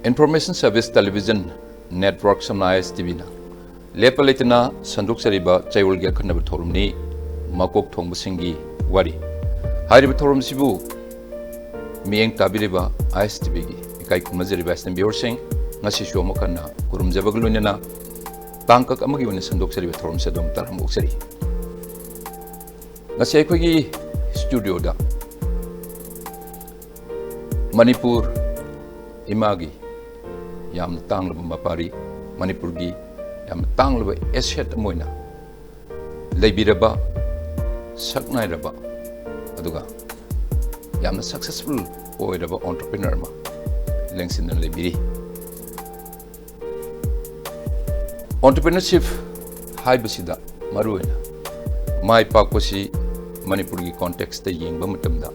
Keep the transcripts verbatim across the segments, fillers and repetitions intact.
Information Service Television Network ꯁꯝꯅ ISTVꯅ ꯂꯦꯞꯄ ꯂꯩꯇꯅ ꯁꯟꯗꯣꯛꯆꯔꯤꯕ ꯆꯌꯣꯜꯒꯤ ꯑꯈꯟꯅꯕ ꯊꯧꯔꯝꯅꯤ ꯃꯀꯣꯛ ꯊꯣꯡꯕꯁꯤꯡꯒꯤ ꯋꯥꯔꯤ꯫ ꯍꯥꯏꯔꯤꯕ ꯊꯧꯔꯝꯁꯤꯕꯨ ꯃꯤꯠꯌꯦꯡ ꯇꯥꯕꯤꯔꯤꯕ ISTVꯒꯤ ꯏꯀꯥꯏ ꯈꯨꯝꯅꯖꯔꯤꯕ ꯏꯁꯇꯦꯝ ꯚꯤꯌꯔꯁꯤꯡ, ꯉꯁꯤꯁꯨ ꯑꯃꯨꯛ ꯍꯟꯅ ꯈꯨꯔꯨꯝꯖꯕꯒ ꯂꯣꯏꯅꯅ ꯇꯥꯡꯀꯛ ꯑꯃꯒꯤ ꯑꯣꯏꯅ ꯁꯟꯗꯣꯛꯆꯔꯤꯕ ꯊꯧꯔꯝꯁꯤ ꯑꯗꯨꯝ ꯇꯥꯔꯝꯕ ꯑꯣꯛꯆꯔꯤ꯫ ꯉꯁꯤ ꯑꯩꯈꯣꯏꯒꯤ ꯁ꯭ꯇꯨꯗꯤꯑꯣꯗ ꯃꯅꯤꯄꯨꯔ ꯏꯃꯥꯒꯤ ꯌꯥꯝꯅ ꯇꯥꯡꯂꯕ ꯃꯄꯥꯔꯤ, ꯃꯅꯤꯄꯨꯔꯒꯤ ꯌꯥꯝꯅ ꯇꯥꯡꯂꯕ ꯑꯦꯁꯦꯠ ꯑꯃ ꯑꯣꯏꯅ ꯂꯩꯕꯤꯔꯕ, ꯁꯛ ꯅꯥꯏꯔꯕ, ꯑꯗꯨꯒ ꯌꯥꯝꯅ ꯁꯛꯁꯦꯁꯐꯨꯜ ꯑꯣꯏꯔꯕ ꯑꯣꯟꯇꯔꯄ꯭ꯔꯤꯅꯔ ꯑꯃ ꯂꯦꯡꯁꯤꯟꯗꯨꯅ ꯂꯩꯕꯤꯔꯤ꯫ ꯑꯣꯟꯇꯔꯄ꯭ꯔꯤꯅꯔꯁꯤꯞ ꯍꯥꯏꯕꯁꯤꯗ ꯃꯔꯨꯑꯣꯏꯅ ꯃꯥꯏ ꯄꯥꯛꯄꯁꯤ ꯃꯅꯤꯄꯨꯔꯒꯤ ꯀꯣꯟꯇꯦꯛꯁꯇ ꯌꯦꯡꯕ ꯃꯇꯝꯗ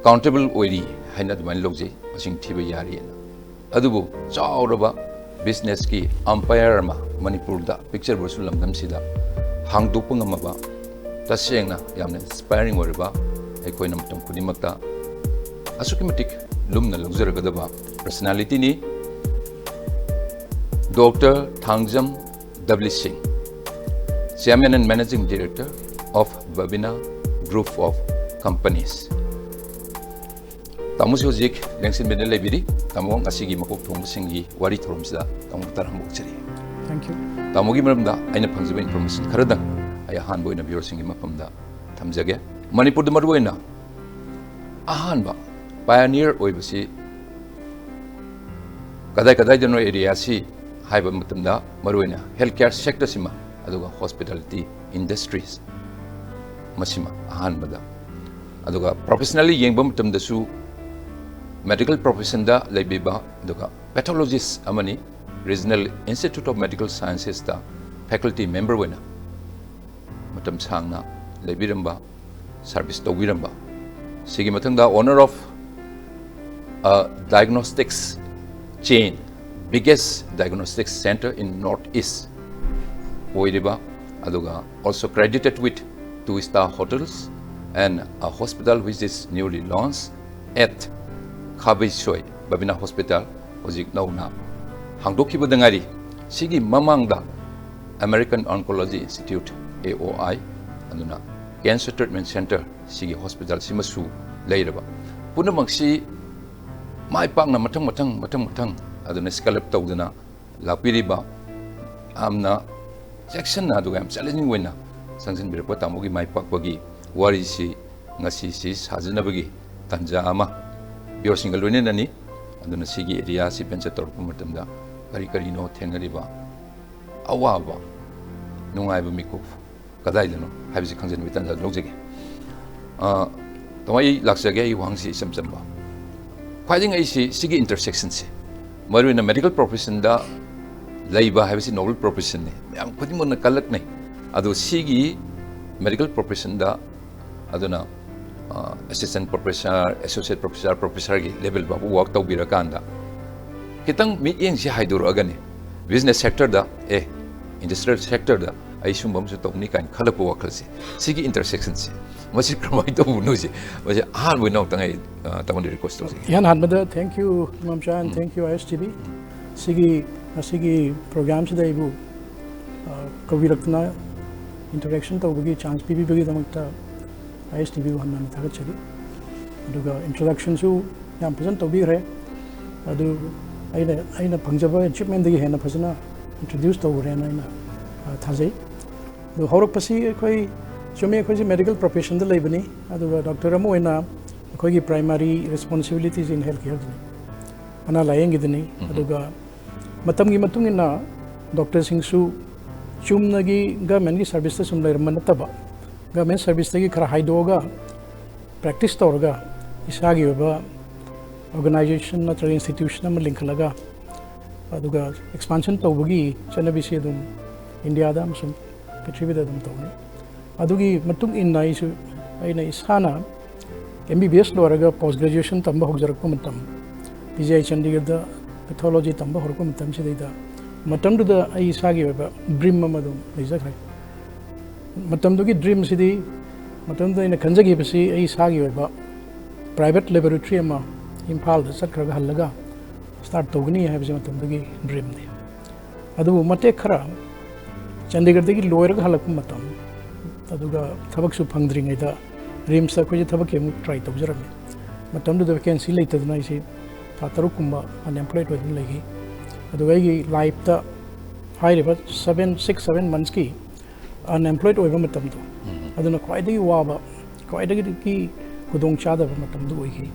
ꯀꯥꯎꯟꯇꯦꯕꯜ ꯑꯣꯏꯔꯤ ꯍꯥꯏꯅ ꯑꯗꯨꯃꯥꯏꯅ ꯂꯧꯖꯩ, ꯃꯁꯤꯡ ꯊꯤꯕ ꯌꯥꯔꯤꯑꯅ꯫ ꯑꯗꯨꯕꯨ ꯆꯥꯎꯔꯕ ꯕꯤꯖꯤꯅꯦꯁꯀꯤ ꯑꯝꯄꯥꯌꯔ ꯑꯃ ꯃꯅꯤꯄꯨꯔꯗ, ꯄꯤꯛꯆꯔꯕꯁꯨ ꯂꯝꯗꯝꯁꯤꯗ ꯍꯥꯡꯗꯣꯛꯄ ꯉꯝꯃꯕ, ꯇꯁꯦꯡꯅ ꯌꯥꯝꯅ ꯏꯟꯁꯄꯥꯏꯔꯤꯡ ꯑꯣꯏꯔꯕ, ꯑꯩꯈꯣꯏꯅ ꯃꯇꯝ ꯈꯨꯗꯤꯡꯃꯛꯇ ꯑꯁꯨꯛꯀꯤ ꯃꯇꯤꯛ ꯂꯨꯝꯅ ꯂꯧꯖꯔꯒꯗꯕ ꯄꯔꯁꯅꯥꯂꯤꯇꯤꯅꯤ꯫ ꯗꯣꯛꯇꯔ ꯊꯥꯡꯖꯝ ꯗꯕ꯭ꯂꯤ ꯁꯤꯡ, Chairman and Managing Director of Babina Group of Companies꯫ ꯇꯥꯃꯣꯁꯨ ꯍꯧꯖꯤꯛ ꯂꯦꯡꯁꯤꯟꯕꯤꯗꯨꯅ ꯂꯩꯕꯤꯔꯤ꯫ ꯇꯥꯃꯣ, ꯉꯁꯤꯒꯤ ꯃꯀꯣꯛ ꯊꯣꯡꯕꯁꯤꯡꯒꯤ ꯋꯥꯔꯤ ꯊꯧꯔꯝꯁꯤꯗ ꯇꯥꯃꯣ ꯇꯔꯥꯝꯅ ꯑꯣꯛꯆꯔꯤ꯫ Thank you. ꯇꯥꯃꯣꯒꯤ ꯃꯔꯝꯗ ꯑꯩꯅ ꯐꯪꯖꯕ ꯏꯟꯐꯣꯔꯃꯦꯁꯟ ꯈꯔꯗꯪ ꯑꯩ ꯑꯍꯥꯟꯕ ꯑꯣꯏꯅ ꯚꯤꯌꯔꯁꯤꯡꯒꯤ ꯃꯐꯝꯗ ꯊꯝꯖꯒꯦ꯫ ꯃꯅꯤꯄꯨꯔꯗ ꯃꯔꯨꯑꯣꯏꯅ ꯑꯍꯥꯟꯕ ꯄꯥꯏꯑꯣꯅꯤꯌꯔ ꯑꯣꯏꯕꯁꯤ ꯀꯗꯥꯏ ꯀꯗꯥꯏꯗꯅꯣ ꯑꯦꯔꯤꯌꯥꯁꯤ ꯍꯥꯏꯕ ꯃꯇꯝꯗ ꯃꯔꯨꯑꯣꯏꯅ ꯍꯦꯜꯊ ꯀꯦꯌꯔ ꯁꯦꯛꯇꯔꯁꯤꯃ, ꯑꯗꯨꯒ ꯍꯣꯁꯄꯤꯇꯥꯂꯤꯇꯤ ꯏꯟꯗꯁꯇ꯭ꯔꯤꯁ ꯃꯁꯤꯃ ꯑꯍꯥꯟꯕꯗ, ꯑꯗꯨꯒ ꯄ꯭ꯔꯣꯐꯦꯁꯅꯦꯜꯂꯤ ꯌꯦꯡꯕ ꯃꯇꯝꯗꯁꯨ ꯃꯦꯗꯤꯀꯦꯜ ꯄ꯭ꯔꯣꯐꯦꯁꯟꯗ ꯂꯩꯕꯤꯕ, ꯑꯗꯨꯒ ꯄꯦꯊꯣꯂꯣꯖꯤꯁ ꯑꯃꯅꯤ꯫ ꯔꯤꯖꯅꯦꯜ ꯏꯟꯁꯇꯤꯇ꯭ꯌꯨꯠ ꯑꯣꯐ ꯃꯦꯗꯤꯀꯦꯜ ꯁꯥꯏꯟꯁꯦꯁꯇ ꯐꯦꯀꯜꯇꯤ ꯃꯦꯝꯕꯔ ꯑꯣꯏꯅ ꯃꯇꯝ ꯁꯥꯡꯅ ꯂꯩꯕꯤꯔꯝꯕ, ꯁꯥꯔꯚꯤꯁ ꯇꯧꯕꯤꯔꯝꯕ꯫ ꯁꯤꯒꯤ ꯃꯊꯪꯗ owner of a diagnostics chain, biggest diagnostics center in North East ꯑꯣꯏꯔꯤꯕ, ꯑꯗꯨꯒ also credited with two star hotels and a hospital which is newly launched at Khabeisoi Babina hospital ꯍꯧꯖꯤꯛ ꯅꯧꯅ ꯍꯥꯡꯗꯣꯛꯈꯤꯕꯗ ꯉꯥꯏꯔꯤ꯫ ꯁꯤꯒꯤ ꯃꯃꯥꯡꯗ American Oncology Institute, A O I, ꯑꯗꯨꯅ Cancer Treatment Center, ꯁꯤꯒꯤ hospital ꯁꯤꯃꯁꯨ ꯂꯩꯔꯕ꯫ ꯄꯨꯝꯅꯃꯛꯁꯤ ꯃꯥꯏ ꯄꯥꯛꯅ ꯃꯊꯪ ꯃꯊꯪ ꯃꯊꯪ ꯃꯊꯪ ꯑꯗꯨꯅ scale up ꯇꯧꯗꯅ ꯂꯥꯛꯄꯤꯔꯤꯕ ꯌꯥꯝꯅ ꯆꯦꯛꯁꯤꯟꯅ ꯑꯗꯨꯒ ꯌꯥꯝ challenging ꯑꯣꯏꯅ ꯆꯪꯁꯤꯟꯕꯤꯔꯛꯄ ꯇꯥꯃꯣꯒꯤ ꯃꯥꯏ ꯄꯥꯛꯄꯒꯤ ꯋꯥꯔꯤꯁꯤ ꯉꯁꯤꯁꯤ ꯁꯥꯖꯅꯕꯒꯤ ꯇꯥꯟꯖꯥ ꯑꯃ viewerꯁꯤꯡꯒ ꯂꯣꯏꯅꯅꯅꯤ꯫ ꯑꯗꯨꯅ ꯁꯤꯒꯤ area ꯁꯤ venture ꯇꯧꯔꯛꯄ ꯃꯇꯝꯗ ꯀꯔꯤ ꯀꯔꯤꯅꯣ ꯊꯦꯡꯅꯔꯤꯕ ꯑꯋꯥꯕ, ꯅꯨꯡꯉꯥꯏꯕ ꯃꯤꯀꯨꯞ ꯀꯗꯥꯏꯗꯅꯣ ꯍꯥꯏꯕꯁꯤ ꯈꯪꯖꯤꯟꯕꯒꯤ ꯇꯥꯟꯖꯥ ꯂꯧꯖꯒꯦ꯫ ꯑ, ꯇꯥꯃꯣ, ꯑꯩ ꯂꯥꯛꯆꯒꯦ꯫ ꯑꯩ ꯋꯥꯍꯪꯁꯤ ꯏꯆꯝ ꯆꯝꯕ꯫ ꯈ꯭ꯋꯥꯏꯗꯒꯤ ꯑꯩꯁꯤ ꯁꯤꯒꯤ intersectionꯁꯦ, ꯃꯔꯨꯑꯣꯏꯅ medical professionꯗ ꯂꯩꯕ ꯍꯥꯏꯕꯁꯤ noble professionꯅꯤ, ꯃꯌꯥꯝ ꯈꯨꯗꯤꯡꯃꯛꯅ ꯀꯜꯂꯛꯅꯩ꯫ ꯑꯗꯣ ꯁꯤꯒꯤ medical professionꯗ, ꯑꯗꯨꯅ, ꯑ, assistant professor, associate professor, professorꯒꯤ level ꯐꯥꯎꯕ work ꯇꯧꯕꯤꯔꯀꯥꯟꯗ, ꯈꯤꯇꯪ ꯃꯤꯠꯌꯦꯡꯁꯤ ꯍꯥꯏꯗꯣꯔꯛꯑꯒꯅꯤ, business sectorꯗ, ꯑꯦ, industrial sectorꯗ ꯑꯩ ꯁꯨꯝꯕ ꯑꯃꯁꯨ ꯇꯧꯅꯤ ꯀꯥꯏꯅ ꯈꯜꯂꯛꯄ ꯋꯥꯈꯜꯁꯦ, ꯁꯤꯒꯤ intersectionꯁꯦ, ꯃꯁꯤ ꯀꯃꯥꯏꯅ ꯇꯧꯕꯅꯣ? ꯁꯤ, ꯃꯁꯤ ꯑꯍꯥꯟꯕ ꯑꯣꯏꯅ ꯑꯃꯨꯛꯇꯪ ꯑꯩ, ꯑ, ꯇꯥꯃꯣꯗ request ꯇꯧꯖꯒꯦ꯫ ꯏꯍꯥꯟ ꯍꯥꯟꯕꯗ thank you, ꯏꯃꯥꯝꯆꯥ, and um. Thank you, I S T V꯫ ꯁꯤꯒꯤ, ꯉꯁꯤꯒꯤ programꯁꯤꯗ ꯑꯩꯕꯨ, ꯑ, ꯀꯧꯕꯤꯔꯛꯇꯅ interaction ꯇꯧꯕꯒꯤ chance ꯄꯤꯕꯤꯕꯒꯤꯗꯃꯛꯇ I S T Vꯕꯨ ꯍꯟꯅ ꯍꯟꯅ ꯊꯥꯒꯠꯆꯔꯤ꯫ ꯑꯗꯨꯒ introductionꯁꯨ ꯌꯥꯝ ꯐꯖꯅ ꯇꯧꯕꯤꯈ꯭ꯔꯦ꯫ ꯑꯗꯨ ꯑꯩꯅ, ꯑꯩꯅ ꯐꯪꯖꯕ achievementꯗꯒꯤ ꯍꯦꯟꯅ ꯐꯖꯅ introduce ꯇꯧꯈ꯭ꯔꯦꯅ ꯑꯩꯅ, ꯑ, ꯊꯥꯖꯩ꯫ ꯑꯗꯨ ꯍꯧꯔꯛꯄꯁꯤ ꯑꯩꯈꯣꯏ, ꯆꯨꯝꯃꯤ, ꯑꯩꯈꯣꯏꯁꯦ medical professionꯗ ꯂꯩꯕꯅꯤ, ꯑꯗꯨꯒ doctor ꯑꯃ ꯑꯣꯏꯅ ꯑꯩꯈꯣꯏꯒꯤ primary responsibilities in health careꯗꯨꯅꯤ, ꯑꯅꯥ ꯂꯥꯌꯦꯡꯒꯤꯗꯨꯅꯤ꯫ ꯎꯝ꯫ ꯑꯗꯨꯒ ꯃꯇꯝꯒꯤ ꯃꯇꯨꯡ ꯏꯟꯅ doctorꯁꯤꯡꯁꯨ ꯆꯨꯝꯅꯒꯤ governmentꯀꯤ serviceꯇ ꯁꯨꯝ ꯂꯩꯔꯝꯕ ꯅꯠꯇꯕ, government serviceꯇꯒꯤ ꯈꯔ ꯍꯥꯏꯗꯣꯛꯑꯒ practice ꯇꯧꯔꯒ ꯏꯁꯥꯒꯤ ꯑꯣꯏꯕ organization ꯅꯠꯇ꯭ꯔꯒ institution ꯑꯃ ꯂꯤꯡꯈꯠꯂꯒ, ꯑꯗꯨꯒ expansion ꯇꯧꯕꯒꯤ ꯆꯠꯅꯕꯤꯁꯤ ꯑꯗꯨꯝ ꯏꯟꯗꯤꯌꯥꯗ ꯑꯃꯁꯨꯡ ꯄ꯭ꯔꯤꯊꯤꯕꯤꯗ ꯑꯗꯨꯝ ꯇꯧꯅꯩ꯫ ꯑꯗꯨꯒꯤ ꯃꯇꯨꯡ ꯏꯟꯅ ꯑꯩꯁꯨ, ꯑꯩꯅ ꯏꯁꯥꯅ M B B S ꯂꯣꯏꯔꯒ post graduation ꯇꯝꯕ ꯍꯧꯖꯔꯛꯄ ꯃꯇꯝ, P G I ꯆꯥꯟꯗꯤꯒꯔꯗ pathology ꯇꯝꯕ ꯍꯧꯔꯛꯄ ꯃꯇꯝꯁꯤꯗꯩꯗ, ꯃꯇꯝꯗꯨꯗ ꯑꯩ ꯏꯁꯥꯒꯤ ꯑꯣꯏꯕ dream ꯑꯃ ꯑꯗꯨꯝ ꯂꯩꯖꯈ꯭ꯔꯦ꯫ ꯃꯇꯝꯗꯨꯒꯤ dreamꯁꯤꯗꯤ, ꯃꯇꯝꯗꯨꯗ ꯑꯩꯅ ꯈꯟꯖꯈꯤꯕꯁꯤ ꯑꯩ ꯏꯁꯥꯒꯤ ꯑꯣꯏꯕ private laboratory ꯑꯃ ꯏꯝꯐꯥꯜꯗ ꯆꯠꯈ꯭ꯔꯒ ꯍꯜꯂꯒ ꯁ꯭ꯇꯥꯔꯠ ꯇꯧꯒꯅꯤ ꯍꯥꯏꯕꯁꯤ ꯃꯇꯝꯗꯨꯒꯤ ꯗ꯭ꯔꯤꯝꯅꯤ꯫ ꯑꯗꯨꯕꯨ ꯃꯇꯦꯛ ꯈꯔ ꯆꯟꯗꯤꯒꯔꯗꯒꯤ ꯂꯣꯏꯔꯒ ꯍꯜꯂꯛꯄ ꯃꯇꯝ, ꯑꯗꯨꯒ ꯊꯕꯛꯁꯨ ꯐꯪꯗ꯭ꯔꯤꯉꯩꯗ ꯔꯤꯝꯁꯇ ꯑꯩꯈꯣꯏꯁꯦ ꯊꯕꯛꯀꯤ ꯑꯃꯨꯛ ꯇ꯭ꯔꯥꯏ ꯇꯧꯖꯔꯝꯃꯤ꯫ ꯃꯇꯝꯗꯨꯗ ꯚꯦꯀꯦꯟꯁꯤ ꯂꯩꯇꯗꯅ ꯑꯩꯁꯤ ꯊꯥ ꯇꯔꯨꯛꯀꯨꯝꯕ ꯑꯟꯑꯦꯝꯄ꯭ꯂꯣꯏꯗ ꯑꯣꯏꯗꯨꯅ ꯂꯩꯈꯤ꯫ ꯑꯗꯨꯒ ꯑꯩꯒꯤ ꯂꯥꯏꯐꯇ ꯍꯥꯏꯔꯤꯕ ꯁꯕꯦꯟ ꯁꯤꯛꯁ ꯁꯕꯦꯟ ꯃꯟꯁꯀꯤ ꯑꯟꯑꯦꯝꯄ꯭ꯂꯣꯏꯗ ꯑꯣꯏꯕ ꯃꯇꯝꯗꯣ, ꯑꯗꯨꯅ ꯈ꯭ꯋꯥꯏꯗꯒꯤ ꯋꯥꯕ, ꯈ꯭ꯋꯥꯏꯗꯒꯤ ꯈꯨꯗꯣꯡ ꯆꯥꯗꯕ ꯃꯇꯝꯗꯨ ꯑꯣꯏꯈꯤ꯫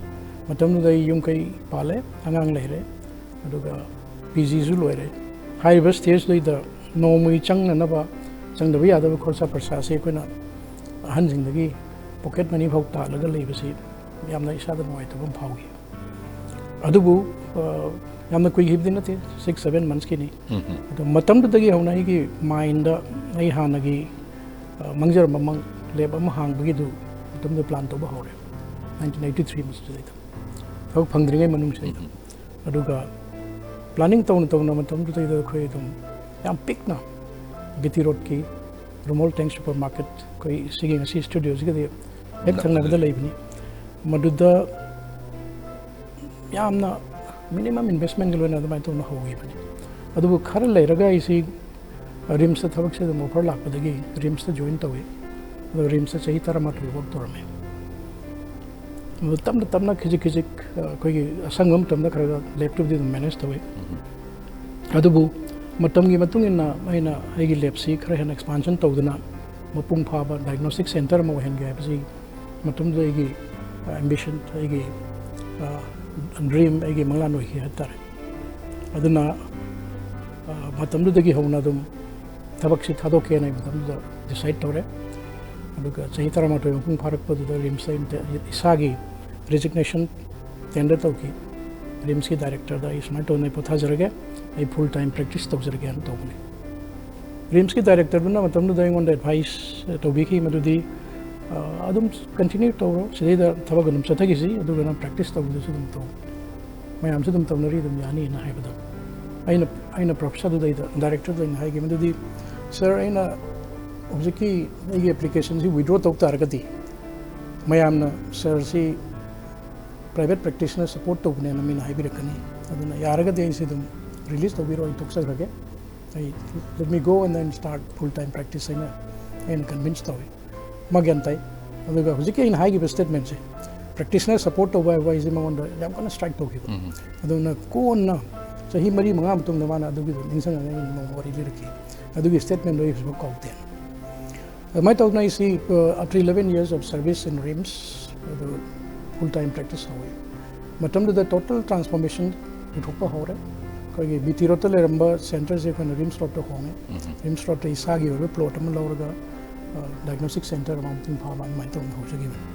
ꯃꯇꯝꯗꯨꯗ ꯑꯩ ꯌꯨꯝ ꯀꯩ ꯄꯥꯜꯂꯦ, ꯑꯉꯥꯡ ꯂꯩꯔꯦ, ꯑꯗꯨꯒ ꯄꯤ ꯖꯤꯁꯨ ꯂꯣꯏꯔꯦ꯫ ꯍꯥꯏꯔꯤꯕ ꯁ꯭ꯇꯦꯖꯇꯨꯗꯩꯗ ꯅꯣꯡꯃꯒꯤ ꯆꯪꯅꯅꯕ, ꯆꯪꯗꯕ ꯌꯥꯗꯕ ꯈꯣꯔꯁꯥ ꯄ꯭ꯔꯁꯥꯁꯦ ꯑꯩꯈꯣꯏꯅ ꯑꯍꯟꯁꯤꯡꯗꯒꯤ ꯄꯣꯀꯦꯠ ꯃꯅꯤ ꯐꯥꯎ ꯇꯥꯜꯂꯒ ꯂꯩꯕꯁꯤ ꯌꯥꯝꯅ ꯏꯁꯥꯗ ꯅꯨꯡꯉꯥꯏꯇꯕ ꯑꯃ ꯐꯥꯎꯈꯤ꯫ ꯑꯗꯨꯕꯨ, ꯑ, ꯌꯥꯝꯅ ꯀꯨꯏꯈꯤꯕꯗꯤ ꯅꯠꯇꯦ, ꯁꯤꯛꯁ ꯁꯕꯦꯟ ꯃꯟꯁꯀꯤꯅꯤ꯫ ꯑꯗꯣ ꯃꯇꯝꯗꯨꯗꯒꯤ ꯍꯧꯅ ꯑꯩꯒꯤ ꯃꯥꯏꯟꯗ ꯑꯩ ꯍꯥꯟꯅꯒꯤ, ꯑ, ꯃꯪꯖꯔꯝꯕ ꯃꯪ, ꯂꯦꯞ ꯑꯃ ꯍꯥꯡꯕꯒꯤꯗꯨ ꯃꯇꯝꯗꯨꯗ ꯄ꯭ꯂꯥꯟ ꯇꯧꯕ ꯍꯧꯔꯦ, ꯅꯥꯏꯟꯇꯤꯟ ꯑꯩꯠꯇꯤ ꯊ꯭ꯔꯤ ꯃꯁꯤꯗꯩꯗ꯫ ꯊꯕꯛ ꯐꯪꯗ꯭ꯔꯤꯉꯩ ꯃꯅꯨꯡꯁꯤꯗꯩꯗ꯫ ꯑꯗꯨꯒ ꯄ꯭ꯂꯥꯅꯤꯡ ꯇꯧꯅ ꯇꯧꯅ ꯃꯇꯝꯗꯨꯗꯩꯗ ꯑꯩꯈꯣꯏ ꯑꯗꯨꯝ ꯌꯥꯝ ꯄꯤꯛꯅ ꯕꯤ ꯇꯤ ꯔꯣꯗꯀꯤ ꯔꯨꯃꯣꯜ ꯇꯦꯡ ꯁꯨꯄꯔ ꯃꯥꯔꯀꯦꯠ, ꯑꯩꯈꯣꯏ ꯁꯤꯒꯤ ꯉꯁꯤ ꯁ꯭ꯇꯨꯗꯤꯑꯣꯁꯤꯒꯗꯤ ꯍꯦꯛ ꯊꯪꯅꯕꯗ ꯂꯩꯕꯅꯤ꯫ ꯃꯗꯨꯗ ꯌꯥꯝꯅ ꯃꯤꯅꯤꯃꯝ ꯏꯟꯚꯦꯁꯃꯦꯟꯒ ꯂꯣꯏꯅ ꯑꯗꯨꯃꯥꯏꯅ ꯇꯧꯅ ꯍꯧꯈꯤꯕꯅꯤ꯫ ꯑꯗꯨꯕꯨ ꯈꯔ ꯂꯩꯔꯒ ꯑꯩꯁꯤ ꯔꯤꯝꯁꯇ ꯊꯕꯛꯁꯦ ꯑꯗꯨꯝ ꯑꯣꯐꯔ ꯂꯥꯛꯄꯗꯒꯤ ꯔꯤꯝꯁꯇ ꯖꯣꯏꯟ ꯇꯧꯏ꯫ ꯑꯗꯨꯒ ꯔꯤꯝꯁꯇ ꯆꯍꯤ ꯇꯔꯥꯃꯥꯊꯣꯏ ꯋꯥꯛ ꯇꯧꯔꯝꯃꯤ꯫ ꯑꯗꯨ ꯇꯞꯅ ꯇꯞꯅ ꯈꯖꯤꯛ ꯈꯖꯤꯛ, ꯑ, ꯑꯩꯈꯣꯏꯒꯤ ꯑꯁꯪꯕ ꯃꯇꯝꯗ ꯈꯔ ꯈꯔ ꯂꯦꯞꯇꯨꯕꯨꯗꯤ ꯑꯗꯨꯝ ꯃꯦꯅꯦꯖ ꯇꯧꯏ꯫ ꯑꯗꯨꯕꯨ ꯃꯇꯝꯒꯤ ꯃꯇꯨꯡ ꯏꯟꯅ ꯑꯩꯅ ꯑꯩꯒꯤ ꯂꯦꯞꯁꯤ ꯈꯔ ꯍꯦꯟꯅ ꯑꯦꯛꯁꯄꯥꯟꯁꯟ ꯇꯧꯗꯨꯅ ꯃꯄꯨꯡ ꯐꯥꯕ ꯗꯥꯏꯒꯅꯣꯁꯇꯤꯛ ꯁꯦꯟꯇꯔ ꯑꯃ ꯑꯣꯏꯍꯟꯒꯦ ꯍꯥꯏꯕꯁꯤ ꯃꯇꯝꯗꯨꯗ ꯑꯩꯒꯤ, ꯑ, ꯑꯦꯝꯕꯤꯁꯟ, ꯑꯩꯒꯤ, ꯑ, ꯗ꯭ꯔꯤꯝ, ꯑꯩꯒꯤ ꯃꯪꯂꯥꯟ ꯑꯣꯏꯈꯤ ꯍꯥꯏꯕ ꯇꯥꯔꯦ꯫ ꯑꯗꯨꯅ, ꯑ, ꯃꯇꯝꯗꯨꯗꯒꯤ ꯍꯧꯅ ꯑꯗꯨꯝ ꯊꯕꯛꯁꯤ ꯊꯥꯗꯣꯛꯀꯦꯅ ꯑꯩ ꯃꯇꯝꯗꯨꯗ ꯗꯤꯁꯥꯏꯠ ꯇꯧꯔꯦ꯫ ꯑꯗꯨꯒ ꯆꯍꯤ ꯇꯔꯥꯃꯥꯊꯣꯏ ꯃꯄꯨꯡ ꯐꯥꯔꯛꯄꯗꯨꯗ ꯔꯤꯝꯁꯇ ꯑꯩꯅ ꯏꯁꯥꯒꯤ ꯔꯤꯖꯤꯒꯅꯦꯁꯟ ꯇꯦꯟꯗꯔ ꯇꯧꯈꯤ꯫ ꯔꯤꯝꯁꯀꯤ ꯗꯥꯏꯔꯦꯛꯇꯔꯗ ꯑꯩ ꯁꯨꯃꯥꯏꯅ ꯇꯧꯗꯅ ꯑꯩ ꯄꯣꯊꯥꯖꯔꯒꯦ, ꯑꯩ ꯐꯨꯜ ꯇꯥꯏꯝ ꯄ꯭ꯔꯦꯛꯇꯤꯁ ꯇꯧꯖꯔꯒꯦꯅ ꯇꯧꯕꯅꯤ꯫ ꯔꯤꯝꯁꯀꯤ ꯗꯥꯏꯔꯦꯛꯇꯔꯗꯨꯅ ꯃꯇꯝꯗꯨꯗ ꯑꯩꯉꯣꯟꯗ ꯑꯦꯗꯚꯥꯏꯁ ꯇꯧꯕꯤꯈꯤ, ꯃꯗꯨꯗꯤ, ꯑ, "ꯑꯗꯨꯝ ꯀꯟꯇꯤꯅ꯭ꯌꯨ ꯇꯧꯔꯣ, ꯁꯤꯗꯩꯗ ꯊꯕꯛ ꯑꯗꯨꯝ ꯆꯠꯊꯈꯤꯁꯤ, ꯑꯗꯨꯒ ꯅꯪ ꯄ꯭ꯔꯦꯛꯇꯤꯁ ꯇꯧꯕꯗꯨꯁꯨ ꯑꯗꯨꯝ ꯇꯧ, ꯃꯌꯥꯝꯁꯨ ꯑꯗꯨꯝ ꯇꯧꯅꯔꯤ, ꯑꯗꯨꯝ ꯌꯥꯅꯤꯅ" ꯍꯥꯏꯕꯗ, ꯑꯩꯅ, ꯑꯩꯅ ꯄ꯭ꯔꯣꯐꯦꯁꯔꯗꯨꯗꯩꯗ, ꯗꯥꯏꯔꯦꯛꯇꯔꯗ ꯑꯩꯅ ꯍꯥꯏꯈꯤ, ꯃꯗꯨꯗꯤ, "ꯁꯥꯔ, ꯑꯩꯅ ꯍꯧꯖꯤꯛꯀꯤ ꯑꯩꯒꯤ ꯑꯦꯄ꯭ꯂꯤꯀꯦꯁꯟꯁꯤ ꯋꯤꯗ꯭ꯔꯣ ꯇꯧ ꯇꯥꯔꯒꯗꯤ ꯃꯌꯥꯝꯅ ꯁꯥꯔꯁꯤ private practitioner support ꯇꯧꯕꯅꯦꯅ ꯃꯤꯅ ꯍꯥꯏꯕꯤꯔꯛꯀꯅꯤ꯫ ꯑꯗꯨꯅ ꯌꯥꯔꯒꯗꯤ ꯑꯩꯁꯦ ꯑꯗꯨꯝ release ꯇꯧꯕꯤꯔꯣ, ꯑꯩ ꯊꯣꯛꯆꯈ꯭ꯔꯒꯦ, ꯑꯩ let me go and then start full time practice ꯍꯥꯏꯅ ꯑꯩꯅ convince ꯇꯧꯋꯤ꯫ ꯃꯥ ꯒ꯭ꯌꯥꯟ ꯇꯥꯏ꯫ ꯑꯗꯨꯒ ꯍꯧꯖꯤꯛꯀꯤ ꯑꯩꯅ ꯍꯥꯏꯈꯤꯕ statement ꯁꯦ, practitioner support ꯇꯧꯕ ꯍꯥꯏꯕ ꯋꯥꯍꯩꯁꯦ ꯃꯉꯣꯟꯗ ꯌꯥꯝ ꯀꯟꯅ strike ꯇꯧꯈꯤꯕ꯫ ꯑꯗꯨꯅ ꯀꯣꯟꯅ ꯆꯍꯤ ꯃꯔꯤ ꯃꯉꯥ ꯃꯇꯨꯡꯗ ꯃꯥꯅ ꯑꯗꯨꯒꯤꯗꯣ ꯅꯤꯡꯁꯤꯡꯉꯒ ꯑꯩꯉꯣꯟꯗ ꯅꯣꯡꯃ ꯋꯥꯔꯤ ꯂꯤꯔꯛꯈꯤ꯫ ꯑꯗꯨꯒꯤ statement ꯗꯣ ꯑꯩ ꯍꯧꯖꯤꯛꯐꯥꯎ ꯀꯥꯎꯗꯦ꯫ ꯑꯗꯨꯃꯥꯏꯅ ꯇꯧꯗꯅ ꯑꯩꯁꯤ, uh, after eleven years of service in RIMS, ꯑꯗꯨ full time practice ꯍꯧꯋꯤ꯫ ꯃꯇꯝꯗꯨꯗ total transformation ꯄꯨꯊꯣꯛꯄ ꯍꯧꯔꯦ꯫ ꯑꯩꯈꯣꯏꯒꯤ ꯕꯤ ꯇꯤ ꯔꯣꯗꯇ ꯂꯩꯔꯝꯕ centre ꯁꯦ ꯑꯩꯈꯣꯏꯅ ꯔꯤꯝꯁ ꯔꯣꯗꯇ ꯍꯣꯡꯉꯦ꯫ ꯔꯤꯝꯁ ꯔꯣꯗꯇ ꯏꯁꯥꯒꯤ ꯑꯣꯏꯕ plot ꯑꯃ ꯂꯧꯔꯒ, ꯑ, diagnostic centre ꯑꯃ ꯃꯄꯨꯡ ꯐꯥꯕ ꯑꯗꯨꯃꯥꯏꯅ ꯇꯧꯅ ꯍꯧꯖꯈꯤꯕꯅꯤ꯫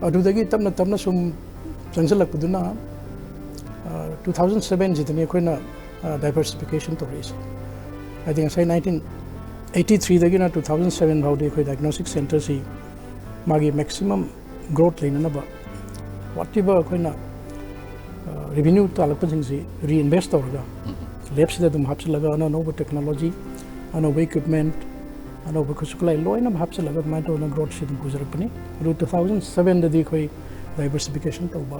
ꯑꯗꯨꯗꯒꯤ ꯇꯞꯅ ꯇꯞꯅ ꯁꯨꯝ ꯆꯪꯁꯤꯜꯂꯛꯄꯗꯨꯅ, ꯑ, two thousand seven ꯁꯤꯗꯅꯤ ꯑꯩꯈꯣꯏꯅ, ꯑ, diversification ꯇꯧꯔꯛꯏꯁꯦ꯫ ꯍꯥꯏꯗꯤ ꯉꯁꯥꯏ nineteen eighty three ꯗꯒꯤꯅ two thousand seven ꯐꯥꯎꯗꯤ ꯑꯩꯈꯣꯏ diagnostic centre ꯁꯤ ꯃꯥꯒꯤ maximum growth ꯂꯩꯅꯅꯕ ꯋꯥꯠꯂꯤꯕ ꯑꯩꯈꯣꯏꯅ, ꯑ, revenue ꯇꯥꯜꯂꯛꯄꯁꯤꯡꯁꯤ reinvest ꯇꯧꯔꯒ, lab ꯁꯤꯗ ꯑꯗꯨꯝ ꯍꯥꯞꯆꯤꯜꯂꯒ ꯑꯅꯧ ꯑꯅꯧꯕ technology, ꯑꯅꯧꯕ equipment, ꯑꯅꯧꯕ ꯈꯨꯠꯁꯨ ꯈꯨꯠꯂꯥꯏ ꯂꯣꯏꯅꯃꯛ ꯍꯥꯞꯆꯤꯜꯂꯒ ꯑꯗꯨꯃꯥꯏꯅ ꯇꯧꯗꯅ growth ꯁꯤ ꯑꯗꯨꯝ ꯄꯨꯖꯔꯛꯄꯅꯤ꯫ ꯑꯗꯨ two thousand seven ꯗꯗꯤ ꯑꯩꯈꯣꯏ diversification ꯇꯧꯕ,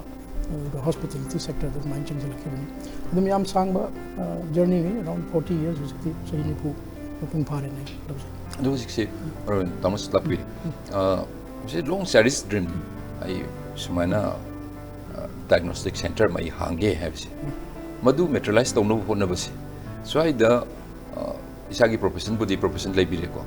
ꯑꯗꯨꯒ hospitality sector ꯗ ꯑꯗꯨꯃꯥꯏꯅ ꯆꯪꯁꯤꯜꯂꯛꯈꯤꯕꯅꯤ꯫ ꯑꯗꯨꯝ ꯌꯥꯝ ꯁꯥꯡꯕ, ꯑ, journey ꯅꯤ, around forty years, ꯍꯧꯖꯤꯛꯇꯤ ꯆꯍꯤ ꯅꯤꯐꯨ ꯃꯄꯨꯡ ꯐꯥꯔꯦꯅꯦ ꯂꯧꯖꯩ꯫ ꯑꯗꯨ ꯍꯧꯖꯤꯛꯁꯦ ꯃꯔꯨ ꯑꯣꯏꯅ ꯇꯥꯃꯣ ꯁꯤꯇꯥꯄꯨꯔꯤ, ꯑ, ꯍꯧꯖꯤꯛ long cherished dream, ꯑꯩ ꯁꯨꯃꯥꯏꯅ, ꯑ, diagnostic centre ꯑꯃ ꯑꯩ ꯍꯥꯡꯒꯦ ꯍꯥꯏꯕꯁꯦ, ꯃꯗꯨ materialise ꯇꯧꯅꯕ ꯍꯣꯠꯅꯕꯁꯦ, ꯁ꯭ꯋꯥꯏꯗ, ꯑ, ꯏꯁꯥꯒꯤ profession ꯕꯨꯗꯤ profession ꯂꯩꯕꯤꯔꯦꯀꯣ,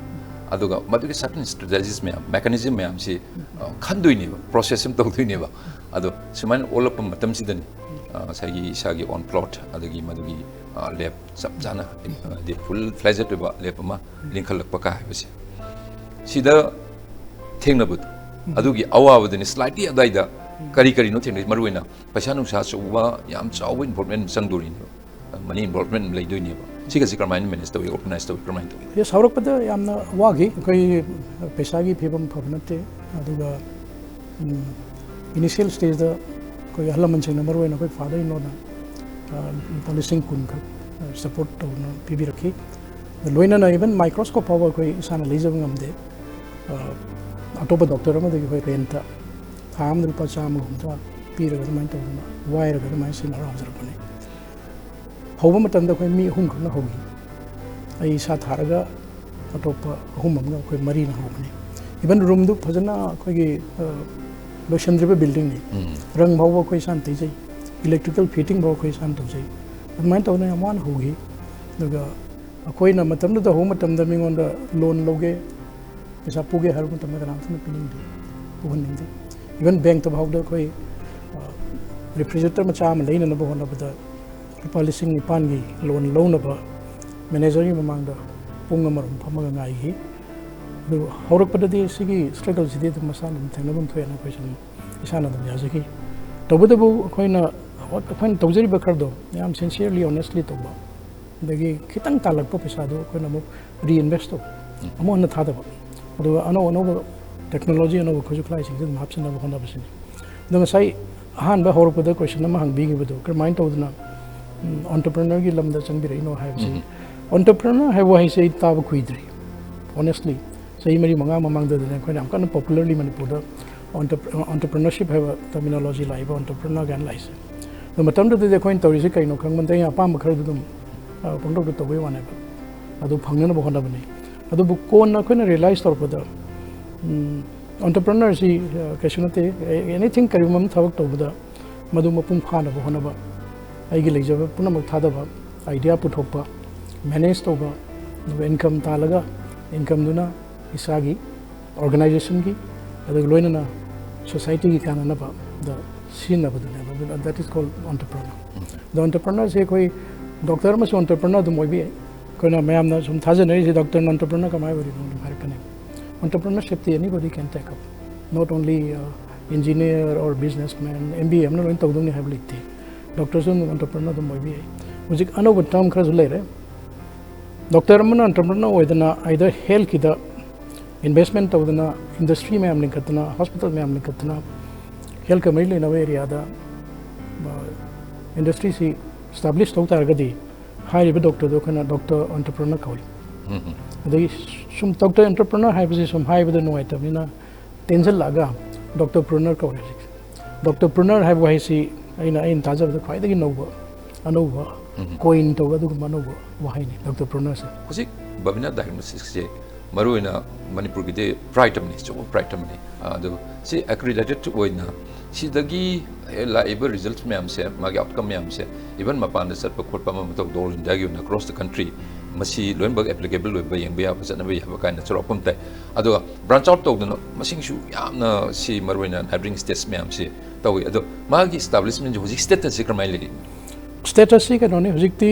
ꯑꯗꯨꯒ ꯃꯗꯨꯒꯤ certain strategies ꯃꯌꯥꯝ, mechanism ꯃꯌꯥꯝꯁꯤ, ꯑ, ꯈꯟꯗꯣꯏꯅꯦꯕ, process ꯑꯃ ꯇꯧꯗꯣꯏꯅꯦꯕ꯫ ꯑꯗꯣ ꯁꯨꯃꯥꯏꯅ ꯑꯣꯜꯂꯛꯄ ꯃꯇꯝꯁꯤꯗꯅꯤ, ꯑ, ꯉꯁꯥꯏꯒꯤ ꯏꯁꯥꯒꯤ own plot, ꯑꯗꯒꯤ ꯃꯗꯨꯒꯤ, ꯑ, lab ꯆꯞ ꯆꯥꯅ, ꯑ, ꯍꯥꯏꯗꯤ full fledged ꯑꯣꯏꯕ lab ꯑꯃ ꯂꯤꯡꯈꯠꯂꯛꯄ ꯀꯥ ꯍꯥꯏꯕꯁꯦ, ꯁꯤꯗ ꯊꯦꯡꯅꯕꯗꯣ, ꯑꯗꯨꯒꯤ ꯑꯋꯥꯕꯗꯨꯅꯤ꯫ Slightly ꯑꯗꯨꯋꯥꯏꯗ ꯀꯔꯤ ꯀꯔꯤꯅꯣ ꯊꯦꯡꯅꯩ? ꯃꯔꯨꯑꯣꯏꯅ ꯄꯩꯁꯥ ꯅꯨꯡꯁꯥ ꯑꯆꯧꯕ, ꯌꯥꯝ ꯆꯥꯎꯕ involvement ꯆꯪꯗꯣꯔꯤꯅꯦꯕ, money involvement ꯂꯩꯗꯣꯏꯅꯦꯕ꯫ ꯁꯤꯒꯁꯦ ꯀꯔꯝꯍꯥꯏꯅ manage ꯇꯧꯏ, organise ꯇꯧꯏ, ꯀꯔꯝꯍꯥꯏꯅ ꯇꯧꯏ? Yes, ꯍꯧꯔꯛꯄꯗ ꯌꯥꯝꯅ ꯋꯥꯈꯤ꯫ ꯑꯩꯈꯣꯏ ꯄꯩꯁꯥꯒꯤ ꯐꯤꯕꯝ ꯐꯕ ꯅꯠꯇꯦ꯫ ꯑꯗꯨꯒ, ꯎꯝ, initial stage ꯗ ꯑꯩꯈꯣꯏ ꯑꯍꯜ ꯂꯃꯟꯁꯤꯡꯅ, ꯃꯔꯨꯑꯣꯏꯅ ꯑꯩꯈꯣꯏ father in law ꯅ, ꯑ, ꯂꯨꯄꯥ ꯂꯤꯁꯤꯡ ꯀꯨꯟ ꯈꯛ, ꯑ, support ꯇꯧꯅ ꯄꯤꯕꯤꯔꯛꯈꯤ꯫ ꯂꯣꯏꯅꯅ even microscope ꯐꯥꯎꯕ ꯑꯩꯈꯣꯏ ꯏꯁꯥꯅ ꯂꯩꯖꯕ ꯉꯝꯗꯦ꯫ ꯑ, ꯑꯇꯣꯞꯄ doctor ꯑꯃꯗꯒꯤ ꯑꯩꯈꯣꯏ rent ꯊꯥ ꯑꯃꯗ ꯂꯨꯄꯥ ꯆꯥꯝꯃ ꯍꯨꯝꯗ꯭ꯔꯥ ꯄꯤꯔꯒ ꯑꯗꯨꯃꯥꯏꯅ ꯇꯧꯗꯅ ꯋꯥꯏꯔꯒ ꯑꯗꯨꯃꯥꯏꯅ ꯁꯤꯖꯤꯟꯅꯔ ꯍꯧꯖꯔꯛꯄꯅꯤ꯫ ꯍꯧꯕ ꯃꯇꯝꯗ ꯑꯩꯈꯣꯏ ꯃꯤ ꯑꯍꯨꯝꯈꯛꯅ ꯍꯧꯈꯤ꯫ ꯑꯩ ꯏꯁꯥ ꯊꯥꯔꯒ ꯑꯇꯣꯞꯄ ꯑꯍꯨꯝ ꯑꯃꯒ ꯑꯩꯈꯣꯏ ꯃꯔꯤꯅ ꯍꯧꯕꯅꯤ꯫ ꯏꯚꯟ ꯔꯨꯝꯗꯨ ꯐꯖꯅ ꯑꯩꯈꯣꯏꯒꯤ ꯂꯣꯏꯁꯤꯟꯗ꯭ꯔꯤꯕ ꯕꯤꯜꯗꯤꯡꯅꯤ꯫ ꯔꯪ ꯐꯥꯎꯕ ꯑꯩꯈꯣꯏ ꯏꯁꯥꯅ ꯇꯩꯖꯩ, ꯏꯂꯦꯛꯇ꯭ꯔꯤꯀꯦꯜ ꯐꯤꯠꯇꯤꯡ ꯐꯥꯎꯕ ꯑꯩꯈꯣꯏ ꯏꯁꯥꯅ ꯇꯧꯖꯩ꯫ ꯑꯗꯨꯃꯥꯏꯅ ꯇꯧꯗꯅ ꯌꯥꯝ ꯋꯥꯅ ꯍꯧꯈꯤ꯫ ꯑꯗꯨꯒ ꯑꯩꯈꯣꯏꯅ ꯃꯇꯝꯗꯨꯗ ꯍꯧꯕ ꯃꯇꯝꯗ ꯃꯤꯉꯣꯟꯗ ꯂꯣꯟ ꯂꯧꯒꯦ, ꯄꯩꯁꯥ ꯄꯨꯒꯦ ꯍꯥꯏꯕ ꯃꯇꯝꯗ ꯀꯅꯥꯝꯇꯅ ꯄꯤꯅꯤꯡꯗꯦ, ꯄꯨꯍꯟꯅꯤꯡꯗꯦ꯫ ꯏꯚꯟ ꯕꯦꯡꯛꯇ ꯐꯥꯎꯗ ꯑꯩꯈꯣꯏ ꯔꯤꯐ꯭ꯔꯤꯖꯔꯦꯇꯔ ꯃꯆꯥ ꯑꯃ ꯂꯩꯅꯅꯕ ꯍꯣꯠꯅꯕꯗ ꯂꯨꯄꯥ ꯂꯤꯁꯤꯡ ꯅꯤꯄꯥꯟꯒꯤ ꯂꯣꯟ ꯂꯧꯅꯕ ꯃꯦꯅꯦꯖꯔꯒꯤ ꯃꯃꯥꯡꯗ ꯄꯨꯡ ꯑꯃꯔꯣꯝ ꯐꯝꯃꯒ ꯉꯥꯏꯈꯤ꯫ ꯑꯗꯨ ꯍꯧꯔꯛꯄꯗꯗꯤ ꯁꯤꯒꯤ ꯁ꯭ꯇ꯭ꯔꯒꯜꯁꯤꯗꯤ ꯑꯗꯨꯝ ꯃꯁꯥꯅ ꯑꯗꯨꯝ ꯊꯦꯡꯅꯐꯝ ꯊꯣꯛꯑꯦꯅ ꯑꯩꯈꯣꯏꯁꯨ ꯑꯗꯨꯝ ꯏꯁꯥꯅ ꯑꯗꯨꯝ ꯌꯥꯖꯈꯤ꯫ ꯇꯧꯕꯇꯕꯨ ꯑꯩꯈꯣꯏꯅ ꯑꯩꯈꯣꯏꯅ ꯇꯧꯖꯔꯤꯕ ꯈꯔꯗꯣ ꯌꯥꯝ ꯁꯤꯟꯁꯤꯌꯔꯂꯤ ꯑꯣꯅꯦꯁꯂꯤ ꯇꯧꯕ, ꯑꯗꯒꯤ ꯈꯤꯇꯪ ꯇꯥꯜꯂꯛꯄ ꯄꯩꯁꯥꯗꯣ ꯑꯩꯈꯣꯏꯅ ꯑꯃꯨꯛ ꯔꯤꯏꯟꯚꯦꯁ ꯇꯧꯕ, ꯑꯃꯨꯛ ꯍꯟꯅ ꯊꯥꯗꯕ, ꯑꯗꯨꯒ ꯑꯅꯧ ꯑꯅꯧꯕ ꯇꯦꯛꯅꯣꯂꯣꯖꯤ, ꯑꯅꯧꯕ ꯈꯨꯠꯁꯨ ꯈꯨꯠꯂꯥꯏꯁꯤꯡꯁꯦ ꯑꯗꯨꯝ ꯍꯥꯞꯆꯤꯟꯅꯕ ꯍꯣꯠꯅꯕꯁꯤꯅꯤ꯫ ꯑꯗꯣ ꯉꯁꯥꯏ ꯑꯍꯥꯟꯕ ꯍꯧꯔꯛꯄꯗ ꯀꯣꯏꯁꯟ ꯑꯃ ꯍꯪꯕꯤꯈꯤꯕꯗꯣ, ꯀꯔꯝꯍꯥꯏꯅ ꯇꯧꯗꯅ ꯑꯣꯟꯇꯔꯄ꯭ꯔꯅꯔꯒꯤ ꯂꯝꯗ ꯆꯪꯕꯤꯔꯛꯏꯅꯣ ꯍꯥꯏꯕꯁꯤ, ꯑꯣꯟꯇꯔꯄ꯭ꯔꯅꯔ ꯍꯥꯏꯕ ꯋꯥꯍꯩꯁꯦ ꯑꯩ ꯇꯥꯕ ꯀꯨꯏꯗ꯭ꯔꯤ꯫ ꯑꯣꯅꯦꯁꯂꯤ, ꯆꯍꯤ ꯃꯔꯤ ꯃꯉꯥ ꯃꯃꯥꯡꯗꯗꯅꯦ ꯑꯩꯈꯣꯏꯅ ꯌꯥꯝ ꯀꯟꯅ ꯄꯣꯄꯨꯂꯔꯂꯤ ꯃꯅꯤꯄꯨꯔꯗ ꯑꯣꯟꯇꯔꯄ꯭ꯔꯅꯔꯁꯤꯞ ꯍꯥꯏꯕ ꯇꯔꯃꯤꯅꯣꯂꯣꯖꯤ ꯂꯥꯛꯏꯕ, ꯑꯣꯟꯇꯔꯄ꯭ꯔꯅꯔ ꯀꯥꯏꯅ ꯂꯥꯛꯏꯁꯦ꯫ ꯑꯗꯣ ꯃꯇꯝꯗꯨꯗꯗꯤ ꯑꯩꯈꯣꯏꯅ ꯇꯧꯔꯤꯁꯦ ꯀꯩꯅꯣ ꯈꯪꯕ ꯅꯠꯇꯦ, ꯑꯩꯅ ꯑꯄꯥꯝꯕ ꯈꯔꯗꯨ ꯑꯗꯨꯝ ꯄꯪꯇꯧꯗ ꯇꯧꯕꯩ ꯋꯥꯅꯦꯕ꯫ ꯑꯗꯨ ꯐꯪꯅꯅꯕ ꯍꯣꯠꯅꯕꯅꯤ꯫ ꯑꯗꯨꯕꯨ ꯀꯣꯟꯅ ꯑꯩꯈꯣꯏꯅ ꯔꯤꯌꯦꯂꯥꯏꯁ ꯇꯧꯔꯛꯄꯗ, ꯑꯣꯟꯇꯔꯄ꯭ꯔꯅꯔꯁꯤ ꯀꯩꯁꯨ ꯅꯠꯇꯦ꯫ ꯑꯦꯅꯤꯊꯤꯡ, ꯀꯔꯤꯒꯨꯝꯕ ꯑꯃ ꯊꯕꯛ ꯇꯧꯕꯗ ꯃꯗꯨ ꯃꯄꯨꯡ ꯐꯥꯅꯕ ꯍꯣꯠꯅꯕ, ꯑꯩꯒꯤ ꯂꯩꯖꯕ ꯄꯨꯝꯅꯃꯛ ꯊꯥꯗꯕ, ꯑꯥꯏꯗꯤꯌꯥ ꯄꯨꯊꯣꯛꯄ, ꯃꯦꯅꯦꯖ ꯇꯧꯕ, ꯑꯗꯨꯒ ꯏꯟꯀꯝ ꯇꯥꯜꯂꯒ ꯏꯟꯀꯝꯗꯨꯅ ꯏꯁꯥꯒꯤ, ꯑꯣꯔꯒꯅꯥꯏꯖꯦꯁꯟꯒꯤ, ꯑꯗꯨꯒ ꯂꯣꯏꯅꯅ ꯁꯣꯁꯥꯏꯇꯤꯒꯤ ꯀꯥꯟꯅꯅꯕꯗ ꯁꯤꯖꯤꯟꯅꯕꯗꯨꯅꯦꯕ꯫ ꯑꯗꯨꯅ that is called entrepreneur꯫ ꯑꯗꯣ ꯑꯣꯟꯇꯔꯄ꯭ꯔꯅꯔꯁꯦ ꯑꯩꯈꯣꯏ ꯗꯣꯛꯇꯔ ꯑꯃꯁꯨ ꯑꯣꯟꯇꯔꯄ꯭ꯔꯅꯔ ꯑꯗꯨꯝ ꯑꯣꯏꯕ ꯌꯥꯏ꯫ ꯑꯩꯈꯣꯏꯅ ꯃꯌꯥꯝꯅ ꯁꯨꯝ ꯊꯥꯖꯅꯔꯤꯁꯦ, "ꯗꯣꯛꯇꯔꯅ ꯑꯣꯟꯇꯔꯄ꯭ꯔꯅꯔ ꯀꯃꯥꯏꯅ ꯑꯣꯏꯔꯤꯅꯣ?" ꯑꯗꯨꯝ ꯍꯥꯏꯔꯛꯀꯅꯤ꯫ Entrepreneurshipꯇꯤ anybody can take up, not only engineer or businessman, M B A ꯑꯃꯅ ꯂꯣꯏꯅ ꯇꯧꯗꯧꯅꯤ ꯍꯥꯏꯕ ꯂꯩꯇꯦ꯫ ꯗꯣꯛꯇꯔꯁꯨ ꯑꯗꯨꯝ ꯑꯣꯟꯇꯔꯄ꯭ꯔꯅꯔ ꯑꯗꯨꯝ ꯑꯣꯏꯕ ꯌꯥꯏ꯫ ꯍꯧꯖꯤꯛ ꯑꯅꯧꯕ ꯇꯔꯝ ꯈꯔꯁꯨ ꯂꯩꯔꯦ꯫ ꯗꯣꯛꯇꯔ ꯑꯃꯅ ꯑꯣꯟꯇꯔꯄ꯭ꯔꯅꯔ ꯑꯣꯏꯗꯅ either ꯍꯦꯜꯠꯀꯤꯗ ꯏꯟꯚꯦꯁꯃꯦꯟ ꯇꯧꯗꯅ, ꯏꯟꯗꯁꯇ꯭ꯔꯤ ꯃꯌꯥꯝ ꯂꯤꯡꯈꯠꯇꯅ, ꯍꯣꯁꯄꯤꯇꯥꯜ ꯃꯌꯥꯝ ꯂꯤꯡꯈꯠꯇꯅ, ꯍꯦꯜꯠꯀ ꯃꯔꯤ ꯂꯩꯅꯕ ꯑꯦꯔꯤꯌꯥꯗ ꯏꯟꯗꯁꯇ꯭ꯔꯤꯁꯤ ꯏꯁꯇꯥꯕ꯭ꯂꯤꯁ ꯇꯧ ꯇꯥꯔꯒꯗꯤ, ꯍꯥꯏꯔꯤꯕ ꯗꯣꯛꯇꯔꯗꯣ ꯑꯩꯈꯣꯏꯅ ꯗꯣꯛꯇꯔ ꯑꯣꯟꯇꯔꯄ꯭ꯔꯅꯔ ꯀꯧꯏ꯫ ꯑꯗꯒꯤ ꯁꯨꯝ ꯗꯣꯛꯇꯔ ꯑꯣꯟꯇꯔꯄ꯭ꯔꯅꯔ ꯍꯥꯏꯕꯁꯤ ꯁꯨꯝ ꯍꯥꯏꯕꯗ ꯅꯨꯡꯉꯥꯏꯇꯕꯅꯤꯅ ꯇꯦꯟꯁꯤꯜꯂꯛꯑꯒ ꯗꯣꯛꯇꯔ ꯄ꯭ꯔꯅꯔ ꯀꯧꯔꯦ ꯍꯧꯖꯤꯛ꯫ ꯗꯣꯛꯇꯔ ꯄ꯭ꯔꯨꯅꯔ ꯍꯥꯏꯕ ꯋꯥꯍꯩꯁꯤ ꯑꯩꯅ ꯑꯩꯅ ꯇꯥꯖꯕꯗ ꯈ꯭ꯋꯥꯏꯗꯒꯤ ꯅꯧꯕ ꯑꯅꯧꯕ ꯀꯣꯏꯟ ꯇꯧꯕ ꯑꯗꯨꯒꯨꯝꯕ ꯑꯅꯧꯕ ꯋꯥꯍꯩꯅꯤ ꯗꯣꯛꯇꯔ ꯄ꯭ꯔꯨꯅꯔꯁꯦ꯫ ꯍꯧꯖꯤꯛ ꯕꯕꯤꯅꯥ ꯗꯥꯏꯒꯅꯣꯁꯤꯁꯁꯦ ꯃꯔꯨꯑꯣꯏꯅ ꯃꯅꯤꯄꯨꯔꯒꯤꯗꯤ ꯄ꯭ꯔꯥꯏꯠ ꯑꯃꯅꯤ, ꯑꯆꯧꯕ ꯄ꯭ꯔꯥꯏꯠ ꯑꯃꯅꯤ꯫ ꯑꯗꯨ ꯁꯤ ꯑꯦꯀ꯭ꯔꯤꯗꯦꯇꯦꯠ ꯑꯣꯏꯅ ꯁꯤꯗꯒꯤ ꯂꯥꯛꯏꯕ ꯔꯤꯖꯜꯠ ꯃꯌꯥꯝꯁꯦ, ꯃꯥꯒꯤ ꯑꯥꯎꯠꯀꯝ ꯃꯌꯥꯝꯁꯦ, ꯏꯚꯟ ꯃꯄꯥꯟꯗ ꯆꯠꯄ ꯈꯣꯠꯄ ꯑꯃ ꯑꯃ ꯇꯧꯕꯗ ꯑꯣꯜ ꯏꯟꯗꯤꯌꯥꯒꯤ ꯑꯣꯏꯅ ꯑꯦꯀ꯭ꯔꯣꯁ ꯗ ꯀꯟꯇ꯭ꯔꯤ ꯃꯁꯤ ꯂꯣꯏꯅꯃꯛ ꯑꯦꯄ꯭ꯂꯤꯀꯦꯕꯜ ꯑꯣꯏꯕ, ꯌꯦꯡꯕ ꯌꯥꯕ, ꯆꯠꯅꯕ ꯌꯥꯕ ꯀꯥꯏꯅ ꯆꯥꯎꯔꯥꯛꯄ ꯑꯃ ꯇꯥꯏ꯫ ꯑꯗꯨꯒ ꯕ꯭ꯔꯥꯟꯆ ꯑꯥꯎꯠ ꯇꯧꯗꯅ ꯃꯁꯤꯡꯁꯨ ꯌꯥꯝꯅ ꯁꯤ ꯃꯔꯨꯑꯣꯏꯅ ꯅꯥꯏꯕꯔꯤꯡ ꯁ꯭ꯇꯦꯠꯁ ꯃꯌꯥꯝꯁꯦ ꯇꯧꯏ꯫ ꯑꯗꯣ ꯃꯥꯒꯤ ꯏꯁꯇꯥꯕ꯭ꯂꯤꯁꯃꯦꯟꯁꯦ ꯍꯧꯖꯤꯛ ꯁ꯭ꯇꯦꯇꯁꯁꯦ ꯀꯔꯝꯍꯥꯏꯅ ꯂꯩꯔꯤ? ꯁ꯭ꯇꯦꯇꯁꯁꯤ ꯀꯩꯅꯣꯅꯤ, ꯍꯧꯖꯤꯛꯇꯤ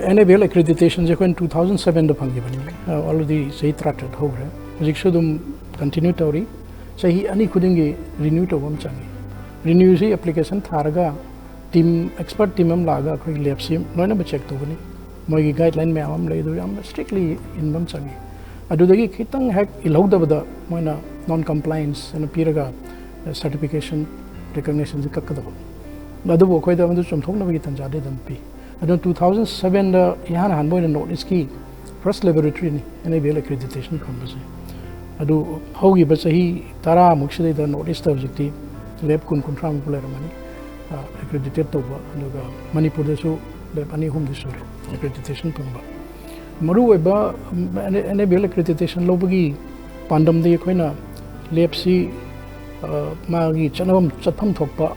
ꯑꯦꯟ ꯑꯦ ꯕꯤ ꯑꯦꯜ ꯑꯦꯀ꯭ꯔꯤꯗꯤꯇꯦꯁꯟꯁꯦ ꯑꯩꯈꯣꯏꯅ ꯇꯨ ꯊꯥꯎꯖꯟ ꯁꯕꯦꯟꯗ ꯐꯪꯈꯤꯕꯅꯤ꯫ ꯑꯣꯜꯔꯦꯗꯤ ꯆꯍꯤ ꯇꯔꯥꯇꯔꯦꯠ ꯍꯧꯈ꯭ꯔꯦ꯫ ꯍꯧꯖꯤꯛꯁꯨ ꯑꯗꯨꯝ ꯀꯟꯇꯤꯅ꯭ꯌꯨ ꯇꯧꯔꯤ꯫ ꯆꯍꯤ ꯑꯅꯤ ꯈꯨꯗꯤꯡꯒꯤ ꯔꯤꯅ꯭ꯌꯨ ꯇꯧꯕ ꯑꯃ ꯆꯪꯉꯤ꯫ ꯔꯤꯅ꯭ꯌꯨꯁꯤ ꯑꯦꯄ꯭ꯂꯤꯀꯦꯁꯟ ꯊꯥꯔꯒ ꯇꯤꯝ, ꯑꯦꯛꯁꯄꯔꯠ ꯇꯤꯝ ꯑꯃ ꯂꯥꯛꯑꯒ ꯑꯩꯈꯣꯏꯒꯤ ꯂꯦꯞꯁꯤ ꯂꯣꯏꯅꯃꯛ ꯆꯦꯛ ꯇꯧꯒꯅꯤ꯫ ꯃꯣꯏꯒꯤ ꯒꯥꯏꯗꯂꯥꯏꯟ ꯃꯌꯥꯝ ꯑꯃ ꯂꯩ, ꯑꯗꯨ ꯌꯥꯝꯅ ꯁ꯭ꯇꯔꯤꯛꯂꯤ ꯏꯟꯕ ꯑꯃ ꯆꯪꯉꯤ꯫ ꯑꯗꯨꯗꯒꯤ ꯈꯤꯇꯪ ꯍꯦꯛ ꯏꯜꯍꯧꯗꯕꯗ ꯃꯣꯏꯅ ꯅꯣꯟ ꯀꯝꯄ꯭ꯂꯥꯏꯟꯁ ꯍꯥꯏꯅ ꯄꯤꯔꯒ ꯁꯔꯇꯤꯐꯤꯀꯦꯁꯟ, ꯔꯤꯀꯒꯅꯤꯁꯟꯁꯤ ꯀꯛꯀꯗꯕ꯫ ꯑꯗꯨꯕꯨ ꯑꯩꯈꯣꯏꯗ ꯃꯗꯨ ꯆꯨꯝꯊꯣꯛꯅꯕꯒꯤ ꯇꯥꯟꯖꯥꯗꯤ ꯑꯗꯨꯝ ꯄꯤ꯫ ꯑꯗꯨꯅ ꯇꯨ ꯊꯥꯎꯖꯟ ꯁꯕꯦꯟꯗ ꯏꯍꯥꯟ ꯍꯥꯟꯕ ꯑꯣꯏꯅ ꯅꯣꯔꯠ ꯏꯁꯀꯤ ꯐꯥꯔꯁ ꯂꯦꯕꯣꯔꯦꯇꯔꯤꯅꯤ N A B L accreditation ꯐꯪꯕꯁꯦ꯫ ꯑꯗꯨ ꯍꯧꯈꯤꯕ ꯆꯍꯤ ꯇꯔꯥꯃꯨꯛ ꯁꯤꯗꯩꯗ ꯅꯣꯔꯠ ꯏꯁꯇ ꯍꯧꯖꯤꯛꯇꯤ ꯂꯦꯞ ꯀꯨꯟ ꯀꯨꯟꯊ꯭ꯔꯥꯃꯨꯛ ꯂꯩꯔꯝꯃꯅꯤ ꯑꯦꯀ꯭ꯔꯤꯗꯤꯇꯦꯠ ꯇꯧꯕ꯫ ꯑꯗꯨꯒ ꯃꯅꯤꯄꯨꯔꯗꯁꯨ ꯂꯦꯞ ꯑꯅꯤ ꯑꯍꯨꯝꯗꯤ ꯁꯨꯔꯦ ꯑꯦꯀ꯭ꯔꯤꯗꯤꯇꯦꯁꯟ ꯐꯪꯕ꯫ ꯃꯔꯨꯑꯣꯏꯕ ꯑꯦꯟ ꯑꯦ ꯕꯤ ꯑꯦꯜ ꯑꯦꯀ꯭ꯔꯤꯗꯤꯇꯦꯁꯟ ꯂꯧꯕꯒꯤ ꯄꯥꯟꯗꯝꯗꯤ ꯑꯩꯈꯣꯏꯅ ꯂꯦꯞꯁꯤ ꯃꯥꯒꯤ ꯆꯠꯅꯐꯝ ꯆꯠꯐꯝ ꯊꯣꯛꯄ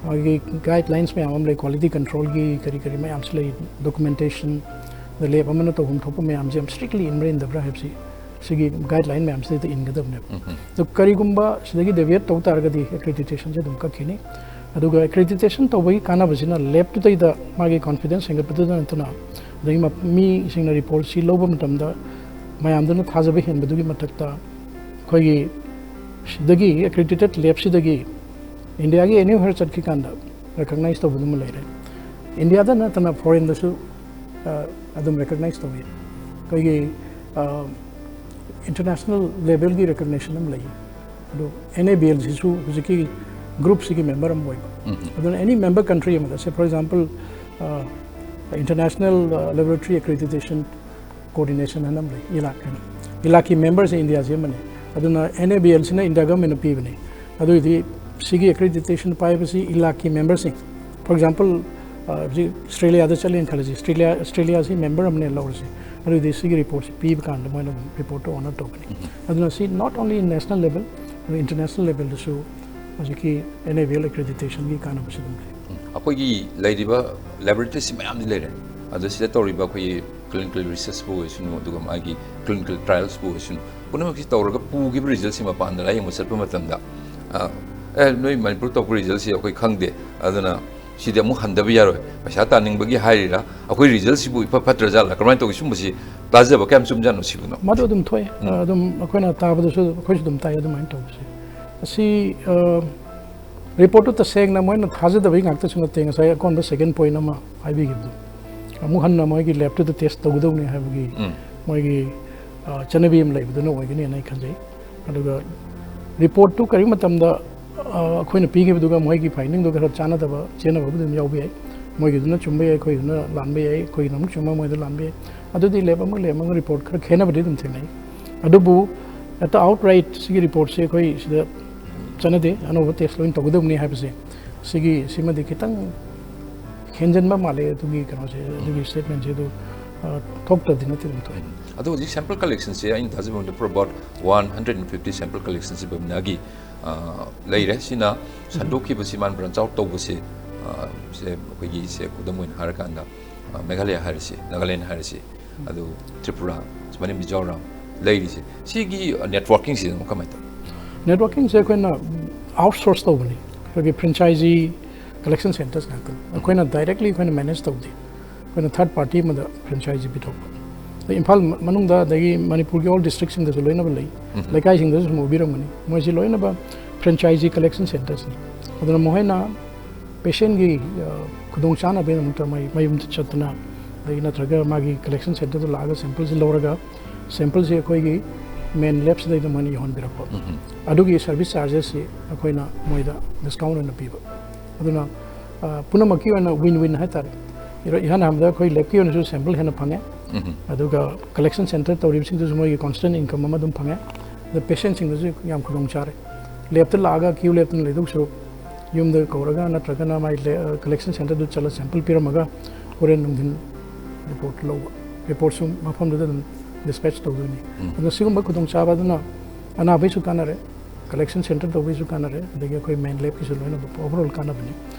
ꯃꯥꯒꯤ ꯒꯥꯏꯗꯂꯥꯏꯟꯁ ꯃꯌꯥꯝ ꯑꯃ ꯂꯩ, ꯀ꯭ꯋꯥꯂꯤꯇꯤ ꯀꯟꯇ꯭ꯔꯣꯜꯒꯤ ꯀꯔꯤ ꯀꯔꯤ ꯃꯌꯥꯝꯁꯨ ꯂꯩ, ꯗꯣꯀꯨꯃꯦꯟꯇꯦꯁꯟ, ꯂꯦꯞ ꯑꯃꯅ ꯇꯧꯐꯝ ꯊꯣꯛꯄ ꯃꯌꯥꯝꯁꯦ ꯌꯥꯝ ꯁ꯭ꯇꯔꯤꯛꯂꯤ ꯏꯟꯕ꯭ꯔꯥ ꯏꯟꯗꯕ꯭ꯔꯥ ꯍꯥꯏꯕꯁꯤ ꯁꯤꯒꯤ ꯒꯥꯏꯗꯂꯥꯏꯟ ꯃꯌꯥꯝꯁꯤꯗ ꯏꯟꯒꯗꯕꯅꯦꯕ꯫ ꯑꯗꯣ ꯀꯔꯤꯒꯨꯝꯕ ꯁꯤꯗꯒꯤ ꯗꯦꯚꯤꯌꯦꯠ ꯇꯧ ꯇꯥꯔꯒꯗꯤ ꯑꯦꯀ꯭ꯔꯤꯗꯤꯇꯦꯁꯟꯁꯦ ꯑꯗꯨꯝ ꯀꯛꯈꯤꯅꯤ꯫ ꯑꯗꯨꯒ ꯑꯦꯀ꯭ꯔꯤꯗꯤꯇꯦꯁꯟ ꯇꯧꯕꯒꯤ ꯀꯥꯟꯅꯕꯁꯤꯅ ꯂꯦꯞꯇꯨꯗꯩꯗ ꯃꯥꯒꯤ ꯀꯣꯟꯐꯤꯗꯦꯟꯁ ꯍꯦꯟꯒꯠꯄꯗꯨꯗ ꯅꯠꯇꯅ, ꯑꯗꯒꯤ ꯃꯤꯁꯤꯡꯅ ꯔꯤꯄꯣꯔꯠꯁꯤ ꯂꯧꯕ ꯃꯇꯝꯗ ꯃꯌꯥꯝꯗꯨꯅ ꯊꯥꯖꯕ ꯍꯦꯟꯕꯗꯨꯒꯤ ꯃꯊꯛꯇ ꯑꯩꯈꯣꯏꯒꯤ ꯁꯤꯗꯒꯤ ꯑꯦꯀ꯭ꯔꯤꯗꯤꯇꯦꯠ ꯂꯦꯞꯁꯤꯗꯒꯤ ꯏꯟꯗꯤꯌꯥꯒꯤ ꯑꯦꯅꯤꯋꯦꯔ ꯆꯠꯈꯤꯀꯥꯟꯗ ꯔꯦꯀꯛꯅꯥꯏꯁ ꯇꯧꯕꯗꯨꯃ ꯂꯩꯔꯦ꯫ ꯏꯟꯗꯤꯌꯥꯗ ꯅꯠꯇꯅ ꯐꯣꯔꯦꯟꯗꯁꯨ ꯑꯗꯨꯝ ꯔꯦꯀꯛꯅꯥꯏꯁ ꯇꯧꯏ꯫ ꯑꯩꯈꯣꯏꯒꯤ ꯏꯟꯇꯔꯅꯦꯁꯅꯦꯜ ꯂꯦꯚꯦꯜꯒꯤ ꯔꯦꯀꯛꯅꯤꯁꯟ ꯑꯃ ꯂꯩ꯫ ꯑꯗꯨ ꯑꯦꯟ ꯑꯦ ꯕꯤ ꯑꯦꯜꯁꯤꯁꯨ ꯍꯧꯖꯤꯛꯀꯤ ꯒ꯭ꯔꯨꯞꯁꯤꯒꯤ ꯃꯦꯝꯕꯔ ꯑꯃ ꯑꯣꯏꯕ꯫ ꯑꯗꯨꯅ ꯑꯦꯅꯤ ꯃꯦꯝꯕꯔ ꯀꯟꯇ꯭ꯔꯤ ꯑꯃꯗ, say for example international laboratory accreditation cooperation ꯍꯥꯏꯅ ꯑꯃ ꯂꯩ, ꯏꯂꯥꯛ ꯍꯥꯏꯅ꯫ ꯏꯂꯥꯛꯀꯤ ꯃꯦꯝꯕꯔꯁꯦ ꯏꯟꯗꯤꯌꯥꯁꯤ ꯑꯃꯅꯤ꯫ ꯑꯗꯨꯅ ꯑꯦꯟ ꯑꯦ ꯕꯤ ꯑꯦꯜꯁꯤꯅ ꯏꯟꯗꯤꯌꯥ ꯒꯚꯔꯟꯃꯦꯟꯠꯅ ꯄꯤꯕꯅꯤ꯫ ꯑꯗꯨꯏꯗꯤ ꯁꯤꯒꯤ ꯑꯦꯀ꯭ꯔꯤꯗꯤꯇꯦꯁꯟ ꯄꯥꯏꯕꯁꯤ ꯏꯂꯥꯛꯀꯤ ꯃꯦꯝꯕꯔꯁꯤꯡ, ꯐꯣꯔ ꯑꯦꯛꯖꯥꯝꯄꯜ, ꯍꯧꯖꯤꯛ ꯑꯁꯇ꯭ꯔꯦꯂꯤꯌꯥꯗ ꯆꯠꯂꯦꯅ ꯈꯜꯂꯁꯤ, ꯑꯁꯇ꯭ꯔꯦꯂꯤꯌꯥ ꯑꯁꯇ꯭ꯔꯦꯂꯤꯌꯥꯁꯤ ꯃꯦꯝꯕꯔ ꯑꯃꯅꯦ ꯂꯧꯔꯁꯤ, ꯑꯗꯨꯗꯤ ꯁꯤꯒꯤ ꯔꯤꯄꯣꯔꯠꯁꯤ ꯄꯤꯕ ꯀꯥꯟꯗ ꯃꯣꯏꯅ ꯑꯗꯨꯝ ꯔꯤꯄꯣꯔꯠꯇꯣ ꯑꯣꯅꯔ ꯇꯧꯒꯅꯤ꯫ ꯑꯗꯨꯅ ꯁꯤ not only in national level, ꯑꯗꯨ ꯏꯟꯇꯔꯅꯦꯁꯅꯦꯜ ꯂꯦꯕꯦꯜꯗꯁꯨ ꯍꯧꯖꯤꯛꯀꯤ ꯑꯦꯟ ꯑꯦ ꯕꯤ ꯑꯦꯜ ꯑꯦꯀ꯭ꯔꯤꯗꯤꯇꯦꯁꯟꯒꯤ ꯀꯥꯟꯅꯕꯁꯤ ꯑꯗꯨꯝ ꯂꯩ꯫ ꯑꯩꯈꯣꯏꯒꯤ ꯂꯩꯔꯤꯕ ꯂꯦꯕꯣꯔꯦꯇꯔꯤꯁꯤ ꯃꯌꯥꯝꯗꯤ ꯂꯩꯔꯦ, ꯑꯗꯣ ꯁꯤꯗ ꯇꯧꯔꯤꯕ ꯑꯩꯈꯣꯏꯒꯤ ꯀ꯭ꯂꯤꯅꯤꯀꯦꯜ ꯔꯤꯁꯔꯁꯄꯨ ꯑꯣꯏꯁꯅꯨ, ꯑꯗꯨꯒ ꯃꯥꯒꯤ ꯀ꯭ꯂꯤꯅꯤꯀꯦꯜ ꯇ꯭ꯔꯥꯏꯌꯦꯜꯁꯄꯨ ꯑꯣꯏꯁꯅꯨ, ꯄꯨꯝꯅꯃꯛꯁꯤ ꯇꯧꯔꯒ ꯄꯨꯈꯤꯕ ꯔꯤꯖꯜꯠꯁꯤ ꯃꯄꯥꯟꯗ ꯂꯥꯌꯦꯡꯕ ꯆꯠꯄ ꯃꯇꯝꯗ, ꯑ, "ꯑꯦ, ꯅꯣꯏ ꯃꯅꯤꯄꯨꯔ ꯇꯧꯕ ꯔꯤꯖꯜꯠꯁꯤ ꯑꯩꯈꯣꯏ ꯈꯪꯗꯦ, ꯑꯗꯨꯅ ꯁꯤꯗꯤ ꯑꯃꯨꯛ ꯍꯟꯗꯕ ꯌꯥꯔꯣꯏ, ꯄꯩꯁꯥ ꯇꯥꯅꯤꯡꯕꯒꯤ ꯍꯥꯏꯔꯤꯔꯥ, ꯑꯩꯈꯣꯏ ꯔꯤꯖꯜꯠꯁꯤꯕꯨ ꯏꯐ ꯐꯠꯇ꯭ꯔꯖꯥꯠꯂꯥ, ꯀꯃꯥꯏꯅ ꯇꯧꯏ?" ꯁꯨꯝꯕꯁꯤ ꯇꯥꯖꯕ ꯀꯌꯥꯝ ꯆꯨꯝꯖꯥꯠꯅꯣ ꯁꯤꯕꯨꯅꯣ? ꯃꯗꯨ ꯑꯗꯨꯝ ꯊꯣꯛꯑꯦ꯫ ꯑꯗꯨꯝ ꯑꯩꯈꯣꯏꯅ ꯇꯥꯕꯗꯁꯨ ꯑꯩꯈꯣꯏꯁꯨ ꯑꯗꯨꯝ ꯇꯥꯏ ꯑꯗꯨꯃꯥꯏꯅ ꯇꯧꯕꯁꯦ꯫ ꯑꯁꯤ, ꯑ, ꯔꯤꯄꯣꯔꯠꯇꯨ ꯇꯁꯦꯡꯅ ꯃꯣꯏꯅ ꯊꯥꯖꯗꯕꯒꯤ ꯉꯥꯛꯇꯁꯨ ꯅꯠꯇꯦ, ꯉꯁꯥꯏ ꯑꯀꯣꯟꯕ ꯁꯦꯀꯦꯟ ꯄꯣꯏꯟ ꯑꯃ ꯍꯥꯏꯕꯤꯈꯤꯕꯗꯣ, ꯑꯃꯨꯛ ꯍꯟꯅ ꯃꯣꯏꯒꯤ ꯂꯦꯕꯇꯨꯗ ꯇꯦꯁ ꯇꯧꯒꯗꯧꯅꯤ ꯍꯥꯏꯕꯒꯤ ꯃꯣꯏꯒꯤ, ꯑ, ꯆꯠꯅꯕꯤ ꯑꯃ ꯂꯩꯕꯗꯨꯅ ꯑꯣꯏꯒꯅꯤꯅ ꯑꯩ ꯈꯟꯖꯩ꯫ ꯑꯗꯨꯒ ꯔꯤꯄꯣꯔꯠꯇꯨ ꯀꯔꯤꯒꯨꯝꯕ ꯃꯇꯝꯗ, ꯑ, ꯑꯩꯈꯣꯏꯅ ꯄꯤꯈꯤꯕꯗꯨꯒ ꯃꯣꯏꯒꯤ ꯐꯥꯏꯟꯗꯤꯡꯗꯨꯒ ꯈꯔ ꯆꯥꯟꯅꯗꯕ, ꯆꯦꯟꯅꯕꯕꯨꯗꯤ ꯑꯗꯨꯝ ꯌꯥꯎꯕ ꯌꯥꯏ꯫ ꯃꯣꯏꯒꯤꯗꯨꯅ ꯆꯨꯝꯕ ꯌꯥꯏ, ꯑꯩꯈꯣꯏꯒꯤꯗꯨꯅ ꯂꯥꯟꯕ ꯌꯥꯏ, ꯑꯩꯈꯣꯏꯒꯤꯅ ꯑꯃꯨꯛ ꯆꯨꯝꯕ, ꯃꯣꯏꯗ ꯂꯥꯟꯕ ꯌꯥꯏ꯫ ꯑꯗꯨꯗꯤ ꯂꯦꯕ ꯑꯃꯒ ꯂꯦꯕ ꯑꯃꯒ ꯔꯤꯄꯣꯔꯠ ꯈꯔ ꯈꯦꯠꯅꯕꯗꯤ ꯑꯗꯨꯝ ꯊꯦꯡꯅꯩ꯫ ꯑꯗꯨꯕꯨ ꯍꯦꯛꯇ ꯑꯥꯎꯠꯔꯥꯏꯠ ꯁꯤꯒꯤ ꯔꯤꯄꯣꯔꯠꯁꯦ ꯑꯩꯈꯣꯏ ꯁꯤꯗ ꯆꯠꯅꯗꯦ, ꯑꯅꯧꯕ ꯇꯦꯁ ꯂꯣꯏꯅ ꯇꯧꯒꯗꯕꯅꯤ ꯍꯥꯏꯕꯁꯦ, ꯁꯤꯒꯤ, ꯁꯤꯃꯗꯤ ꯈꯤꯇꯪ ꯍꯦꯟꯖꯟꯕ ꯃꯥꯜꯂꯦ ꯑꯗꯨꯒꯤ ꯀꯩꯅꯣꯁꯦ, ꯑꯗꯨꯒꯤ ꯁ꯭ꯇꯦꯠꯃꯦꯟꯁꯦ꯫ ꯑꯗꯨ, ꯑ, ꯊꯣꯛꯇꯕꯗꯤ ꯅꯠꯇꯦ, ꯑꯗꯨꯝ ꯊꯣꯛꯑꯦ꯫ ꯑꯗꯣ ꯍꯧꯖꯤꯛ ꯁꯦꯝꯄꯜ ꯀꯂꯦꯛꯁꯟꯁꯦ ꯑꯩꯅ ꯊꯥꯖꯕ ꯃꯇꯝꯗ probably one hundred and fifty sample collection ꯁꯤ ꯕꯕꯤꯅꯥꯒꯤ, ꯑ, ꯂꯩꯔꯦ꯫ ꯁꯤꯅ ꯁꯟꯗꯣꯛꯈꯤꯕꯁꯤ, ꯃꯥꯅ branch out ꯇꯧꯕꯁꯤ, ꯑ, ꯁꯦ ꯑꯩꯈꯣꯏꯒꯤ, ꯁꯦ ꯈꯨꯗꯝ ꯑꯣꯏꯅ ꯍꯥꯏꯔꯀꯥꯟꯗ, ꯑ, ꯃꯦꯘꯥꯂꯌꯥ ꯍꯥꯏꯔꯁꯤ, ꯅꯥꯒꯥꯂꯦꯟ ꯍꯥꯏꯔꯁꯤ, ꯑꯗꯨ ꯇ꯭ꯔꯤꯄꯨꯔꯥ, ꯁꯨꯃꯥꯏꯅ ꯃꯤꯖꯣꯔꯥꯝ ꯂꯩꯔꯤꯁꯦ, ꯁꯤꯒꯤ networking ꯁꯤꯅ ꯑꯃꯨꯛ ꯀꯃꯥꯏꯅ ꯇꯧꯏ? Networking ꯁꯦ ꯑꯩꯈꯣꯏꯅ ꯑꯥꯎꯠꯁꯣꯔꯁ ꯇꯧꯕꯅꯤ꯫ ꯑꯩꯈꯣꯏꯒꯤ franchisee collection centres ꯉꯥꯛꯇꯅꯤ꯫ ꯑꯩꯈꯣꯏꯅ directly ꯑꯩꯈꯣꯏꯅ manage ꯇꯧꯗꯦ꯫ ꯑꯩꯈꯣꯏꯅ third party ꯑꯃꯗ franchise ꯄꯤꯊꯣꯛꯄ꯫ ꯑꯗꯩ ꯏꯝꯐꯥꯜ ꯃ-, ꯃꯅꯨꯡꯗ, ꯑꯗꯒꯤ ꯃꯅꯤꯄꯨꯔꯒꯤ all district ꯁꯤꯡꯗꯁꯨ ꯂꯣꯏꯅꯕ ꯂꯩ꯫ ꯂꯩꯀꯥꯏꯁꯤꯡꯗꯁꯨ ꯁꯨꯝ ꯎꯕꯤꯔꯝꯒꯅꯤ꯫ ꯃꯣꯏꯁꯤ ꯂꯣꯏꯅꯕ franchisee collection centres ꯅꯤ꯫ ꯑꯗꯨꯅ ꯃꯈꯣꯏꯅ patient ꯀꯤ, ꯑ, ꯈꯨꯗꯣꯡꯆꯥꯅꯕꯒꯤꯗꯃꯛꯇ ꯃꯣꯏ ꯃꯌꯨꯝꯗ ꯆꯠꯇꯅ, ꯑꯗꯒꯤ ꯅꯠꯇ꯭ꯔꯒ ꯃꯥꯒꯤ collection centre ꯗ ꯂꯥꯛꯑꯒ sample ꯁꯤ ꯂꯧꯔꯒ, sample ꯁꯤ ꯑꯩꯈꯣꯏꯒꯤ main lab ꯁꯤꯗꯩꯗ ꯃꯣꯏꯅ ꯌꯧꯍꯟꯕꯤꯔꯛꯄ꯫ ꯑꯗꯨꯒꯤ service charges ꯁꯤ ꯑꯩꯈꯣꯏꯅ ꯃꯣꯏꯗ discount ꯑꯣꯏꯅ ꯄꯤꯕ꯫ ꯑꯗꯨꯅ, ꯑ, ꯄꯨꯝꯅꯃꯛꯀꯤ ꯑꯣꯏꯅ win win ꯍꯥꯏꯇꯥꯔꯦ꯫ ꯏꯔꯣ-, ꯏꯍꯥꯟ ꯍꯥꯟꯕꯗ ꯑꯩꯈꯣꯏ lab ꯀꯤ ꯑꯣꯏꯅꯁꯨ sample ꯍꯦꯟꯅ ꯐꯪꯉꯦ꯫ ꯑꯗꯨꯒ collection centre ꯇꯧꯔꯤꯕꯁꯤꯡꯗꯨꯁꯨ ꯃꯣꯏꯒꯤ constant income ꯑꯃ ꯑꯗꯨꯝ ꯐꯪꯉꯦ꯫ ꯑꯗ patient ꯁꯤꯡꯗꯁꯨ ꯌꯥꯝ ꯈꯨꯗꯣꯡ ꯆꯥꯔꯦ꯫ ꯂꯦꯞꯇ ꯂꯥꯛꯑꯒ ꯀ꯭ꯌꯨ ꯂꯦꯞꯇꯅ ꯂꯩꯗꯧ ꯁꯔꯨꯛ, ꯌꯨꯝꯗ ꯀꯧꯔꯒ ꯅꯠꯇ꯭ꯔꯒꯅ ꯃꯥꯏ ꯀꯂꯦꯛꯁꯟ ꯁꯦꯟꯇꯔꯗꯨ ꯆꯠꯂ ꯁꯦꯝꯄꯜ ꯄꯤꯔꯝꯃꯒ ꯍꯣꯔꯦꯟ ꯅꯨꯡꯊꯤꯟ ꯔꯤꯄꯣꯔꯠ ꯂꯧꯕ, ꯔꯤꯄꯣꯔꯠꯁꯨ ꯃꯐꯝꯗꯨꯗ ꯑꯗꯨꯝ ꯗꯤꯁꯄꯦꯆ ꯇꯧꯗꯣꯏꯅꯤ꯫ ꯑꯗꯨꯅ ꯁꯤꯒꯨꯝꯕ ꯈꯨꯗꯣꯡꯆꯥꯕ ꯑꯗꯨꯅ ꯑꯅꯥꯕꯩꯁꯨ ꯀꯥꯟꯅꯔꯦ, ꯀꯂꯦꯛꯁꯟ ꯁꯦꯟꯇꯔ ꯇꯧꯕꯩꯁꯨ ꯀꯥꯟꯅꯔꯦ, ꯑꯗꯒꯤ ꯑꯩꯈꯣꯏ ꯃꯦꯟ ꯂꯦꯞꯀꯤꯁꯨ ꯂꯣꯏꯅ ꯑꯣꯚꯔꯑꯣꯜ ꯀꯥꯟꯅꯕꯅꯤ꯫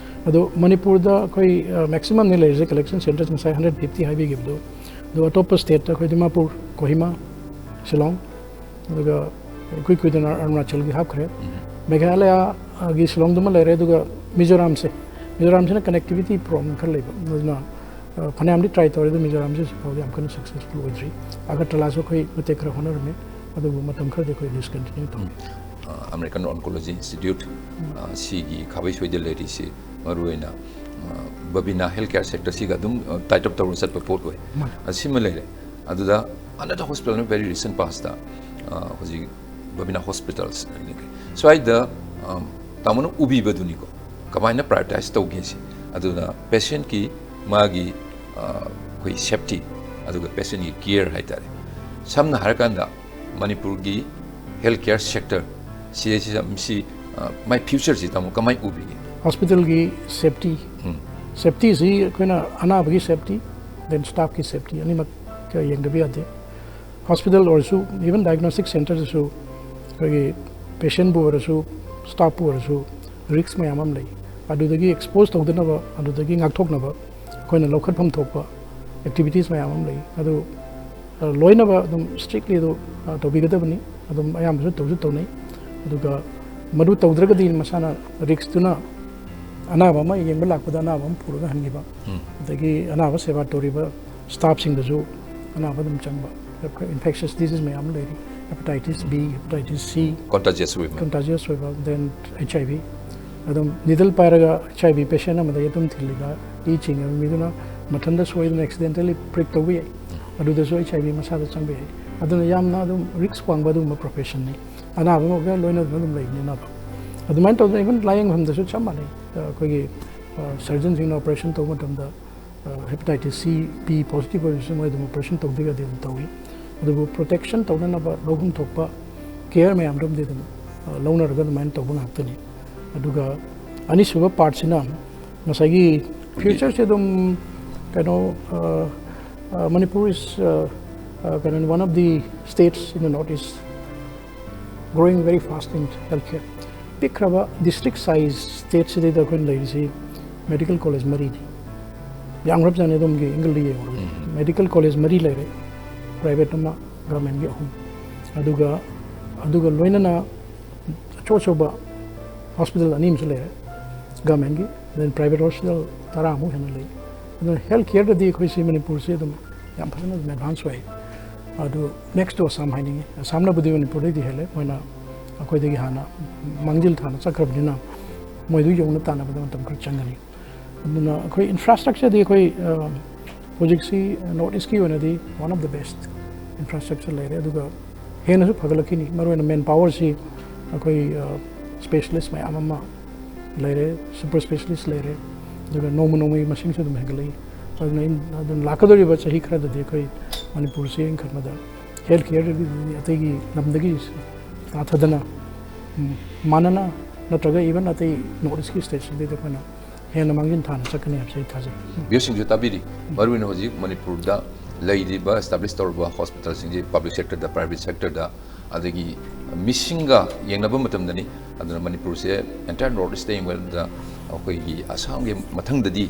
ꯑꯗꯣ ꯃꯅꯤꯄꯨꯔꯗ ꯑꯩꯈꯣꯏ ꯃꯦꯛꯁꯤꯃꯝꯅꯤ ꯂꯩꯔꯤꯁꯦ ꯀꯂꯦꯛꯁꯟ ꯁꯦꯟꯇꯔꯁꯦ, ꯉꯁꯥꯏ ꯍꯟꯗ꯭ꯔꯦꯠ ꯐꯤꯐꯇꯤ ꯍꯥꯏꯕꯤꯈꯤꯕꯗꯣ꯫ ꯑꯗꯣ ꯑꯇꯣꯞꯄ ꯁ꯭ꯇꯦꯠꯇ ꯑꯩꯈꯣꯏ ꯗꯤꯃꯥꯄꯨꯔ, ꯀꯣꯍꯤꯃꯥ, ꯁꯤꯂꯣꯡ, ꯑꯗꯨꯒ ꯏꯀꯨꯏ ꯀꯨꯏꯗꯅ ꯑꯔꯨꯅꯥꯆꯜꯒꯤ ꯍꯥꯞꯈ꯭ꯔꯦ꯫ ꯃꯦꯘꯥꯂꯌꯒꯤ ꯁꯤꯂꯣꯡꯗꯨꯃ ꯂꯩꯔꯦ, ꯑꯗꯨꯒ ꯃꯤꯖꯣꯔꯥꯝꯁꯦ, ꯃꯤꯖꯣꯔꯥꯝꯁꯤꯅ ꯀꯅꯦꯛꯇꯤꯚꯤꯇꯤ ꯄ꯭ꯔꯣꯕ꯭ꯂꯦꯝ ꯈꯔ ꯂꯩꯕ, ꯑꯗꯨꯅ ꯑ, ꯐꯅꯌꯥꯝꯗꯤ ꯇ꯭ꯔꯥꯏ ꯇꯧꯔꯦ, ꯑꯗꯨ ꯃꯤꯖꯣꯔꯥꯝꯁꯤ ꯍꯧꯖꯤꯛ ꯐꯥꯎꯗꯤ ꯌꯥꯝ ꯀꯟꯅ ꯁꯛꯁꯦꯁꯐꯨꯜ ꯑꯣꯏꯗ꯭ꯔꯤ꯫ ꯑꯒꯔꯇꯂꯥꯁꯨ ꯑꯩꯈꯣꯏ ꯃꯇꯦꯛ ꯈꯔ ꯍꯣꯠꯅꯔꯝꯃꯤ, ꯑꯗꯨꯕꯨ ꯃꯇꯝ ꯈꯔꯗꯤ ꯑꯩꯈꯣꯏ ꯗꯤꯁꯀꯟꯇꯤꯅ꯭ꯌꯨ ꯇꯧꯔꯦ꯫ ꯑ, American Oncology Institute, ꯑ, ꯁꯤꯒꯤ ꯈꯥꯕꯩ ꯁꯣꯏꯗ ꯂꯩꯔꯤꯁꯤ ꯃꯔꯨꯑꯣꯏꯅ, ꯑ, ꯕꯕꯤꯅꯥ ꯍꯦꯜꯊ ꯀꯦꯌꯔ ꯁꯦꯛꯇꯔꯁꯤꯒ ꯑꯗꯨꯝ, ꯑ, ꯇꯥꯏꯠ ꯑꯞ ꯇꯧꯔꯒ ꯆꯠꯄ ꯄꯣꯠ ꯑꯣꯏ꯫ ꯃꯥꯅꯤ꯫ ꯑ, ꯁꯤꯃ ꯂꯩꯔꯦ꯫ ꯑꯗꯨꯗ another hospital in very recent past, ꯑ, ꯍꯧꯖꯤꯛ ꯕꯕꯤꯅꯥ ꯍꯣꯁꯄꯤꯇꯥꯜꯁ ꯁ꯭ꯋꯥꯏꯗ, ꯑ, ꯇꯥꯃꯣꯅ ꯎꯕꯤꯕꯗꯨꯅꯤꯀꯣ, ꯀꯃꯥꯏꯅ ꯄ꯭ꯔꯥꯏꯌꯣꯔꯤꯇꯥꯏꯁ ꯇꯧꯒꯦ ꯁꯤ꯫ ꯑꯗꯨꯅ ꯄꯦꯁꯦꯟꯠꯀꯤ ꯃꯥꯒꯤ, ꯑ, ꯑꯩꯈꯣꯏ ꯁꯦꯐꯇꯤ, ꯑꯗꯨꯒ ꯄꯦꯁꯦꯟꯠꯀꯤ ꯀꯤꯌꯔ ꯍꯥꯏꯇꯥꯔꯦ꯫ ꯁꯝꯅ ꯍꯥꯏꯔꯀꯥꯟꯗ ꯃꯅꯤꯄꯨꯔꯒꯤ ꯍꯦꯜꯊ ꯀꯦꯌꯔ ꯁꯦꯛꯇꯔ ꯁꯤꯗꯩꯁꯤꯗ ꯃꯁꯤ, ꯑ, ꯃꯥꯏ ꯐ꯭ꯌꯨꯆꯔꯁꯤ ꯇꯥꯃꯣ ꯀꯃꯥꯏꯅ ꯎꯕꯤꯒꯦ? ꯍꯣꯁꯄꯤꯇꯥꯜꯒꯤ ꯁꯦꯐꯇꯤ, ꯎꯝ꯫ ꯁꯦꯐꯇꯤꯁꯤ ꯑꯩꯈꯣꯏꯅ ꯑꯅꯥꯕꯒꯤ ꯁꯦꯐꯇꯤ, ꯗꯦꯟ ꯁ꯭ꯇꯥꯐꯀꯤ ꯁꯦꯐꯇꯤ ꯑꯅꯤꯃꯛ ꯌꯦꯡꯗꯕ ꯌꯥꯗꯦ꯫ ꯍꯣꯁꯄꯤꯇꯥꯜ ꯑꯣꯏꯔꯁꯨ, ꯏꯚꯟ ꯗꯥꯏꯒꯅꯣꯁꯇꯤꯛ ꯁꯦꯟꯇꯔꯗꯁꯨ ꯑꯩꯈꯣꯏꯒꯤ ꯄꯦꯁꯦꯟꯕꯨ ꯑꯣꯏꯔꯁꯨ, ꯁ꯭ꯇꯥꯐꯄꯨ ꯑꯣꯏꯔꯁꯨ ꯔꯤꯛꯁ ꯃꯌꯥꯝ ꯑꯃ ꯂꯩ꯫ ꯑꯗꯨꯗꯒꯤ ꯑꯦꯛꯁꯄꯣꯖ ꯇꯧꯗꯅꯕ, ꯑꯗꯨꯗꯒꯤ ꯉꯥꯛꯊꯣꯛꯅꯕ ꯑꯩꯈꯣꯏꯅ ꯂꯧꯈꯠꯐꯝ ꯊꯣꯛꯄ ꯑꯦꯛꯇꯤꯚꯤꯇꯤꯁ ꯃꯌꯥꯝ ꯑꯃ ꯂꯩ꯫ ꯑꯗꯨ, ꯑ, ꯂꯣꯏꯅꯕ ꯑꯗꯨꯝ ꯁ꯭ꯇ꯭ꯔꯤꯛꯂꯤ ꯑꯗꯨ, ꯑ, ꯇꯧꯕꯤꯒꯗꯕꯅꯤ꯫ ꯑꯗꯨꯝ ꯑꯌꯥꯝꯕꯁꯨ ꯇꯧꯁꯨ ꯇꯧꯅꯩ꯫ ꯑꯗꯨꯒ ꯃꯗꯨ ꯇꯧꯗ꯭ꯔꯒꯗꯤ ꯃꯁꯥꯅ ꯔꯤꯛꯁꯇꯨꯅ ꯑꯅꯥꯕ ꯑꯃ ꯌꯦꯡꯕ ꯂꯥꯛꯄꯗ ꯑꯅꯥꯕ ꯑꯃ ꯄꯨꯔꯒ ꯍꯟꯈꯤꯕ, ꯎꯝ꯫ ꯑꯗꯒꯤ ꯑꯅꯥꯕ ꯁꯦꯕꯥ ꯇꯧꯔꯤꯕ ꯁ꯭ꯇꯥꯐꯁꯤꯡꯗꯁꯨ ꯑꯅꯥꯕ ꯑꯗꯨꯝ ꯆꯪꯕ꯫ ꯏꯟꯐꯦꯛꯁꯁ ꯗꯤꯖꯤꯖ ꯃꯌꯥꯝ ꯑꯃ ꯂꯩꯔꯤ, ꯍꯦꯄꯥꯇꯥꯏꯇꯤꯁ ꯕꯤ, ꯍꯦꯄꯥꯇꯥꯏꯇꯤꯁ ꯁꯤ, ꯀꯣꯟꯇꯥꯖꯤꯌꯁ ꯑꯣꯏꯕ꯫ ꯀꯣꯟꯇꯥꯖꯤꯌꯁ ꯑꯣꯏꯕ, ꯗꯦꯟ ꯑꯩꯆ ꯑꯥꯏ ꯚꯤ꯫ ꯑꯗꯨꯝ ꯅꯤꯗꯜ ꯄꯥꯏꯔꯒ ꯑꯩꯆ ꯑꯥꯏ ꯚꯤ ꯄꯦꯁꯦꯟ ꯑꯃꯗ ꯑꯗꯨꯝ ꯊꯤꯜꯂꯤꯕ, ꯏ ꯆꯤꯡꯉꯤꯕ ꯃꯤꯗꯨꯅ ꯃꯊꯟꯇ ꯁꯣꯏꯗꯅ ꯑꯦꯛꯁꯤꯗꯦꯟꯇꯦꯜꯂꯤ ꯄ꯭ꯔꯤꯛ ꯇꯧꯕ ꯌꯥꯏ꯫ ꯑꯗꯨꯗꯁꯨ ꯑꯩꯆ ꯑꯥꯏ ꯚꯤ ꯃꯁꯥꯗ ꯆꯪꯕ ꯌꯥꯏ꯫ ꯑꯗꯨꯅ ꯌꯥꯝꯅ ꯑꯗꯨꯝ ꯔꯤꯛꯁ ꯋꯥꯡꯕ ꯑꯗꯨꯒꯨꯝꯕ ꯄ꯭ꯔꯣꯐꯦꯁꯟꯅꯤ꯫ ꯑꯅꯥꯕ ꯑꯃꯒ ꯂꯣꯏꯅꯗꯨꯅ ꯑꯗꯨꯝ ꯂꯩꯕꯅꯤ ꯑꯅꯥꯕ꯫ ꯑꯗꯨꯃꯥꯏꯅ ꯇꯧꯗꯅ ꯏꯚꯟ ꯂꯥꯏꯌꯦꯡꯐꯝꯗꯁꯨ ꯆꯞ ꯃꯥꯟꯅꯩ꯫ ꯑꯩꯈꯣꯏꯒꯤ, ꯑ, ꯁꯔꯖꯟꯁꯤꯡꯅ ꯑꯣꯄꯔꯦꯁꯟ ꯇꯧꯕ ꯃꯇꯝꯗ, ꯑ, ꯍꯦꯄꯥꯇꯥꯏꯇꯤꯁ ꯁꯤ ꯕꯤ ꯄꯣꯖꯤꯇꯤꯚ ꯑꯣꯏꯔꯁꯨ ꯃꯣꯏ ꯑꯗꯨꯝ ꯑꯣꯄꯔꯦꯁꯟ ꯇꯧꯕꯤꯒꯗꯤ ꯑꯗꯨꯝ ꯇꯧꯏ꯫ ꯑꯗꯨꯕꯨ ꯄ꯭ꯔꯣꯇꯦꯛꯁꯟ ꯇꯧꯅꯅꯕ ꯂꯧꯐꯝ ꯊꯣꯛꯄ ꯀꯤꯌꯔ ꯃꯌꯥꯝꯗꯨꯝꯗꯤ ꯑꯗꯨꯝ ꯂꯧꯅꯔꯒ ꯑꯗꯨꯃꯥꯏꯅ ꯇꯧꯕ ꯉꯥꯛꯇꯅꯤ꯫ ꯑꯗꯨꯒ ꯑꯅꯤꯁꯨꯕ ꯄꯥꯔꯠꯁꯤꯅ ꯉꯁꯥꯏꯒꯤ ꯐ꯭ꯌꯨꯆꯔꯁꯦ ꯑꯗꯨꯝ ꯀꯩꯅꯣ, Manipur is ꯀꯩꯅꯣ, one of the states in the North East growing very fast in health care. ꯄꯤꯛꯈ꯭ꯔꯕ ꯗꯤꯁꯇ꯭ꯔꯤꯛ ꯁꯥꯏꯖ ꯁ꯭ꯇꯦꯠꯁꯤꯗꯩꯗ ꯑꯩꯈꯣꯏꯅ ꯂꯩꯔꯤꯁꯤ ꯃꯦꯗꯤꯀꯦꯜ ꯀꯣꯂꯦꯖ ꯃꯔꯤꯅꯤ꯫ ꯌꯥꯝꯈ꯭ꯔꯕꯖꯥꯠꯅꯤ ꯑꯗꯣꯝꯒꯤ ꯑꯦꯡꯒꯜꯗ ꯌꯦꯡꯉꯨꯔꯒꯗꯤ꯫ ꯃꯦꯗꯤꯀꯦꯜ ꯀꯣꯂꯦꯖ ꯃꯔꯤ ꯂꯩꯔꯦ, ꯄ꯭ꯔꯥꯏꯚꯦꯠ ꯑꯃ, ꯒꯚꯔꯟꯃꯦꯟꯒꯤ ꯑꯍꯨꯝ꯫ ꯑꯗꯨꯒ, ꯑꯗꯨꯒ ꯂꯣꯏꯅꯅ ꯑꯆꯧ ꯑꯆꯧꯕ ꯍꯣꯁꯄꯤꯇꯥꯜ ꯑꯅꯤ ꯑꯃꯁꯨ ꯂꯩꯔꯦ ꯒꯚꯔꯟꯃꯦꯟꯒꯤ, then ꯄ꯭ꯔꯥꯏꯚꯦꯠ ꯍꯣꯁꯄꯤꯇꯥꯜ ꯇꯔꯥꯃꯨꯛ ꯍꯦꯟꯅ ꯂꯩ꯫ ꯑꯗꯨꯅ ꯍꯦꯜꯊ ꯀꯦꯌꯔꯗꯗꯤ ꯑꯩꯈꯣꯏꯁꯤ ꯃꯅꯤꯄꯨꯔꯁꯤ ꯑꯗꯨꯝ ꯌꯥꯝ ꯐꯖꯅ ꯑꯗꯨꯝ ꯑꯦꯗꯚꯥꯟꯁ ꯑꯣꯏ꯫ ꯑꯗꯨ next to Assam ꯍꯥꯏꯅꯤꯡꯉꯤ꯫ ꯑꯁꯥꯝꯅꯕꯨꯗꯤ ꯃꯅꯤꯄꯨꯔꯗꯩꯗꯤ ꯍꯦꯜꯂꯦ, ꯃꯣꯏꯅ ꯑꯩꯈꯣꯏꯗꯒꯤ ꯍꯥꯟꯅ ꯃꯥꯡꯖꯤꯜ ꯊꯥꯅ ꯆꯠꯈ꯭ꯔꯕꯅꯤꯅ ꯃꯣꯏꯗꯨ ꯌꯧꯅ ꯇꯥꯟꯅꯕꯗ ꯃꯇꯝ ꯈꯔ ꯆꯪꯒꯅꯤ꯫ ꯑꯗꯨꯅ ꯑꯩꯈꯣꯏ ꯏꯟꯐ꯭ꯔꯥꯁ꯭ꯇ꯭ꯔꯛꯆꯔꯗꯤ ꯑꯩꯈꯣꯏ, ꯑ, ꯍꯧꯖꯤꯛꯁꯤ ꯅꯣꯔꯠ ꯏꯁꯀꯤ ꯑꯣꯏꯅꯗꯤ one of the best infrastructure ꯂꯩꯔꯦ꯫ ꯑꯗꯨꯒ ꯍꯦꯟꯅꯁꯨ ꯐꯒꯠꯂꯛꯈꯤꯅꯤ꯫ ꯃꯔꯨꯑꯣꯏꯅ ꯃꯦꯟ ꯄꯥꯋꯔꯁꯤ ꯑꯩꯈꯣꯏ, ꯑ, ꯁ꯭ꯄꯦꯁꯤꯌꯦꯂꯤꯁ ꯃꯌꯥꯝ ꯑꯃ ꯂꯩꯔꯦ, ꯁꯨꯄꯔ ꯁ꯭ꯄꯦꯁꯤꯌꯦꯂꯤꯁ ꯂꯩꯔꯦ꯫ ꯑꯗꯨꯒ ꯅꯣꯡꯃ ꯅꯣꯡꯃꯒꯤ ꯃꯁꯤꯡꯁꯨ ꯑꯗꯨꯝ ꯍꯦꯟꯒꯠꯂꯛꯏ꯫ ꯑꯗꯨꯅ ꯑꯩ-, ꯑꯗꯨꯅ ꯂꯥꯛꯀꯗꯧꯔꯤꯕ ꯆꯍꯤ ꯈꯔꯗꯗꯤ ꯑꯩꯈꯣꯏ ꯃꯅꯤꯄꯨꯔꯁꯤ ꯑꯩꯅ ꯈꯟꯕꯗ ꯍꯦꯜꯊ ꯀꯦꯌꯔꯗꯒꯤ ꯑꯇꯩꯒꯤ ꯂꯝꯗꯒꯤ ꯇꯥꯊꯗꯅ, ꯎꯝ, ꯃꯥꯟꯅꯅ ꯅꯠꯇ꯭ꯔꯒ even ꯑꯇꯩ ꯅꯣꯔꯠ ꯏꯁꯀꯤ ꯁ꯭ꯇꯦꯠꯁꯤꯡꯗꯩꯗ ꯑꯩꯈꯣꯏꯅ ꯍꯦꯟꯅ ꯃꯥꯡꯖꯤꯟ ꯊꯥꯅ ꯆꯠꯀꯅꯤ ꯍꯥꯏꯕꯁꯤ ꯑꯩ ꯊꯥꯖꯩ꯫ ꯚ꯭ꯌꯨꯁꯤꯡꯁꯨ ꯇꯥꯕꯤꯔꯤ꯫ ꯃꯔꯨꯑꯣꯏꯅ ꯍꯧꯖꯤꯛ ꯃꯅꯤꯄꯨꯔꯗ ꯂꯩꯔꯤꯕ establish ꯇꯧꯔꯕ ꯍꯣꯁꯄꯤꯇꯥꯜꯁꯤꯡꯁꯤ, ꯄꯕ꯭ꯂꯤꯛ ꯁꯦꯛꯇꯔꯗ, ꯄ꯭ꯔꯥꯏꯚꯦꯠ ꯁꯦꯛꯇꯔꯗ, ꯑꯗꯒꯤ ꯃꯤꯁꯤꯡꯒ ꯌꯦꯡꯅꯕ ꯃꯇꯝꯗꯅꯤ꯫ ꯑꯗꯨꯅ ꯃꯅꯤꯄꯨꯔꯁꯦ entire ꯅꯣꯔꯠ ꯏꯁꯇ ꯌꯦꯡꯕꯗ ꯑꯩꯈꯣꯏꯒꯤ ꯑꯁꯥꯝꯒꯤ ꯃꯊꯪꯗꯗꯤ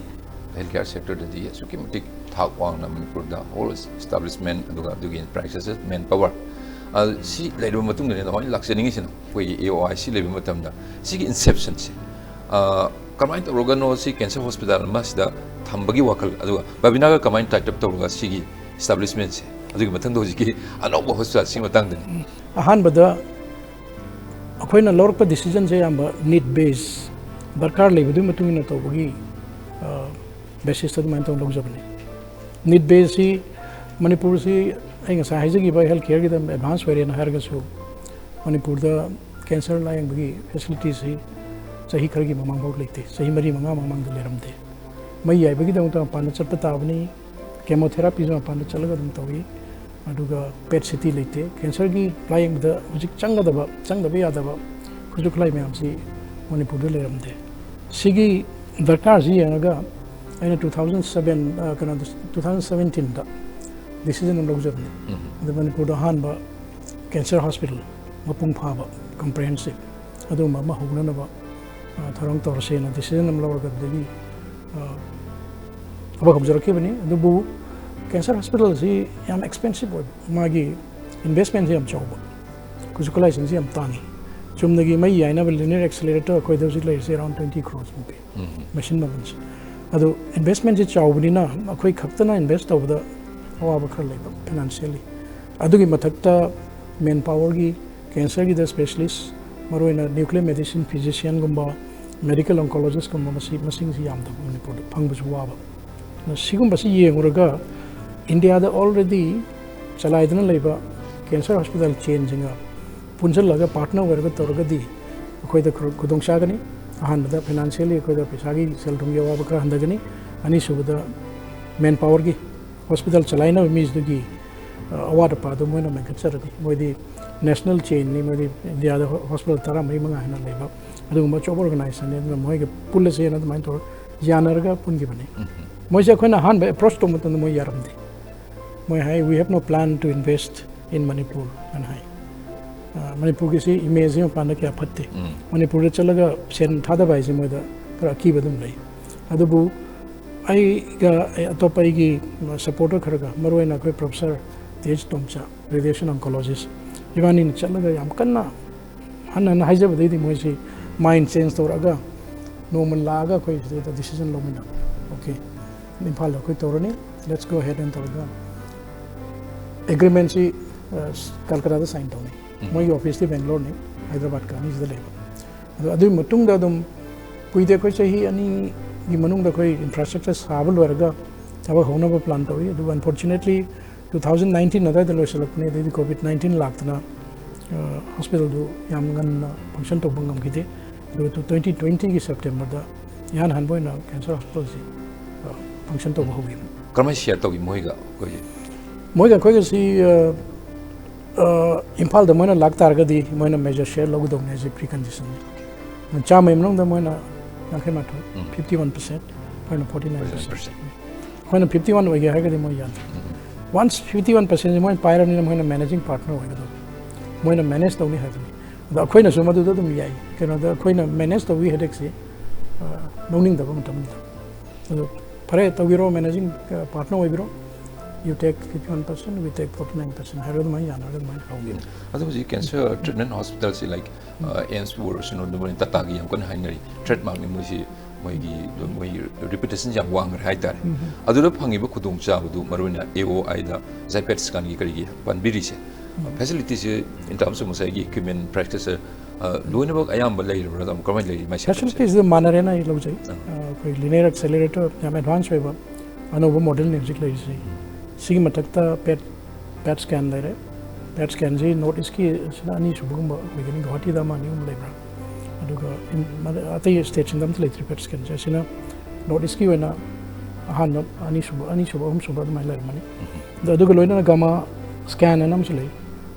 ꯍꯦꯜꯊ ꯀꯦꯌꯔ ꯁꯦꯛꯇꯔꯗꯗꯤ ꯑꯁꯨꯛꯀꯤ ꯃꯇꯤꯛ ꯊꯥꯛ ꯋꯥꯡꯅ ꯃꯅꯤꯄꯨꯔꯗ all establishment, ꯑꯗꯨꯒ ꯑꯗꯨꯒꯤ ꯏꯟꯐ꯭ꯔꯥꯁ꯭ꯇ꯭ꯔꯛꯆꯔ, ꯃꯦꯟ ꯄꯥꯋꯔ, ꯑ, ꯁꯤ ꯂꯩꯔꯕ ꯃꯇꯨꯡꯗꯅꯦ ꯑꯗꯨꯃꯥꯏꯅ ꯂꯥꯛꯆꯅꯤꯡꯉꯤꯁꯤꯅ꯫ ꯑꯩꯈꯣꯏꯒꯤ ꯑꯦ ꯑꯣ ꯑꯥꯏ ꯁꯤ ꯂꯩꯕ ꯃꯇꯝꯗ ꯁꯤꯒꯤ ꯏꯟꯁꯦꯞꯁꯟꯁꯦ, ꯑ, ꯀꯃꯥꯏꯅ ꯇꯧꯔꯒꯅꯣ ꯁꯤ ꯀꯦꯟꯁꯔ ꯍꯣꯁꯄꯤꯇꯥꯜ ꯑꯃ ꯁꯤꯗ ꯊꯝꯕꯒꯤ ꯋꯥꯈꯜ, ꯑꯗꯨꯒ ꯕꯕꯤꯅꯥꯒ ꯀꯃꯥꯏꯅ tie up ꯇꯧꯔꯒ ꯁꯤꯒꯤ ꯏꯁꯇꯥꯕ꯭ꯂꯤꯁꯃꯦꯟꯁꯦ, ꯑꯗꯨꯒꯤ ꯃꯊꯪꯗ ꯍꯧꯖꯤꯛꯀꯤ ꯑꯅꯧꯕ ꯍꯣꯁꯄꯤꯇꯥꯜꯁꯤꯒꯤ ꯃꯇꯥꯡꯗꯅꯤ꯫ ꯑꯍꯥꯟꯕꯗ ꯑꯩꯈꯣꯏꯅ ꯂꯧꯔꯛꯄ ꯗꯤꯁꯤꯖꯟꯁꯦ ꯑꯌꯥꯝꯕ ꯅꯤꯗ ꯕꯦꯁ, ꯗꯔꯀꯥꯔ ꯂꯩꯕꯗꯨꯒꯤ ꯃꯇꯨꯡ ꯏꯟꯅ ꯇꯧꯕꯒꯤ, ꯑ, ꯕꯦꯁꯤꯁꯇ ꯑꯗꯨꯃꯥꯏꯅ ꯇꯧꯔ ꯂꯧꯖꯕꯅꯤ꯫ ꯅꯤꯗ ꯕꯦꯁꯁꯤ ꯃꯅꯤꯄꯨꯔꯁꯤ ꯑꯩ ꯉꯁꯥꯏ ꯍꯥꯏꯖꯈꯤꯕ ꯍꯦꯜꯊ ꯀꯦꯌꯔꯒꯤꯗ ꯑꯦꯗꯚꯥꯟꯁ ꯑꯣꯏꯔꯦꯅ ꯍꯥꯏꯔꯒꯁꯨ ꯃꯅꯤꯄꯨꯔꯗ ꯀꯦꯟꯁꯔ ꯂꯥꯌꯦꯡꯕꯒꯤ ꯐꯦꯁꯤꯂꯤꯇꯤꯁꯤ ꯆꯍꯤ ꯈꯔꯒꯤ ꯃꯃꯥꯡꯐꯥꯎ ꯂꯩꯇꯦ, ꯆꯍꯤ ꯃꯔꯤ ꯃꯉꯥ ꯃꯃꯥꯡꯗ ꯂꯩꯔꯝꯗꯦ꯫ ꯃꯩ ꯌꯥꯏꯕꯒꯤꯗꯃꯛꯇ ꯃꯄꯥꯟꯗ ꯆꯠꯄ ꯇꯥꯕꯅꯤ, ꯀꯦꯃꯣꯊꯦꯔꯥꯄꯤꯁꯨ ꯃꯄꯥꯟꯗ ꯆꯠꯂꯒ ꯑꯗꯨꯝ ꯇꯧꯏ꯫ ꯑꯗꯨꯒ ꯄꯦꯠ ꯁꯤꯇꯤ ꯂꯩꯇꯦ꯫ ꯀꯦꯟꯁꯔꯒꯤ ꯂꯥꯌꯦꯡꯕꯗ ꯍꯧꯖꯤꯛ ꯆꯪꯒꯗꯕ, ꯆꯪꯗꯕ ꯌꯥꯗꯕ ꯈꯨꯠꯁꯨ ꯈꯨꯠꯂꯥꯏ ꯃꯌꯥꯝꯁꯤ ꯃꯅꯤꯄꯨꯔꯗ ꯂꯩꯔꯝꯗꯦ꯫ ꯁꯤꯒꯤ ꯗꯔꯀꯥꯔꯁꯤ ꯌꯦꯡꯉꯒ ꯑꯩꯅ two thousand seven, ꯑ, ꯀꯩꯅꯣꯗ, two thousand seventeenꯗ decision ꯑꯃ ꯂꯧꯖꯕꯅꯤ꯫ ꯑꯗ ꯃꯅꯤꯄꯨꯔꯗ ꯑꯍꯥꯟꯕ cancer hospital ꯃꯄꯨꯡ ꯐꯥꯕ, comprehensive, ꯑꯗꯨꯒꯨꯝꯕ ꯑꯃ ꯍꯧꯅꯅꯕ, ꯑ, ꯊꯧꯔꯥꯡ ꯇꯧꯔꯁꯦꯅ decision ꯑꯃ ꯂꯧꯔꯒ ꯑꯗꯨꯗꯒꯤ, ꯑ, ꯊꯕꯛ ꯍꯧꯖꯔꯛꯈꯤꯕꯅꯤ꯫ ꯑꯗꯨꯕꯨ cancer hospitalꯁꯤ ꯌꯥꯝ expensive ꯑꯣꯏꯕ, ꯃꯥꯒꯤ investmentꯁꯤ ꯌꯥꯝ ꯆꯥꯎꯕ, ꯈꯨꯠꯁꯨ ꯈꯨꯠꯂꯥꯏꯁꯤꯡꯁꯤ ꯌꯥꯝ ꯇꯥꯡꯉꯤ꯫ ꯆꯨꯝꯅꯒꯤ ꯃꯩ ꯌꯥꯏꯅꯕ linear accelerator ꯑꯩꯈꯣꯏꯗ ꯍꯧꯖꯤꯛ ꯂꯩꯔꯤꯁꯤ around twenty crores ꯃꯨꯛꯀꯤ ꯃꯦꯁꯤꯟ ꯃꯃꯜꯁꯦ꯫ ꯑꯗꯨ investmentꯁꯦ ꯆꯥꯎꯕꯅꯤꯅ ꯑꯩꯈꯣꯏ ꯈꯛꯇꯅ invest ꯇꯧꯕꯗ ꯑꯋꯥꯕ ꯈꯔ ꯂꯩꯕ financially꯫ ꯑꯗꯨꯒꯤ ꯃꯊꯛꯇ manpowerꯒꯤ, cancerꯒꯤꯗ specialist, ꯃꯔꯨꯑꯣꯏꯅ nuclear medicine physicianꯒꯨꯝꯕ, medical oncologistꯀꯨꯝꯕ, ꯃꯁꯤ, ꯃꯁꯤꯡꯁꯤ ꯌꯥꯝꯗꯕ ꯃꯅꯤꯄꯨꯔꯗ, ꯐꯪꯕꯁꯨ ꯋꯥꯕ꯫ ꯑꯗꯨꯅ ꯁꯤꯒꯨꯝꯕꯁꯤ ꯌꯦꯡꯉꯨꯔꯒ ꯏꯟꯗꯤꯌꯥꯗ already ꯆꯂꯥꯏꯗꯨꯅ ꯂꯩꯕ cancer hospital chainꯁꯤꯡꯒ ꯄꯨꯟꯁꯤꯜꯂꯒ partner ꯑꯣꯏꯔꯒ ꯇꯧꯔꯒꯗꯤ ꯑꯩꯈꯣꯏꯗ ꯈꯔ ꯈꯨꯗꯣꯡ ꯆꯥꯒꯅꯤ꯫ ꯑꯍꯥꯟꯕꯗ financially ꯑꯩꯈꯣꯏꯗ ꯄꯩꯁꯥꯒꯤ, ꯁꯦꯜ ꯊꯨꯝꯒꯤ ꯑꯋꯥꯕ ꯈꯔ ꯍꯟꯊꯒꯅꯤ꯫ ꯑꯅꯤꯁꯨꯕꯗ manpowerꯒꯤ, hospital ꯆꯂꯥꯏꯅꯕ ꯃꯤꯗꯨꯒꯤ, ꯑ, ꯑꯋꯥꯠ ꯑꯄꯥꯗꯨ ꯃꯣꯏꯅ ꯃꯦꯟꯈꯠꯆꯔꯅꯤ꯫ ꯃꯣꯏꯗꯤ national chainꯅꯤ, ꯃꯣꯏꯗꯤ ꯏꯟꯗꯤꯌꯥꯗ ꯍꯣ-, hospital ꯇꯔꯥꯃꯔꯤ ꯃꯉꯥ ꯍꯦꯟꯅ ꯂꯩꯕ ꯑꯗꯨꯒꯨꯝꯕ ꯑꯆꯧꯕ organizationꯅꯤ꯫ ꯑꯗꯨꯅ ꯃꯣꯏꯒ ꯄꯨꯜꯂꯁꯦꯅ ꯑꯗꯨꯃꯥꯏꯅ ꯇꯧꯔ ꯌꯥꯅꯔꯒ ꯄꯨꯟꯈꯤꯕꯅꯤ꯫ ꯃꯣꯏꯁꯦ ꯑꯩꯈꯣꯏꯅ ꯑꯍꯥꯟꯕ approach ꯇꯧꯕ ꯃꯇꯝꯗ ꯃꯣꯏ ꯌꯥꯔꯝꯗꯦ꯫ ꯃꯣꯏ ꯍꯥꯏ, "We have no plan to invest in Manipur" ꯍꯥꯏꯅ ꯍꯥꯏ꯫ ꯑ, ꯃꯅꯤꯄꯨꯔꯒꯤꯁꯤ image ꯁꯤ ꯃꯄꯥꯟꯗ ꯀꯌꯥ ꯐꯠꯇꯦ꯫ ꯃꯅꯤꯄꯨꯔꯗ ꯆꯠꯂꯒ ꯁꯦꯟ ꯊꯥꯗꯕ ꯍꯥꯏꯁꯦ ꯃꯣꯏꯗ ꯈꯔ ꯑꯀꯤꯕ ꯑꯗꯨꯝ ꯂꯩ꯫ ꯑꯗꯨꯕꯨ ꯑꯩꯒ, ꯑꯩ ꯑꯇꯣꯞꯄ ꯑꯩꯒꯤ supporter ꯈꯔꯒ, ꯃꯔꯨꯑꯣꯏꯅ ꯑꯩꯈꯣꯏ professor ꯇꯦꯖ ꯇꯣꯝꯆꯥ, radiation oncologist, ꯏꯕꯥꯅꯤꯅ ꯆꯠꯂꯒ ꯌꯥꯝ ꯀꯟꯅ ꯍꯟꯅ ꯍꯟꯅ ꯍꯥꯏꯖꯕꯗꯩꯗꯤ ꯃꯣꯏꯁꯤ mind change ꯇꯧꯔꯛꯑꯒ ꯅꯣꯡꯃ ꯂꯥꯛꯑꯒ ꯑꯩꯈꯣꯏ ꯁꯤꯗꯩꯗ decision ꯂꯧꯃꯤꯟꯅꯕ꯫ Okay, ꯏꯝꯐꯥꯜꯗ ꯑꯩꯈꯣꯏ ꯇꯧꯔꯅꯤ, let's go ahead and ꯇꯧꯔꯒ agreement ꯁꯤ, ꯑ, ꯀꯜꯀꯇꯥꯗ sign ꯇꯧꯅꯤ꯫ ꯃꯣꯏꯒꯤ office ꯇꯤ ꯕꯦꯡꯒ꯭ꯂꯣꯔꯅꯤ, ꯍꯥꯏꯗ꯭ꯔꯕꯥꯗꯀ ꯑꯅꯤꯁꯤꯗ ꯂꯩꯕ꯫ ꯑꯗꯣ ꯑꯗꯨꯒꯤ ꯃꯇꯨꯡꯗ ꯑꯗꯨꯝ ꯀꯨꯏꯗꯦ, ꯑꯩꯈꯣꯏ ꯆꯍꯤ ꯑꯅꯤꯒꯤ ꯃꯅꯨꯡꯗ ꯑꯩꯈꯣꯏ infrastructure ꯁꯥꯕ ꯂꯣꯏꯔꯒ ꯊꯕꯛ ꯍꯧꯅꯕ plan ꯇꯧꯏ꯫ ꯑꯗꯨꯕꯨ unfortunately two thousand nineteen ꯑꯗꯨꯋꯥꯏꯗ ꯂꯣꯏꯁꯤꯜꯂꯛꯄꯅꯤ꯫ ꯑꯗꯩꯗꯤ COVID nineteen ꯂꯥꯛꯇꯅ, ꯑ, hospitalꯗꯨ ꯌꯥꯝ ꯉꯟꯅ function ꯇꯧꯕ ꯉꯝꯈꯤꯗꯦ꯫ ꯑꯗꯨꯒ twenty twentyꯒꯤ Septemberꯗ ꯏꯍꯥꯟ ꯍꯥꯟꯕ ꯑꯣꯏꯅ cancer hospitalꯁꯤ, ꯑ, function ꯇꯧꯕ ꯍꯧꯈꯤꯕꯅꯤ꯫ ꯀꯔꯝꯍꯥꯏꯅ share ꯇꯧꯈꯤ ꯃꯣꯏꯒ ꯑꯩꯈꯣꯏꯒꯤ? ꯃꯣꯏꯒ ꯑꯩꯈꯣꯏꯒꯁꯤ, ꯑ, ꯑ, ꯏꯝꯐꯥꯜꯗ ꯃꯣꯏꯅ ꯂꯥꯛ ꯇꯥꯔꯒꯗꯤ ꯃꯣꯏꯅ major share ꯂꯧꯒꯗꯧꯅꯦ ꯍꯥꯏꯁꯦ precondition꯫ ꯆꯥꯝꯃꯒꯤ ꯃꯅꯨꯡꯗ ꯃꯣꯏꯅ ꯌꯥꯡꯈꯩ ꯃꯥꯊꯣꯏ, fifty one percent, ꯑꯩꯈꯣꯏꯅ forty nine percent꯫ ꯑꯩꯈꯣꯏꯅ fifty one ꯑꯣꯏꯒꯦ ꯍꯥꯏꯔꯒꯗꯤ ꯃꯣꯏ ꯌꯥꯗꯦ꯫ Once fifty one percent ꯁꯤ ꯃꯣꯏꯅ ꯄꯥꯏꯔꯕꯅꯤꯅ ꯃꯣꯏꯅ managing partner ꯑꯣꯏꯒꯗꯧꯕ, ꯃꯣꯏꯅ manage ꯇꯧꯅꯤ ꯍꯥꯏꯕꯅꯤ꯫ ꯑꯗꯣ ꯑꯩꯈꯣꯏꯅꯁꯨ ꯃꯗꯨꯗ ꯑꯗꯨꯝ ꯌꯥꯏ꯫ ꯀꯩꯅꯣꯗ ꯑꯩꯈꯣꯏꯅ manage ꯇꯧꯕꯒꯤ headache ꯁꯤ, ꯑ, ꯂꯧꯅꯤꯡꯗꯕ ꯃꯇꯝꯗꯨꯗ꯫ ꯑꯗꯣ ꯐꯔꯦ, ꯇꯧꯕꯤꯔꯣ, managing, ꯑ, partner ꯑꯣꯏꯕꯤꯔꯣ, you take fifty one percent, we take forty nine percent ꯍꯥꯏꯔꯒ ꯑꯗꯨꯃꯥꯏꯅ ꯌꯥꯅꯔꯒ ꯑꯗꯨꯃꯥꯏꯅ ꯂꯧꯒꯅꯤ꯫ ꯑꯗꯣ ꯍꯧꯖꯤꯛ cancer treatment hospital ꯁꯤ, like, ꯑ, ꯑꯦꯝꯁꯄꯨ ꯑꯣꯏꯔꯁꯨ, ꯑꯗꯨꯃꯥꯏꯅ ꯇꯥꯇꯥꯒꯤ ꯌꯥꯝ ꯀꯟꯅ ꯍꯥꯏꯅꯔꯤ꯫ Trademark ꯅꯤ ꯃꯣꯏꯁꯤ, ꯃꯣꯏꯒꯤ, ꯃꯣꯏ reputation ꯁꯤ ꯌꯥꯝ ꯋꯥꯡꯈ꯭ꯔꯦ ꯍꯥꯏꯇꯥꯔꯦ꯫ ꯑꯗꯨꯗ ꯐꯪꯉꯤꯕ ꯈꯨꯗꯣꯡꯆꯥꯕꯗꯨ, ꯃꯔꯨꯑꯣꯏꯅ ꯑꯦ ꯑꯣ ꯑꯥꯏꯗ, ꯖꯥꯏꯄꯦꯠ ꯁ꯭ꯀꯥꯟꯒꯤ ꯀꯔꯤꯒꯤ ꯄꯟꯕꯤꯔꯤꯁꯦ, facility say in terms of ꯉꯁꯥꯏꯒꯤ equipment, infrastructure, ꯑ, ꯂꯣꯏꯅꯃꯛ ꯑꯌꯥꯝꯕ ꯂꯩꯔꯕ꯭ꯔꯥ? ꯑꯗꯨꯝ ꯀꯃꯥꯏꯅ ꯂꯩꯔꯤ ꯃꯥꯏ setup ꯁꯦ? Facility ꯁꯤꯗ ꯃꯥꯟꯅꯔꯦꯅ ꯑꯩ ꯂꯧꯖꯩ꯫ ꯑ, ꯑꯩꯈꯣꯏ linear accelerator ꯌꯥꯝ advance ꯑꯣꯏꯕ ꯑꯅꯧꯕ model ꯅꯤ ꯍꯧꯖꯤꯛ ꯂꯩꯔꯤꯁꯤ꯫ ꯁꯤꯒꯤ ꯃꯊꯛꯇ PET, PET scan ꯂꯩꯔꯦ꯫ PET scan ꯁꯤ North East ꯀꯤ ꯁꯤꯅ ꯑꯅꯤꯁꯨꯕꯒꯨꯝꯕ ꯑꯣꯏꯒꯅꯤ, ꯒꯨꯋꯥꯍꯥꯇꯤꯗ ꯑꯃ ꯑꯅꯤ ꯑꯍꯨꯝ ꯂꯩꯕ꯭ꯔꯥ? ꯑꯗꯨꯒ ꯏꯝ-, ꯃꯗ-, ꯑꯇꯩ state ꯁꯤꯡꯗ ꯑꯝꯇ ꯂꯩꯇ꯭ꯔꯤ PET scan ꯁꯦ꯫ ꯑꯁꯤꯅ North East ꯀꯤ ꯑꯣꯏꯅ ꯑꯍꯥꯟꯕ, ꯑꯅꯤꯁꯨꯕ, ꯑꯅꯤꯁꯨꯕ, ꯑꯍꯨꯝꯁꯨꯕ ꯑꯗꯨꯃꯥꯏꯅ ꯂꯩꯔꯝꯃꯅꯤ꯫ ꯑꯗꯣ ꯑꯗꯨꯒ ꯂꯣꯏꯅꯅ gamma scan ꯍꯥꯏꯅ ꯑꯃꯁꯨ ꯂꯩ꯫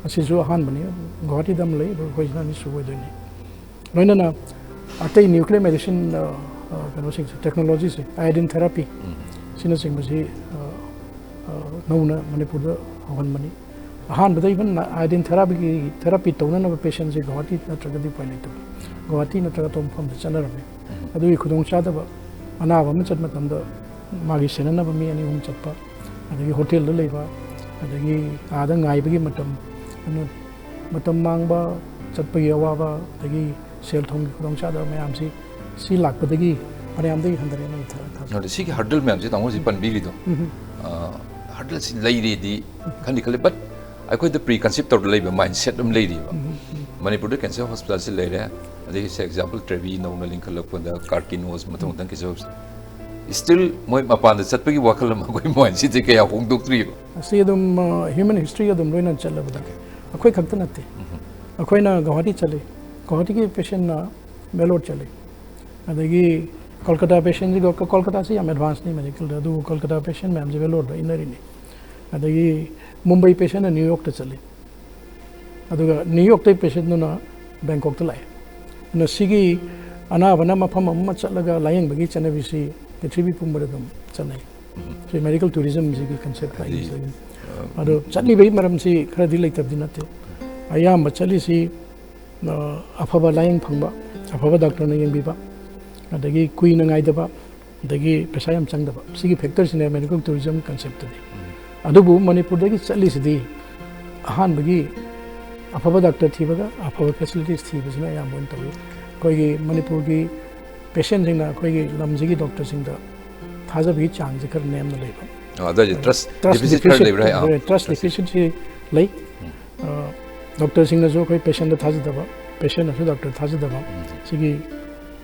ꯑꯁꯤꯁꯨ ꯑꯍꯥꯟꯕꯅꯤ, ꯒꯨꯋꯥꯍꯥꯇꯤꯗ ꯑꯃ ꯂꯩ, ꯑꯗꯨꯒ ꯑꯩꯈꯣꯏꯁꯤꯅ ꯑꯅꯤꯁꯨꯕ ꯑꯣꯏꯗꯣꯏꯅꯤ꯫ ꯂꯣꯏꯅꯅ ꯑꯇꯩ nuclear medicine, ꯑ, ꯑ, ꯀꯩꯅꯣꯁꯤꯡꯁꯦ, technology ꯁꯦ, iodine therapy ꯁꯤꯅꯆꯤꯡꯕꯁꯤ, ꯑ, ꯑ, ꯅꯧꯅ ꯃꯅꯤꯄꯨꯔꯗ ꯍꯧꯍꯟꯕꯅꯤ꯫ ꯑꯍꯥꯟꯕꯗ even iodine therapy ꯒꯤ, therapy ꯇꯧꯅꯅꯕ patient ꯁꯦ ꯒꯨꯋꯥꯍꯥꯇꯤ ꯅꯠꯇ꯭ꯔꯒꯗꯤ ꯎꯄꯥꯏ ꯂꯩꯇꯕ, ꯒꯨꯋꯥꯍꯥꯇꯤ ꯅꯠꯇ꯭ꯔꯒ ꯑꯇꯣꯞꯄ ꯃꯐꯝꯗ ꯆꯠꯅꯔꯝꯃꯤ꯫ ꯑꯗꯨꯒꯤ ꯈꯨꯗꯣꯡꯆꯥꯗꯕ, ꯑꯅꯥꯕ ꯑꯃ ꯆꯠꯄ ꯃꯇꯝꯗ ꯃꯥꯒꯤ ꯁꯦꯟꯅꯅꯕ ꯃꯤ ꯑꯅꯤ ꯑꯍꯨꯝ ꯆꯠꯄ, ꯑꯗꯒꯤ ꯍꯣꯇꯦꯜꯗ ꯂꯩꯕ, ꯑꯗꯒꯤ ꯑꯥꯗ ꯉꯥꯏꯕꯒꯤ ꯃꯇꯝ, ꯑꯗꯨꯅ ꯃꯇꯝ ꯃꯥꯡꯕ, ꯆꯠꯄꯒꯤ ꯑꯋꯥꯕ, ꯑꯗꯒꯤ ꯁꯦꯜ ꯊꯨꯝꯒꯤ ꯈꯨꯗꯣꯡꯆꯥꯗꯕ ꯃꯌꯥꯝꯁꯤ, ꯁꯤ ꯂꯥꯛꯄꯗꯒꯤ ꯐꯅꯌꯥꯝꯗꯤ ꯍꯟꯊꯔꯦꯅ ꯑꯩ ꯊꯥ-, ꯊꯥꯖꯩ꯫ ꯑꯗꯣ ꯁꯤꯒꯤ hurdle ꯃꯌꯥꯝꯁꯦ ꯇꯥꯃꯣ ꯍꯧꯖꯤꯛ ꯄꯟꯕꯤꯔꯤꯗꯣ, ꯑ, hurdle ꯁꯤ ꯂꯩꯔꯦꯗꯤ ꯈꯟꯗꯤ ꯈꯜꯂꯤ, but ꯑꯩꯈꯣꯏꯗ pre conceived ꯇꯧꯔ ꯂꯩꯕ mindset ꯑꯃ ꯂꯩꯔꯤꯕ꯫ ꯃꯅꯤꯄꯨꯔꯗ cancer hospital ꯁꯤ ꯂꯩꯔꯦ, ꯑꯗꯒꯤ, say example, ꯇ꯭ꯔꯦꯕꯤ ꯅꯧꯅ ꯂꯤꯡꯈꯠꯂꯛꯄꯗ, ꯀꯥꯔꯀꯤꯅꯣꯁ, ꯃꯊꯪ ꯃꯊꯪ cancer hospital, still ꯃꯣꯏ ꯃꯄꯥꯟꯗ ꯆꯠꯄꯒꯤ ꯋꯥꯈꯜ ꯑꯃ ꯑꯩꯈꯣꯏ mindset ꯁꯦ ꯀꯌꯥ ꯍꯣꯡꯗꯣꯛꯇ꯭ꯔꯤꯕ꯫ ꯑꯁꯤ ꯑꯗꯨꯝ, ꯑ, human history ꯒ ꯑꯗꯨꯝ ꯂꯣꯏꯅ ꯆꯠꯂꯕꯗ, ꯑꯩꯈꯣꯏ ꯈꯛꯇ ꯅꯠꯇꯦ꯫ ꯑꯩꯈꯣꯏꯅ ꯒꯨꯋꯥꯍꯥꯇꯤ ꯆꯠꯂꯤ, ꯒꯨꯋꯥꯍꯥꯇꯤꯒꯤ patient ꯅ ꯚꯦꯂꯣꯔ ꯆꯠꯂꯤ, ꯑꯗꯒꯤ ꯀꯣꯜꯀꯇꯥ patient ꯁꯤ, ꯀꯣꯜꯀꯇꯥꯁꯤ ꯌꯥꯝ advance ꯅꯤ medical ꯗ, ꯑꯗꯨꯕꯨ ꯀꯣꯜꯀꯇꯥ patient ꯃꯌꯥꯝꯁꯤ ꯚꯦꯂꯣꯔꯗ ꯏꯟꯅꯔꯤꯅꯤ꯫ ꯑꯗꯒꯤ ꯃꯨꯝꯕꯥꯏ ꯄꯦꯁꯦꯟꯅ ꯅ꯭ꯌꯨ ꯌꯣꯔꯛꯇ ꯆꯠꯂꯤ, ꯑꯗꯨꯒ ꯅ꯭ꯌꯨ ꯌꯣꯔꯛꯇꯩ ꯄꯦꯁꯦꯟꯗꯨꯅ ꯕꯦꯡꯀꯣꯛꯇ ꯂꯥꯛꯑꯦ꯫ ꯑꯗꯨꯅ ꯁꯤꯒꯤ ꯑꯅꯥꯕꯅ ꯃꯐꯝ ꯑꯃ ꯆꯠꯂꯒ ꯂꯥꯌꯦꯡꯕꯒꯤ ꯆꯠꯅꯕꯤꯁꯤ ꯄ꯭ꯔꯤꯊꯤꯕꯤ ꯄꯨꯝꯕꯗ ꯑꯗꯨꯝ ꯆꯠꯅꯩ꯫ ꯁꯤ ꯃꯦꯗꯤꯀꯦꯜ ꯇꯨꯔꯤꯖꯝꯁꯤꯒꯤ ꯀꯟꯁꯦꯞ ꯍꯥꯏꯗꯤ, ꯍꯥꯏꯔꯤꯁꯦ꯫ ꯑ, ꯑꯗꯣ ꯆꯠꯂꯤꯕꯒꯤ ꯃꯔꯝꯁꯤ ꯈꯔꯗꯤ ꯂꯩꯇꯕꯗꯤ ꯅꯠꯇꯦ꯫ ꯑꯌꯥꯝꯕ ꯆꯠꯂꯤꯁꯤ, ꯑ, ꯑꯐꯕ ꯂꯥꯌꯦꯡ ꯐꯪꯕ, ꯑꯐꯕ ꯗꯥꯛꯇꯔꯅ ꯌꯦꯡꯕꯤꯕ, ꯑꯗꯒꯤ ꯀꯨꯏꯅ ꯉꯥꯏꯗꯕ, ꯑꯗꯒꯤ ꯄꯩꯁꯥ ꯌꯥꯝ ꯆꯪꯗꯕ, ꯁꯤꯒꯤ ꯐꯦꯛꯇꯔꯁꯤꯅꯦ ꯃꯦꯗꯤꯀꯦꯜ ꯇꯨꯔꯤꯖꯝ ꯀꯟꯁꯦꯞꯇꯗꯤ꯫ ꯑꯗꯨꯕꯨ ꯃꯅꯤꯄꯨꯔꯗꯒꯤ ꯆꯠꯂꯤꯁꯤꯗꯤ ꯑꯍꯥꯟꯕꯒꯤ ꯑꯐꯕ ꯗꯥꯛꯇꯔ ꯊꯤꯕꯒ ꯑꯐꯕ ꯐꯦꯁꯤꯂꯤꯇꯤꯁ ꯊꯤꯕꯁꯤꯅ ꯑꯌꯥꯝꯕ ꯑꯣꯏꯅ ꯇꯧꯏ꯫ ꯑꯩꯈꯣꯏꯒꯤ ꯃꯅꯤꯄꯨꯔꯒꯤ ꯄꯦꯁꯦꯟꯁꯤꯡꯅ ꯑꯩꯈꯣꯏꯒꯤ ꯂꯝꯁꯤꯒꯤ ꯗꯣꯛꯇꯔꯁꯤꯡꯗ ꯊꯥꯖꯕꯒꯤ ꯆꯥꯡꯁꯦ ꯈꯔ ꯅꯦꯝꯅ ꯂꯩꯕ꯫ ꯑ, ꯑꯗꯨ ꯍꯥꯏꯁꯦ ꯇ꯭ꯔꯁ ꯇ꯭ꯔꯁ ꯗꯤꯐꯤꯁꯤꯠ ꯈꯔ ꯗꯤꯐꯤꯁꯤꯠ ꯂꯩꯕ꯭ꯔꯥ ꯍꯥꯏ? ꯑꯥ, ꯇ꯭ꯔꯁ ꯇ꯭ꯔꯁ ꯗꯤꯐꯤꯁꯤꯠꯁꯤ ꯂꯩ꯫ ꯑ, ꯗꯣꯛꯇꯔꯁꯤꯡꯅꯁꯨ ꯑꯩꯈꯣꯏ ꯄꯦꯁꯦꯟꯗ ꯊꯥꯖꯗꯕ, ꯄꯦꯁꯦꯟꯅꯁꯨ ꯗꯣꯛꯇꯔ ꯊꯥꯖꯗꯕ, ꯁꯤꯒꯤ,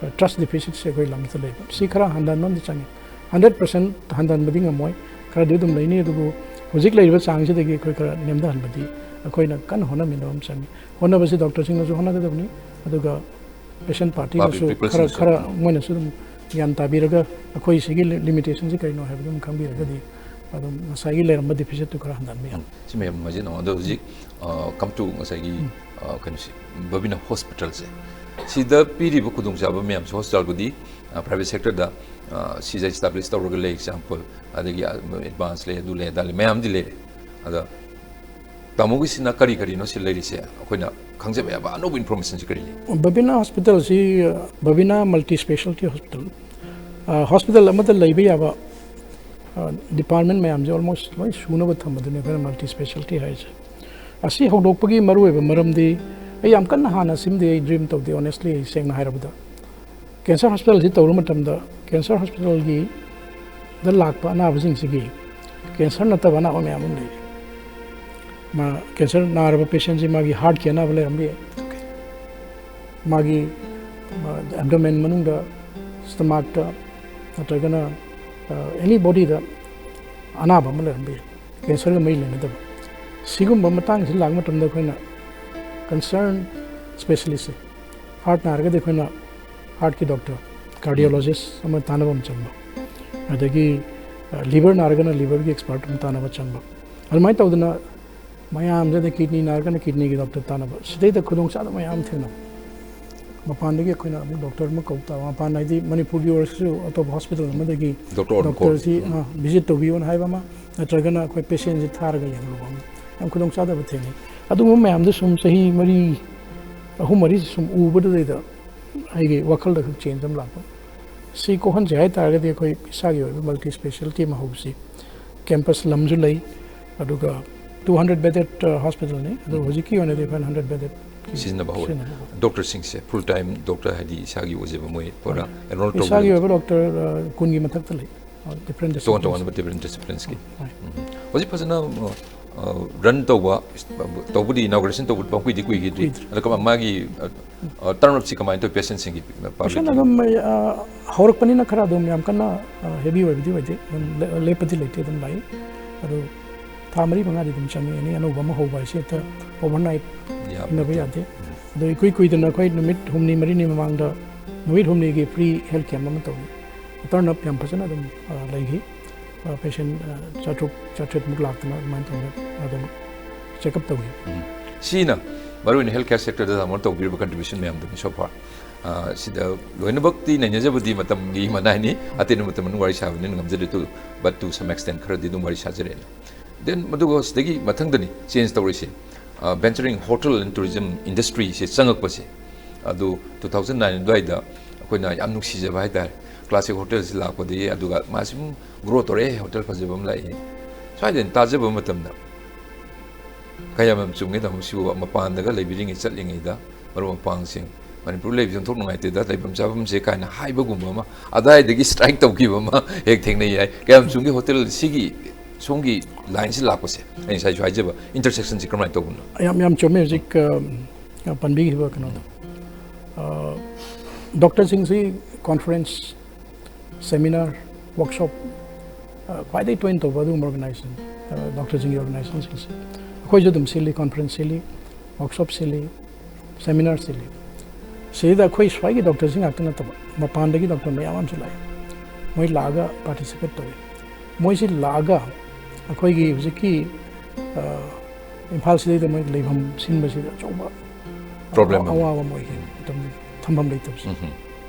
ꯑ, ꯇ꯭ꯔꯁ ꯗꯤꯐꯤꯁꯤꯠꯁꯦ ꯑꯩꯈꯣꯏ ꯂꯝꯁꯤꯗ ꯂꯩꯕ꯫ ꯁꯤ ꯈꯔ ꯍꯟꯊꯍꯟꯕ ꯑꯃꯗꯤ ꯆꯪꯉꯤ꯫ ꯍꯟꯗ꯭ꯔꯦꯠ ꯄꯥꯔꯁꯦꯟ ꯍꯟꯊꯍꯟꯕꯗꯤ ꯉꯝꯃꯣꯏ, ꯈꯔꯗꯤ ꯑꯗꯨꯝ ꯂꯩꯅꯤ꯫ ꯑꯗꯨꯕꯨ ꯍꯧꯖꯤꯛ ꯂꯩꯔꯤꯕ ꯆꯥꯡꯁꯤꯗꯒꯤ ꯑꯩꯈꯣꯏ ꯈꯔ ꯅꯦꯝꯊꯍꯟꯕꯗꯤ ꯑꯩꯈꯣꯏꯅ ꯀꯟꯅ ꯍꯣꯠꯅꯃꯤꯟꯅꯕ ꯑꯃ ꯆꯪꯉꯤ꯫ ꯍꯣꯠꯅꯕꯁꯤ ꯗꯣꯛꯇꯔꯁꯤꯡꯅꯁꯨ ꯍꯣꯠꯅꯒꯗꯕꯅꯤ, ꯑꯗꯨꯒ ꯄꯦꯁꯦꯟ ꯄꯥꯔꯇꯤꯅꯁꯨ ꯄꯕ꯭ꯂꯤꯛ ꯈꯔ, ꯄꯤꯄꯜꯁꯤꯡꯅꯁꯨ꯫ ꯈꯔ ꯃꯣꯏꯅꯁꯨ ꯑꯗꯨꯝ ꯒ꯭ꯌꯥꯟ ꯇꯥꯕꯤꯔꯒ ꯑꯩꯈꯣꯏ ꯁꯤꯒꯤ ꯂꯤ-, ꯂꯤꯃꯤꯇꯦꯁꯟꯁꯤ ꯀꯔꯤꯅꯣ ꯍꯥꯏꯕꯗꯨ ꯑꯗꯨꯝ ꯈꯪꯕꯤꯔꯒꯗꯤ ꯑꯗꯨꯝ ꯉꯁꯥꯏꯒꯤ ꯂꯩꯔꯝꯕ ꯗꯤꯐꯤꯁꯤꯠꯇꯨ ꯈꯔ ꯍꯟꯊꯍꯟꯕ ꯌꯥꯏ꯫ ꯁꯤ ꯃꯌꯥꯝ ꯍꯥꯏꯖꯅꯣ꯫ ꯑꯗꯣ ꯍꯧꯖꯤꯛ, ꯑ, come to ꯉꯁꯥꯏꯒꯤ, ꯑ, ꯀꯩꯅꯣꯁꯤ, ꯕꯕꯤꯅꯥ ꯍꯣꯁꯄꯤꯇꯥꯜꯁꯦ, ꯁꯤꯗ ꯄꯤꯔꯤꯕ ꯈꯨꯗꯣꯡꯆꯥꯕ ꯃꯌꯥꯝꯁꯦ, ꯍꯣꯁꯄꯤꯇꯥꯜꯕꯨꯗꯤ, ꯑ, ꯄ꯭ꯔꯥꯏꯚꯦꯠ ꯁꯦꯛꯇꯔꯗ, ꯑ, ꯁꯤꯁꯦ ꯏꯁꯇꯥꯕ꯭ꯂꯤꯁ ꯇꯧꯔꯒ ꯂꯩ, ꯑꯦꯛꯖꯥꯝꯄꯜ, ꯑꯗꯒꯤ, ꯑ, ꯑꯦꯗꯚꯥꯟꯁ ꯂꯩ, ꯑꯗꯨ ꯂꯩ, ꯑꯗꯥ ꯂꯩ, ꯃꯌꯥꯝꯗꯤ ꯂꯩꯔꯦ꯫ ꯑꯗ ꯇꯥꯃꯣꯒꯤꯁꯤꯅ ꯀꯔꯤ ꯀꯔꯤꯅꯣ ꯁꯤ ꯂꯩꯔꯤꯁꯦ? ꯑꯩꯈꯣꯏꯅ ꯈꯪꯖꯕ ꯌꯥꯕ ꯑꯅꯧꯕ ꯏꯟꯐꯣꯔꯃꯦꯁꯟꯁꯤ ꯀꯔꯤ ꯂꯩ? ꯕꯕꯤꯅꯥ ꯍꯣꯁꯄꯤꯇꯥꯜꯁꯤ, ꯑ, ꯕꯕꯤꯅꯥ ꯃꯜꯇꯤ ꯁ꯭ꯄꯦꯁꯥꯂꯤꯇꯤ ꯍꯣꯁꯄꯤꯇꯥꯜ꯫ ꯑ, ꯍꯣꯁꯄꯤꯇꯥꯜ ꯑꯃꯗ ꯂꯩꯕ ꯌꯥꯕ, ꯑ, ꯗꯤꯄꯥꯔꯠꯃꯦꯟ ꯃꯌꯥꯝꯁꯦ ꯑꯣꯜꯃꯣꯁ ꯂꯣꯏ ꯁꯨꯅꯕ ꯊꯝꯕꯗꯨꯅꯤ ꯑꯩꯈꯣꯏꯅ ꯃꯜꯇꯤ ꯁ꯭ꯄꯦꯁꯥꯂꯤꯇꯤ ꯍꯥꯏꯔꯤꯁꯦ꯫ ꯑꯁꯤ ꯍꯧꯗꯣꯛꯄꯒꯤ ꯃꯔꯨꯑꯣꯏꯕ ꯃꯔꯝꯗꯤ ꯑꯩ ꯌꯥꯝ ꯀꯟꯅ ꯍꯥꯟꯅ ꯁꯤꯃꯗꯤ ꯑꯩ ꯗ꯭ꯔꯤꯝ ꯇꯧꯗꯦ, ꯑꯣꯅꯦꯁꯂꯤ, ꯑꯩ ꯁꯦꯡꯅ ꯍꯥꯏꯔꯕꯗ꯫ ꯀꯦꯟꯁꯔ ꯍꯣꯁꯄꯤꯇꯥꯜꯁꯤ ꯇꯧꯔꯨ ꯃꯇꯝꯗ ꯀꯦꯟꯁꯔ ꯍꯣꯁꯄꯤꯇꯥꯜꯒꯤꯗ ꯂꯥꯛꯄ ꯑꯅꯥꯕꯁꯤꯡꯁꯤꯒꯤ ꯀꯦꯟꯁꯔ ꯅꯠꯇꯕ ꯑꯅꯥꯕ ꯃꯌꯥꯝ ꯑꯃ ꯂꯩꯔꯤ꯫ ꯃꯥ ꯀꯦꯟꯁꯔ ꯅꯥꯔꯕ ꯄꯦꯁꯦꯟꯁꯤ ꯃꯥꯒꯤ ꯍꯥꯔꯠꯀꯤ ꯑꯅꯥꯕ ꯂꯩꯔꯝꯕ ꯌꯥꯏ, ꯃꯥꯒꯤ, ꯑ, ꯑꯦꯕꯗꯣꯃꯦꯟ ꯃꯅꯨꯡꯗ, ꯁ꯭ꯇꯃꯥꯛꯇ, ꯅꯠꯇ꯭ꯔꯒꯅ, ꯑ, ꯑꯦꯅꯤ ꯕꯣꯗꯤꯗ ꯑꯅꯥꯕ ꯑꯃ ꯂꯩꯔꯝꯕ ꯌꯥꯏ, ꯀꯦꯟꯁꯔꯒ ꯃꯔꯤ ꯂꯩꯅꯗꯕ꯫ ꯁꯤꯒꯨꯝꯕ ꯃꯇꯥꯡꯁꯤ ꯂꯥꯛꯄ ꯃꯇꯝꯗ ꯑꯩꯈꯣꯏꯅ ꯀꯟꯁꯔꯟ ꯁ꯭ꯄꯦꯁꯤꯌꯦꯂꯤꯁꯁꯦ, ꯍꯥꯔꯠ ꯅꯥꯔꯒꯗꯤ ꯑꯩꯈꯣꯏꯅ ꯍꯥꯔꯠꯀꯤ ꯗꯣꯛꯇꯔ, ꯀꯥꯔꯗꯤꯑꯣꯂꯣꯖꯤꯁ ꯑꯃ ꯇꯥꯟꯅꯕ ꯑꯃ ꯆꯪꯕ, ꯑꯗꯒꯤ, ꯑ, ꯂꯤꯚꯔ ꯅꯥꯔꯒꯅ ꯂꯤꯚꯔꯒꯤ ꯑꯦꯛꯁꯄꯔꯠ ꯑꯃ ꯇꯥꯟꯅꯕ ꯆꯪꯕ, ꯑꯗꯨꯃꯥꯏꯅ ꯇꯧꯗꯅ ꯃꯌꯥꯝꯁꯤꯗ ꯀꯤꯗꯅꯤ ꯅꯥꯔꯒꯅ ꯀꯤꯗꯅꯤꯒꯤ ꯗꯣꯛꯇꯔ ꯇꯥꯟꯅꯕ, ꯁꯤꯗꯩꯗ ꯈꯨꯗꯣꯡꯆꯥꯗꯕ ꯃꯌꯥꯝ ꯊꯦꯡꯅꯕ꯫ ꯃꯄꯥꯟꯗꯒꯤ ꯑꯩꯈꯣꯏꯅ ꯑꯃꯨꯛ ꯗꯣꯛꯇꯔ ꯑꯃ ꯀꯧ ꯇꯥꯕ, ꯃꯄꯥꯟ ꯍꯥꯏꯗꯤ ꯃꯅꯤꯄꯨꯔꯒꯤ ꯑꯣꯏꯔꯁꯨ ꯑꯇꯣꯞꯄ ꯍꯣꯁꯄꯤꯇꯥꯜ ꯑꯃꯗꯒꯤ ꯗꯣꯛꯇꯔ ꯑꯣꯟ ꯀꯣꯜ꯫ ꯗꯣꯛꯇꯔꯁꯤ, ꯑ, ꯚꯤꯖꯤꯠ ꯇꯧꯕꯤꯌꯣꯅ ꯍꯥꯏꯕ ꯑꯃ, ꯅꯠꯇ꯭ꯔꯒꯅ ꯑꯩꯈꯣꯏ ꯄꯦꯁꯦꯟꯁꯤ ꯊꯥꯔꯒ ꯌꯦꯡꯍꯜꯂꯨꯕ ꯑꯃ, ꯌꯥꯝ ꯈꯨꯗꯣꯡꯆꯥꯗꯕ ꯊꯦꯡꯅꯩ꯫ ꯑꯗꯨꯒꯨꯝꯕ ꯃꯌꯥꯝꯗꯨ ꯁꯨꯝ ꯆꯍꯤ ꯃꯔꯤ, ꯑꯍꯨꯝ ꯃꯔꯤꯁꯤ ꯁꯨꯝ ꯎꯕꯗꯨꯗꯩꯗ ꯑꯩꯒꯤ ꯋꯥꯈꯜꯗ ꯈꯛ ꯆꯦꯟꯖ ꯑꯃ ꯂꯥꯛꯄ꯫ ꯁꯤ ꯀꯣꯛꯍꯟꯁꯦ ꯍꯥꯏ ꯇꯥꯔꯒꯗꯤ ꯑꯩꯈꯣꯏ ꯏꯁꯥꯒꯤ ꯑꯣꯏꯕ ꯃꯜꯇꯤ ꯁ꯭ꯄꯦꯁꯤꯌꯦꯂꯤꯇꯤ ꯑꯃ ꯍꯧꯁꯤ꯫ ꯀꯦꯝꯄꯁ ꯂꯝꯁꯨ ꯂꯩ, ꯑꯗꯨꯒ two hundred bedded, ꯑ, ꯍꯣꯁꯄꯤꯇꯥꯜꯅꯤ꯫ ꯑꯗꯣ ꯎꯝ꯫ ꯍꯧꯖꯤꯛꯀꯤ ꯑꯣꯏꯅꯗꯤ ꯑꯩꯈꯣꯏꯅ hundred bedded ꯁꯤꯖꯤꯟꯅꯕ ꯍꯧꯔꯦ꯫ ꯁꯤꯖꯤꯟꯅꯕ ꯍꯧꯔꯦ꯫ ꯗꯣꯛꯇꯔꯁꯤꯡꯁꯦ ꯐꯨꯜ ꯇꯥꯏꯝ ꯗꯣꯛꯇꯔ, ꯍꯥꯏꯗꯤ ꯏꯁꯥꯒꯤ ꯑꯣꯏꯖꯕ ꯃꯣꯏ ꯄꯨꯔꯥ ꯍꯣꯏ꯫ ꯑꯦꯟꯔꯣꯜ ꯇꯧꯕ ꯏꯁꯥꯒꯤ ꯑꯣꯏꯕ ꯗꯣꯛꯇꯔ, ꯑ, ꯀꯨꯟꯒꯤ ꯃꯊꯛꯇ ꯂꯩ꯫ ꯑ, ꯗꯤꯐ꯭ꯔꯦꯟ ꯇꯣꯉꯥꯟ ꯗꯤꯁꯤꯄ꯭ꯂꯤꯟꯁ꯫ ꯇꯣꯉꯥꯟꯕ ꯗꯤꯐ꯭ꯔꯦꯟ ꯗꯤꯁꯤꯄ꯭ꯂꯤꯟꯁꯀꯤ꯫ ꯍꯣꯏ꯫ ꯎꯝ꯫ ꯍꯧꯖꯤꯛ ꯐꯖꯅ, ꯑ, ꯑ, ꯔꯟ ꯇꯧꯕ, ꯇꯧꯕꯗꯤ ꯏꯅꯣꯒ꯭ꯔꯦꯁꯟ ꯇꯧꯕ ꯄꯪꯀꯨꯏꯗꯤ ꯀꯨꯏꯈꯤꯗ꯭ꯔꯤ꯫ ꯀꯨꯏꯗ꯭ꯔꯤ꯫ ꯑꯗꯣ ꯀꯃ-, ꯃꯥꯒꯤ, ꯑ, ꯑ, ꯇꯔꯟ ꯑꯞꯁꯤ ꯀꯃꯥꯏꯅ ꯇꯧꯏ ꯄꯦꯁꯦꯟꯁꯤꯡꯒꯤ, ꯑ, ꯄꯦꯁꯦꯟ ꯄꯥꯕ꯭ꯂꯤꯛꯀꯤ? ꯑꯗꯨꯝ, ꯑ, ꯍꯧꯔꯛꯄꯅꯤꯅ ꯈꯔ ꯑꯗꯨꯝ ꯌꯥꯝ ꯀꯟꯅ, ꯑ, ꯍꯦꯚꯤ ꯑꯣꯏꯕꯗꯤ ꯑꯣꯏꯗꯦ꯫ ꯑꯗꯨꯝ ꯂꯦ-, ꯂꯦꯞꯄꯗꯤ ꯂꯩꯇꯦ, ꯑꯗꯨꯝ ꯂꯥꯛꯏ꯫ ꯑꯗꯨ ꯊꯥ ꯃꯔꯤ ꯃꯉꯥꯗꯤ ꯑꯗꯨꯝ ꯆꯪꯉꯤ꯫ ꯑꯦꯅꯤ ꯑꯅꯧꯕ ꯑꯃ ꯍꯧꯕ ꯍꯥꯏꯁꯦ ꯍꯦꯛꯇ ꯑꯣꯚꯔꯅꯥꯏꯠ ꯌꯥꯕ ꯍꯤꯡꯅꯕ ꯅꯠꯇꯦ꯫ ꯌꯥꯗꯦ꯫ ꯎꯝ꯫ ꯑꯗꯣ ꯏꯀꯨꯏ ꯀꯨꯏꯗꯅ ꯑꯩꯈꯣꯏ ꯅꯨꯃꯤꯠ ꯍꯨꯝꯅꯤ ꯃꯔꯤꯅꯤ ꯃꯃꯥꯡꯗ ꯅꯨꯃꯤꯠ ꯍꯨꯝꯅꯤꯒꯤ ꯐ꯭ꯔꯤ ꯍꯦꯜꯊ ꯀꯦꯝꯞ ꯑꯃ ꯇꯧꯏ꯫ ꯇꯔꯟ ꯑꯞ ꯌꯥꯝ ꯐꯖꯅ ꯑꯗꯨꯝ, ꯑ, ꯂꯩꯈꯤ꯫ ꯑ, ꯄꯦꯁꯦꯟ, ꯑ, ꯆꯥꯇ꯭ꯔꯨꯛ, ꯆꯥꯇ꯭ꯔꯦꯠꯃꯨꯛ ꯂꯥꯛꯇꯅ ꯑꯗꯨꯃꯥꯏꯅ ꯇꯧꯗꯅ ꯑꯗꯨꯝ ꯆꯦꯛꯑꯞ ꯇꯧꯏ꯫ ꯎꯝ꯫ ꯁꯤꯅ ꯃꯔꯨꯑꯣꯏꯅ ꯍꯦꯜꯊ ꯀꯦꯌꯔ ꯁꯦꯛꯇꯔꯗ ꯇꯥꯃꯣꯅ ꯇꯧꯕꯤꯔꯤꯕ ꯀꯟꯇ꯭ꯔꯤꯕ꯭ꯌꯨꯁꯟ ꯃꯌꯥꯝꯗꯨꯅꯤ so far꯫ ꯑ, ꯁꯤꯗ ꯂꯣꯏꯅꯃꯛꯇꯤ ꯅꯩꯅꯖꯕꯗꯤ ꯃꯇꯝꯒꯤ ꯃꯅꯥꯏꯅꯤ, ꯑꯇꯦꯟꯕ ꯃꯇꯝ ꯃꯅꯨꯡ ꯋꯥꯔꯤ ꯁꯥꯕꯅꯤꯅ ꯉꯝꯖꯗ꯭ꯔꯦ, ꯑꯗꯨ, but to some extent ꯈꯔꯗꯤ ꯑꯗꯨꯝ ꯋꯥꯔꯤ ꯁꯥꯖꯔꯦꯅ꯫ Then ꯃꯗꯨꯒ ꯁꯤꯗꯒꯤ ꯃꯊꯪꯗꯅꯤ ꯆꯦꯟꯖ ꯇꯧꯔꯤꯁꯦ, ꯑ, venturing hotel and tourism industry ꯁꯦ ꯆꯪꯉꯛꯄꯁꯦ꯫ ꯑꯗꯨ two thousand nine ꯑꯗꯨꯋꯥꯏꯗ ꯑꯩꯈꯣꯏꯅ ꯌꯥꯝ ꯅꯨꯡꯁꯤꯖꯕ ꯍꯥꯏꯇꯥꯔꯦ, ꯀ꯭ꯂꯥꯁꯤꯛ ꯍꯣꯇꯦꯜꯁꯤ ꯂꯥꯛꯄꯗꯒꯤ, ꯑꯗꯨꯒ ꯃꯥꯁꯤ ꯁꯨꯝ ꯒ꯭ꯔꯣ ꯇꯧꯔꯛꯑꯦ, ꯍꯣꯇꯦꯜ ꯐꯖꯕ ꯑꯃ ꯂꯥꯛꯑꯦ꯫ ꯁ꯭ꯋꯥꯏꯗ ꯑꯩꯅ ꯇꯥꯖꯕ ꯃꯇꯝꯗ, ꯀꯌꯥꯝ ꯌꯥꯝ ꯆꯨꯝꯒꯦ ꯇꯥꯃꯣ, ꯁꯤꯕꯨ ꯃꯄꯥꯟꯗꯒ ꯂꯩꯕꯤꯔꯤꯉꯩ ꯆꯠꯂꯤꯉꯩꯗ ꯃꯔꯨꯞ ꯃꯄꯥꯡꯁꯤꯡ, "ꯃꯅꯤꯄꯨꯔ ꯂꯩꯕꯁꯦ ꯑꯣꯟꯊꯣꯛ ꯅꯨꯡꯉꯥꯏꯇꯦꯗ, ꯂꯩꯐꯝ ꯆꯥꯐꯝꯁꯦ" ꯀꯥꯏꯅ ꯍꯥꯏꯕꯒꯨꯝꯕ ꯑꯃ ꯑꯗꯥꯏꯗꯒꯤ ꯁ꯭ꯇ꯭ꯔꯥꯏꯛ ꯇꯧꯈꯤꯕ ꯑꯃ ꯍꯦꯛ ꯊꯦꯡꯅꯩ ꯍꯥꯏ꯫ ꯀꯌꯥꯝ ꯆꯨꯝꯒꯦ ꯍꯣꯇꯦꯜ ꯁꯤꯒꯤ ꯁꯣꯝꯒꯤ ꯂꯥꯏꯟꯁꯤ ꯂꯥꯛꯄꯁꯦ? ꯑꯩ ꯉꯁꯥꯏꯁꯨ ꯍꯥꯏꯖꯕ, ꯏꯟꯇꯔꯁꯦꯛꯁꯟꯁꯤ ꯀꯔꯝꯍꯥꯏꯅ ꯇꯧꯕꯅꯣ? ꯌꯥꯝ, ꯌꯥꯝ ꯆꯨꯝꯃꯦ ꯍꯧꯖꯤꯛ, ꯑ, ꯄꯟꯕꯤꯈꯤꯕ ꯀꯩꯅꯣꯗꯣ꯫ ꯑ, ꯗꯣꯛꯇꯔꯁꯤꯡꯁꯤ ꯀꯣꯟꯐ꯭ꯔꯦꯟꯁ, ꯁꯦꯃꯤꯅꯥꯔ, ꯋꯥꯔꯛꯁꯣꯞ, ꯑ, ꯈ꯭ꯋꯥꯏꯗꯒꯤ ꯇꯣꯏꯅ ꯇꯧꯕ ꯑꯗꯨꯒꯨꯝꯕ ꯑꯣꯔꯒꯅꯥꯏꯖꯦꯁꯟ, ꯑ, ꯗꯣꯛꯇꯔꯁꯤꯡꯒꯤ ꯑꯣꯔꯒꯅꯥꯏꯖꯦꯁꯟꯁꯤꯡꯁꯦ꯫ ꯑꯩꯈꯣꯏꯁꯨ ꯑꯗꯨꯝ ꯁꯤꯜꯂꯤ, ꯀꯣꯟꯐ꯭ꯔꯦꯟꯁ ꯁꯤꯜꯂꯤ, ꯋꯥꯔꯛꯁꯣꯞ ꯁꯤꯜꯂꯤ, ꯁꯦꯃꯤꯅꯥꯔ ꯁꯤꯜꯂꯤ꯫ ꯁꯤꯗ ꯑꯩꯈꯣꯏ ꯁ꯭ꯋꯥꯏꯒꯤ ꯗꯣꯛꯇꯔꯁꯤꯡ ꯉꯥꯛꯇ ꯅꯠꯇꯕ, ꯃꯄꯥꯟꯗꯒꯤ ꯗꯣꯛꯇꯔ ꯃꯌꯥꯝ ꯑꯃꯁꯨ ꯂꯥꯛꯑꯦ꯫ ꯃꯣꯏ ꯂꯥꯛꯑꯒ ꯄꯥꯔꯇꯤꯁꯤꯄꯦꯠ ꯇꯧꯏ꯫ ꯃꯣꯏꯁꯤ ꯂꯥꯛꯑꯒ, ꯑꯩꯈꯣꯏꯒꯤ ꯍꯧꯖꯤꯛꯀꯤ, ꯑ, ꯏꯝꯐꯥꯜꯁꯤꯗꯩꯗ ꯃꯣꯏ ꯂꯩꯐꯝ ꯁꯤꯟꯕꯁꯤꯗ ꯑꯆꯧꯕ Problem ꯑꯃ꯫ ꯑꯋꯥꯕ ꯑꯃ ꯑꯣꯏꯈꯤ꯫ ꯃꯇꯝ ꯊꯝꯐꯝ ꯂꯩꯇꯕꯁꯦ꯫ ꯎꯝ꯫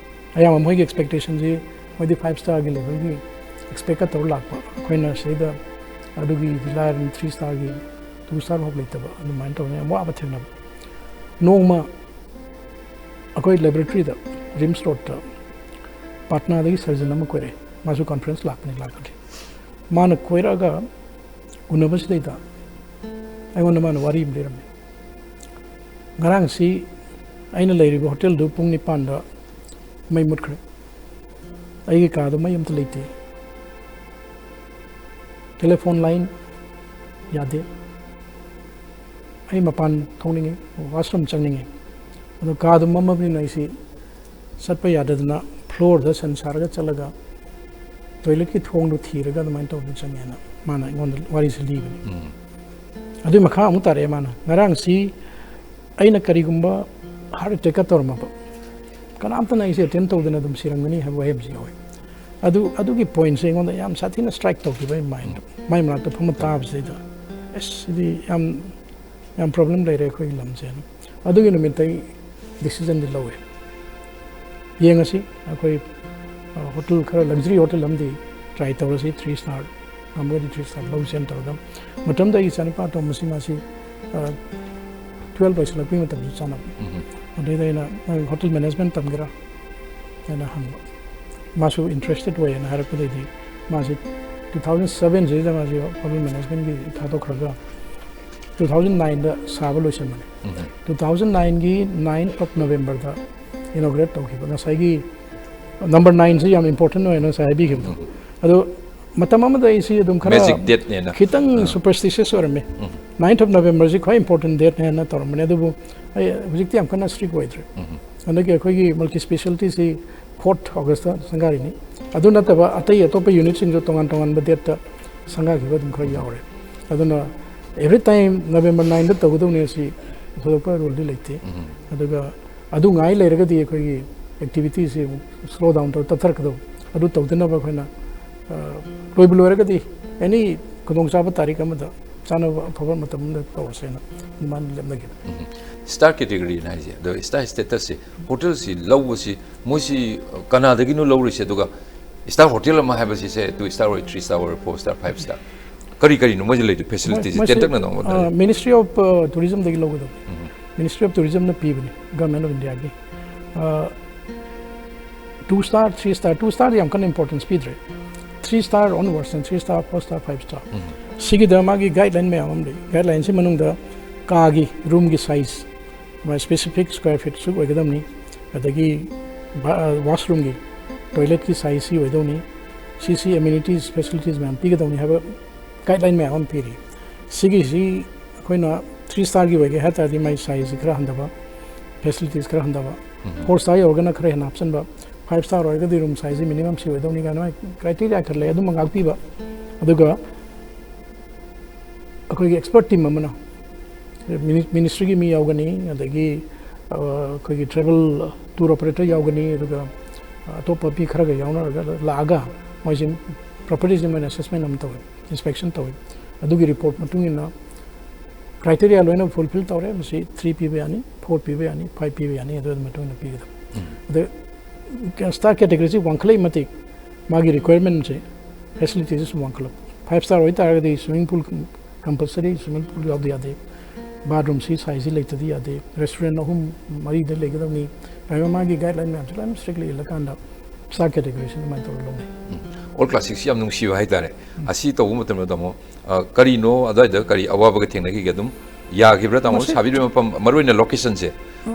ꯑꯌꯥꯝꯕ ꯃꯣꯏꯒꯤ expectationꯁꯤ ꯃꯣꯏꯗꯤ five starꯒꯤ levelꯒꯤ expectꯀ ꯇꯧꯔ ꯂꯥꯛꯄ꯫ ꯑꯩꯈꯣꯏꯅ ꯁꯤꯗꯩꯗ ꯑꯗꯨꯒꯤ ꯂꯥꯏꯔꯅ three starꯒꯤ, two star ꯐꯥꯎ ꯂꯩꯇꯕ, ꯑꯗꯨꯃꯥꯏꯅ ꯇꯧꯗꯅ ꯌꯥꯝ ꯋꯥꯕ ꯊꯦꯡꯅꯕ꯫ ꯅꯣꯡꯃ ꯑꯩꯈꯣꯏ laboratoryꯗ, RIMS roadꯇ ꯄꯥꯠꯅꯥꯗꯒꯤ surgeon ꯑꯃ ꯀꯣꯏꯔꯛꯑꯦ꯫ ꯃꯥꯁꯨ conference ꯂꯥꯛꯄꯅꯤ, ꯂꯥꯛꯄꯗꯤ꯫ ꯃꯥꯅ ꯀꯣꯏꯔꯛꯑꯒ ꯎꯅꯕꯁꯤꯗꯩꯗ ꯑꯩꯉꯣꯟꯗ ꯃꯥꯅ ꯋꯥꯔꯤ ꯑꯃ ꯂꯤꯔꯝꯃꯤ꯫ "ꯉꯔꯥꯡꯁꯤ ꯑꯩꯅ ꯂꯩꯔꯤꯕ ꯍꯣꯇꯦꯜꯗꯨ ꯄꯨꯡ ꯅꯤꯄꯥꯟꯗ ꯃꯩ ꯃꯨꯠꯈ꯭ꯔꯦ꯫ ꯑꯩꯒꯤ ꯀꯥꯗ ꯃꯩ ꯑꯝꯇ ꯂꯩꯇꯦ꯫ Telephone line ꯌꯥꯗꯦ꯫ ꯑꯩ ꯃꯄꯥꯟ ꯊꯣꯛꯅꯤꯡꯉꯤ, washroom ꯆꯪꯅꯤꯡꯉꯤ꯫ ꯑꯗꯣ ꯀꯥꯗꯨ ꯃꯝꯃꯕꯅꯤꯅ ꯑꯩꯁꯤ ꯆꯠꯄ ꯌꯥꯗꯗꯅ floorꯗ ꯁꯟ ꯁꯥꯔꯒ ꯆꯠꯂꯒ toiletꯀꯤ ꯊꯣꯡꯗꯨ ꯊꯤꯔꯒ ꯑꯗꯨꯃꯥꯏꯅ ꯇꯧꯗꯅ ꯆꯪꯉꯦꯅ" ꯃꯥꯅ ꯑꯩꯉꯣꯟꯗ ꯋꯥꯔꯤꯁꯦ ꯂꯤꯕꯅꯤ꯫ ꯎꯝ꯫ ꯑꯗꯨꯏ ꯃꯈꯥ ꯑꯃꯨꯛ ꯇꯥꯔꯛꯑꯦ ꯃꯥꯅ, "ꯉꯔꯥꯡꯁꯤ ꯑꯩꯅ ꯀꯔꯤꯒꯨꯝꯕ heart attackꯀ ꯇꯧꯔꯝꯃꯕ, ꯀꯅꯥꯝꯇꯅ ꯑꯩꯁꯦ attend ꯇꯧꯗꯅ ꯑꯗꯨꯝ ꯁꯤꯔꯝꯒꯅꯤ" ꯍꯥꯏꯕ ꯋꯥꯍꯩ ꯑꯃꯁꯨ ꯌꯥꯎꯋꯦ꯫ ꯑꯗꯨ, ꯑꯗꯨꯒꯤ pointꯁꯦ ꯑꯩꯉꯣꯟꯗ ꯌꯥꯝ ꯁꯥꯊꯤꯅ strike ꯇꯧꯈꯤꯕ ꯑꯩ mindꯗ꯫ ꯃꯥꯏ ꯃꯅꯥꯛꯇ ꯐꯝꯃ ꯇꯥꯕꯁꯤꯗꯩꯗ, "ꯑꯁ, ꯁꯤꯗꯤ ꯌꯥꯝ, ꯌꯥꯝ problem ꯂꯩꯔꯦ ꯑꯩꯈꯣꯏꯒꯤ ꯂꯝꯁꯦꯅ"꯫ ꯑꯗꯨꯒꯤ ꯅꯨꯃꯤꯠꯇ ꯑꯩ decisionꯗꯤ ꯂꯧꯋꯦ꯫ ꯌꯦꯡꯉꯁꯤ, ꯑꯩꯈꯣꯏ, ꯑ, hotel ꯈꯔ luxury hotel ꯑꯃꯗꯤ try ꯇꯧꯔꯁꯤ, three star ꯉꯝꯃꯒꯗꯤ three star ꯂꯧꯁꯦꯅ ꯇꯧꯔꯒ, ꯃꯇꯝꯗ ꯑꯩꯒꯤ ꯏꯆꯥꯅꯨꯄꯥ ꯑꯇꯣꯝꯕꯁꯤ ꯃꯥꯁꯤ, ꯑ, twelve ꯂꯣꯏꯁꯤꯜꯂꯛꯄꯒꯤ ꯃꯇꯝꯁꯨ ꯆꯥꯅꯕ꯫ ꯎꯝ꯫ ꯑꯗꯨꯗꯩꯗ ꯑꯩꯅ, "ꯅꯪ hotel management ꯇꯝꯒꯦꯔꯥ?" ꯍꯥꯏꯅ ꯍꯪꯕ꯫ ꯃꯥꯁꯨ interested ꯑꯣꯏꯌꯦꯅ ꯍꯥꯏꯔꯛꯄꯗꯩꯗꯤ ꯃꯥꯁꯤ two thousand sevenꯁꯤꯗ ꯃꯥꯁꯤ hotel managementꯀꯤ ꯊꯥꯗꯣꯛꯈ꯭ꯔꯒ two thousand nineꯗ ꯁꯥꯕ ꯂꯣꯏꯁꯤꯟꯕꯅꯤ꯫ ꯎꯝ꯫ Two thousand nineꯒꯤ ninth of Novemberꯗ inaugurate ꯇꯧꯈꯤꯕ꯫ ꯉꯁꯥꯏꯒꯤ number nineꯁꯤ ꯌꯥꯝ important ꯑꯣꯏꯅ ꯉꯁꯥꯏ ꯍꯥꯏꯕꯤꯈꯤꯕꯗꯣ꯫ ꯎꯝ꯫ ꯑꯗꯣ ꯃꯇꯝ ꯑꯃꯗ ꯑꯩꯁꯤ ꯑꯗꯨꯝ ꯈꯔ Magic dateꯅꯦꯅ꯫ ꯈꯤꯇꯪ ꯑꯥ꯫ Superstitious ꯑꯣꯏꯔꯝꯃꯤ꯫ ꯎꯝ꯫ Ninth of Novemberꯁꯤ ꯈ꯭ꯋꯥꯏ important dateꯅꯦꯅ ꯇꯧꯔꯝꯕꯅꯤ, ꯑꯗꯨꯕꯨ ꯑꯩ ꯍꯧꯖꯤꯛꯇꯤ ꯌꯥꯝ ꯀꯟꯅ strict ꯑꯣꯏꯗ꯭ꯔꯦ꯫ ꯎꯝ꯫ ꯍꯟꯗꯛꯀꯤ ꯑꯩꯈꯣꯏꯒꯤ multi specialtyꯁꯤ fourth Augustꯇ ꯁꯪꯒꯥꯔꯤꯅꯤ꯫ ꯑꯗꯨ ꯅꯠꯇꯕ ꯑꯇꯩ ꯑꯇꯣꯞꯄ unitꯁꯤꯡꯁꯨ ꯇꯣꯉꯥꯟ ꯇꯣꯉꯥꯟꯕ dateꯇ ꯁꯪꯒꯥꯈꯤꯕ ꯑꯗꯨꯝ ꯈꯔ ꯌꯥꯎꯔꯦ꯫ ꯑꯗꯨꯅ every time November nineꯗ ꯇꯧꯒꯗꯧꯅꯤ ꯑꯁꯤ ꯊꯣꯏꯗꯣꯛꯄ ruleꯗꯤ ꯂꯩꯇꯦ꯫ ꯎꯝ꯫ ꯑꯗꯨꯒ ꯑꯗꯨ ꯉꯥꯏ ꯂꯩꯔꯒꯗꯤ ꯑꯩꯈꯣꯏꯒꯤ activityꯁꯤ ꯑꯃꯨꯛ slow down ꯇꯧ, ꯇꯞꯊꯔꯛꯀꯗꯧꯕ꯫ ꯑꯗꯨ ꯇꯧꯗꯅꯕ ꯑꯩꯈꯣꯏꯅ, ꯑ, ꯂꯣꯏꯕꯨ ꯂꯣꯏꯔꯒꯗꯤ any ꯈꯨꯗꯣꯡꯆꯥꯕ ꯇꯥꯔꯤꯛ ꯑꯃꯗ ꯆꯥꯅꯕ ꯑꯐꯕ ꯃꯇꯝ ꯑꯃꯗ ꯇꯧꯔꯁꯦꯅ ꯑꯗꯨꯃꯥꯏꯅ ꯂꯦꯞꯅꯈꯤꯕꯅꯤ꯫ ꯁ꯭ꯇꯥꯔ ꯀꯦꯇꯦꯒꯣꯔꯤꯅ ꯍꯥꯏꯁꯦ, ꯑꯗꯣ ꯁ꯭ꯇꯥꯔ ꯁ꯭ꯇꯦꯇꯁꯁꯦ, ꯍꯣꯇꯦꯜꯁꯤ ꯂꯧꯕꯁꯤ ꯃꯣꯏꯁꯤ ꯀꯅꯥꯗꯒꯤꯅꯣ ꯂꯧꯔꯤꯁꯦ? ꯑꯗꯨꯒ ꯁ꯭ꯇꯥꯔ ꯍꯣꯇꯦꯜ ꯑꯃ ꯍꯥꯏꯕꯁꯤꯁꯦ ꯇꯨ ꯁ꯭ꯇꯥꯔ ꯑꯣꯏ, ꯊ꯭ꯔꯤ ꯁ꯭ꯇꯥꯔ ꯑꯣꯏ, ꯐꯣꯔ ꯁ꯭ꯇꯥꯔ, ꯐꯥꯏꯚ ꯁ꯭ꯇꯥꯔ, ꯀꯔꯤ ꯀꯔꯤꯅꯣ ꯃꯣꯏꯁꯤ ꯂꯩꯗꯣ ꯐꯦꯁꯤꯂꯤꯇꯤꯁꯦ? ꯇꯦꯟꯇꯛꯅ ꯅꯉꯣꯟꯗ ꯃꯤꯅꯤꯁꯇ꯭ꯔꯤ ꯑꯣꯐ ꯇꯨꯔꯤꯖꯝꯗꯒꯤ ꯂꯧꯒꯗꯕ꯫ ꯃꯤꯅꯤꯁꯇ꯭ꯔꯤ ꯑꯣꯐ ꯇꯨꯔꯤꯖꯝꯅ ꯄꯤꯕꯅꯤ, ꯒꯚꯔꯟꯃꯦꯟ ꯑꯣꯐ ꯏꯟꯗꯤꯌꯥꯒꯤ꯫ Two star, three star, two ꯁ꯭ꯇꯥꯔꯗꯤ ꯌꯥꯝ ꯀꯟꯅ ꯏꯝꯄꯣꯔꯇꯦꯟꯁ ꯄꯤꯗ꯭ꯔꯦ꯫ Three star onwards, three star, four star, five star, ꯁꯤꯒꯤꯗ ꯃꯥꯒꯤ ꯒꯥꯏꯗꯂꯥꯏꯟ ꯃꯌꯥꯝ ꯑꯃ ꯂꯩ꯫ ꯒꯥꯏꯗꯂꯥꯏꯟꯁꯤ ꯃꯅꯨꯡꯗ ꯀꯥꯒꯤ, ꯔꯨꯝꯒꯤ ꯁꯥꯏꯖ, ꯃꯥꯒꯤ ꯁ꯭ꯄꯦꯁꯤꯐꯤꯛ ꯁ꯭ꯀ꯭ꯋꯥꯔ ꯐꯤꯠꯁꯨ ꯑꯣꯏꯒꯗꯕꯅꯤ, ꯑꯗꯒꯤ ꯋꯥꯁꯔꯨꯝꯒꯤ, ꯇꯣꯏꯂꯦꯠꯀꯤ ꯁꯥꯏꯖꯁꯤ ꯑꯣꯏꯗꯧꯅꯤ, ꯁꯤ ꯁꯤ ꯑꯦꯃꯤꯅꯤꯇꯤꯁ, ꯐꯦꯁꯤꯂꯤꯇꯤꯁ ꯃꯌꯥꯝ ꯄꯤꯒꯗꯧꯅꯤ ꯍꯥꯏꯕ ꯒꯥꯏꯗꯂꯥꯏꯟ ꯃꯌꯥꯝ ꯑꯃ ꯄꯤꯔꯤ꯫ ꯁꯤꯒꯤꯁꯤ ꯑꯩꯈꯣꯏꯅ ꯊ꯭ꯔꯤ ꯁ꯭ꯇꯥꯔꯒꯤ ꯑꯣꯏꯒꯦ ꯍꯥꯏ ꯇꯥꯔꯗꯤ ꯃꯥꯒꯤ ꯁꯥꯏꯖꯁꯤ ꯈꯔ ꯍꯟꯊꯕ, ꯐꯦꯁꯤꯂꯤꯇꯤꯁ ꯈꯔ ꯍꯟꯊꯕ, ꯐꯣꯔ ꯁ꯭ꯇꯥꯔ ꯌꯧꯔꯒꯅ ꯈꯔ ꯍꯦꯟꯅ ꯍꯥꯞꯆꯤꯟꯕ, ꯐꯥꯏꯚ ꯁ꯭ꯇꯥꯔ ꯑꯣꯏꯔꯒꯗꯤ ꯔꯨꯝ ꯁꯥꯏꯖꯁꯤ ꯃꯤꯅꯤꯃꯝ ꯁꯤ ꯑꯣꯏꯗꯧꯅꯤ ꯀꯥꯏꯅ ꯃꯥꯒꯤ ꯀ꯭ꯔꯥꯏꯇꯦꯔꯤꯌꯥ ꯈꯔ ꯂꯩ, ꯑꯗꯨꯝꯕ ꯉꯥꯛꯄꯤꯕ꯫ ꯑꯗꯨꯒ ꯑꯩꯈꯣꯏꯒꯤ ꯑꯦꯛꯁꯄꯔꯠ ꯇꯤꯝ ꯑꯃꯅ, ꯃꯤꯅꯤꯁꯇ꯭ꯔꯤꯒꯤ ꯃꯤ ꯌꯥꯎꯒꯅꯤ, ꯑꯗꯒꯤ ꯑꯩꯈꯣꯏꯒꯤ ꯇ꯭ꯔꯦꯚꯦꯜ ꯇꯨꯔ ꯑꯣꯄꯔꯦꯇꯔ ꯌꯥꯎꯒꯅꯤ, ꯑꯗꯨꯒ ꯑꯇꯣꯞꯄ ꯃꯤ ꯈꯔꯒ ꯌꯥꯎꯅꯔꯒ ꯂꯥꯛꯑꯒ ꯃꯣꯏꯁꯤ ꯄ꯭ꯔꯣꯄꯔꯇꯤꯁꯤ ꯃꯣꯏꯅ ꯑꯦꯁꯦꯁꯃꯦꯟ ꯑꯃ ꯇꯧꯋꯤ, ꯏꯟꯁꯄꯦꯛꯁꯟ ꯇꯧꯋꯤ꯫ ꯑꯗꯨꯒꯤ ꯔꯤꯄꯣꯔꯠ ꯃꯇꯨꯡ ꯏꯟꯅ ꯀ꯭ꯔꯥꯏꯇꯦꯔꯤꯌꯥ ꯂꯣꯏꯅ ꯐꯨꯜꯐꯤꯜ ꯇꯧꯔꯦ, ꯃꯁꯤ ꯊ꯭ꯔꯤ ꯄꯤꯕ ꯌꯥꯅꯤ, ꯐꯣꯔ ꯄꯤꯕ ꯌꯥꯅꯤ, ꯐꯥꯏꯚ ꯄꯤꯕ ꯌꯥꯅꯤ, ꯑꯗꯨꯒꯤ ꯃꯇꯨꯡ ꯏꯟꯅ ꯄꯤꯒꯗꯕ꯫ ꯑꯗ ꯁ꯭ꯇꯥꯔ ꯀꯦꯇꯦꯒꯣꯔꯤꯁꯤ ꯋꯥꯡꯈꯠꯂꯛꯏ ꯃꯇꯤꯛ ꯃꯥꯒꯤ ꯔꯤꯀ꯭ꯋꯥꯌꯔꯃꯦꯟꯁꯦ, ꯐꯦꯁꯤꯂꯤꯇꯤꯁꯦ ꯁꯨꯝ ꯋꯥꯡꯈꯠꯂꯛꯄ꯫ ꯐꯥꯏꯚ ꯁ꯭ꯇꯥꯔ ꯑꯣꯏꯇꯥꯔꯒꯗꯤ swimming pool compulsory, swimming pool ꯌꯥꯎꯗ ꯌꯥꯗꯦ, ꯕꯥꯠꯔꯨꯝꯁꯤ ꯁꯥꯏꯖꯁꯤ ꯂꯩꯇꯗꯤ ꯌꯥꯗꯦ, ꯔꯦꯁꯇꯨꯔꯦꯟ ꯑꯍꯨꯝ ꯃꯔꯤꯗ ꯂꯩꯒꯗꯕꯅꯤ ꯍꯥꯏꯕ ꯃꯥꯒꯤ ꯒꯥꯏꯗꯂꯥꯏꯟ ꯃꯌꯥꯝꯁꯦ ꯂꯣꯏꯅ ꯁ꯭ꯇ꯭ꯔꯤꯛꯂꯤ ꯏꯜꯂꯀꯥꯟꯗ ꯁ꯭ꯇꯥꯔ ꯀꯦꯇꯦꯒꯣꯔꯤꯁꯤ ꯑꯗꯨꯃꯥꯏꯅ ꯇꯧꯔ ꯂꯧꯅꯩ꯫ ꯑꯣꯜ ꯀ꯭ꯂꯥꯁꯤꯛꯁꯤ ꯌꯥꯝ ꯅꯨꯡꯁꯤꯕ ꯍꯥꯏꯇꯥꯔꯦ꯫ ꯑꯁꯤ ꯇꯧꯕ ꯃꯇꯝꯗ ꯇꯥꯃꯣ, ꯑ, ꯀꯔꯤꯅꯣ ꯑꯗꯨꯋꯥꯏꯗ ꯀꯔꯤ ꯑꯋꯥꯕꯒ ꯊꯦꯡꯅꯈꯤꯒꯦ? ꯑꯗꯨꯝ ꯌꯥꯈꯤꯕ꯭ꯔꯥ ꯇꯥꯃꯣ? ꯃꯁꯤ- ꯁꯥꯕꯤꯔꯤꯕ ꯃꯐꯝ, ꯃꯔꯨ ꯑꯣꯏꯅ ꯂꯣꯀꯦꯁꯟꯁꯦ,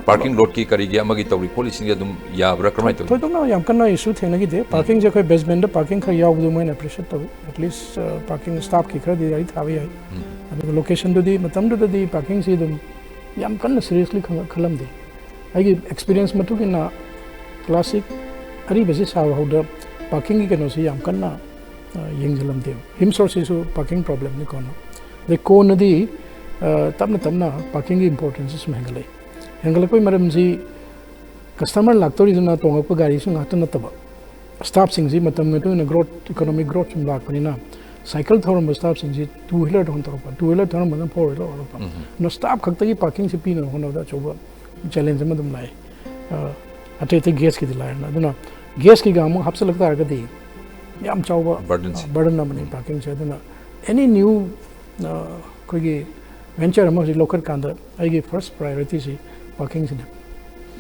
ꯄꯥꯔꯀꯤꯡ ꯂꯣꯠꯀꯤ ꯀꯔꯤꯒꯤ ꯑꯃꯒꯤ ꯇꯧꯔꯤ ꯈꯣꯠꯂꯤꯁꯤꯡꯁꯦ ꯑꯗꯨꯝ ꯌꯥꯕ꯭ꯔꯥ, ꯀꯔꯝꯍꯥꯏꯅ ꯇꯧꯏ? ꯊꯣꯏꯗꯣꯛꯅ ꯌꯥꯝ ꯀꯟꯅ ꯏꯁꯨ ꯊꯦꯡꯅꯈꯤꯗꯦ꯫ ꯄꯥꯔꯀꯤꯡꯁꯦ ꯑꯩꯈꯣꯏ ꯕꯦꯁꯃꯦꯟꯗ ꯄꯥꯔꯀꯤꯡ ꯈꯔ ꯌꯥꯎꯕꯗꯣ ꯃꯣꯏꯅ ꯑꯦꯄ꯭ꯔꯤꯁꯤꯌꯦꯠ ꯇꯧꯏ꯫ ꯑꯦꯠꯂꯤꯁ ꯄꯥꯔꯀꯤꯡ ꯁ꯭ꯇꯥꯐꯀꯤ ꯈꯔꯗꯤ ꯒꯥꯔꯤ ꯊꯥꯕ ꯌꯥꯏ꯫ ꯑꯗꯨꯒ ꯂꯣꯀꯦꯁꯟꯗꯨꯗꯤ ꯃꯇꯝꯗꯨꯗꯗꯤ ꯄꯥꯔꯀꯤꯡꯁꯤ ꯑꯗꯨꯝ ꯌꯥꯝ ꯀꯟꯅ ꯁꯤꯔꯤꯌꯁꯂꯤ ꯈꯜꯂꯝꯗꯦ꯫ ꯑꯩꯒꯤ ꯑꯦꯛꯁꯄꯤꯔꯤꯌꯦꯟꯁ ꯃꯇꯨꯡ ꯏꯟꯅ ꯀ꯭ꯂꯥꯁꯤꯛ ꯑꯔꯤꯕꯁꯤ ꯁꯥꯕ ꯐꯥꯎꯗ ꯄꯥꯔꯀꯤꯡꯒꯤ ꯀꯩꯅꯣꯁꯤ ꯌꯥꯝ ꯀꯟꯅ, ꯑ, ꯌꯦꯡꯁꯤꯜꯂꯝꯗꯦ꯫ ꯔꯤꯝꯁ ꯔꯣꯗꯁꯤꯁꯨ ꯄꯥꯔꯀꯤꯡ ꯄ꯭ꯔꯣꯕ꯭ꯂꯦꯝꯅꯤ ꯀꯣꯟꯅ꯫ ꯑꯗꯩ ꯀꯣꯟꯅꯗꯤ, ꯑ, ꯇꯞꯅ ꯇꯞꯅ ꯄꯥꯔꯀꯤꯡꯒꯤ ꯏꯝꯄꯣꯔꯇꯦꯟꯁꯁꯤ ꯁꯨꯝ ꯍꯦꯟꯒꯠꯂꯛꯏ꯫ ꯍꯦꯟꯒꯠꯂꯛꯄꯒꯤ ꯃꯔꯝꯁꯤ ꯀꯁꯇꯃꯔ ꯂꯥꯛꯇꯧꯔꯤꯗꯨꯅ ꯇꯣꯡꯉꯛꯄ ꯒꯥꯔꯤꯁꯨ ꯉꯥꯛꯇ ꯅꯠꯇꯕ, ꯁ꯭ꯇꯥꯐꯁꯤꯡꯁꯤ ꯃꯇꯝꯒꯤ ꯃꯇꯨꯡ ꯏꯟꯅ ꯒ꯭ꯔꯣꯠ, ꯏꯀꯣꯅꯣꯃꯤꯛ ꯒ꯭ꯔꯣꯠ ꯁꯨꯝ ꯂꯥꯛꯄꯅꯤꯅ ꯁꯥꯏꯀꯜ ꯊꯧꯔꯝꯕ ꯁ꯭ꯇꯥꯐꯁꯤꯡꯁꯤ ꯇꯨ ꯋꯤꯂꯔꯗ ꯑꯣꯟꯊꯣꯔꯛꯄ, ꯇꯨ ꯋꯤꯂꯔ ꯊꯧꯔꯝꯕꯗ ꯐꯣꯔ ꯋꯤꯂꯔ ꯑꯣꯟꯊꯣꯔꯛꯄ꯫ ꯑꯗꯨꯅ ꯁ꯭ꯇꯥꯐ ꯈꯛꯇꯒꯤ ꯄꯥꯔꯀꯤꯡꯁꯦ ꯄꯤꯅꯕ ꯍꯣꯠꯅꯕꯗ ꯑꯆꯧꯕ ꯆꯦꯂꯦꯟꯖ ꯑꯃ ꯑꯗꯨꯝ ꯂꯥꯛꯑꯦ꯫ ꯑ, ꯑꯇꯩ ꯑꯇꯩ ꯒꯦꯁꯀꯤꯗꯤ ꯂꯥꯏꯔꯅ꯫ ꯑꯗꯨꯅ ꯒꯦꯁꯀꯤꯒ ꯑꯃꯨꯛ ꯍꯥꯞꯆꯤꯜꯂꯛ ꯇꯥꯔꯒꯗꯤ ꯌꯥꯝ ꯆꯥꯎꯕ, ꯕꯔꯗꯟꯁꯦ꯫ ꯑ, ꯕꯔꯗꯟ ꯑꯃꯅꯤ ꯄꯥꯔꯀꯤꯡꯁꯦ꯫ ꯑꯗꯨꯅ ꯑꯦꯅꯤ ꯅ꯭ꯌꯨ, ꯑ, ꯑꯩꯈꯣꯏꯒꯤ ꯚꯦꯟꯆꯔ ꯑꯃ ꯍꯧꯖꯤꯛ ꯂꯧꯈꯠꯀꯥꯟꯗ ꯑꯩꯒꯤ ꯐꯥꯔꯁ ꯄ꯭ꯔꯥꯏꯌꯣꯔꯤꯇꯤꯁꯤ ꯄꯥꯔꯀꯤꯡꯁꯤꯅꯤ꯫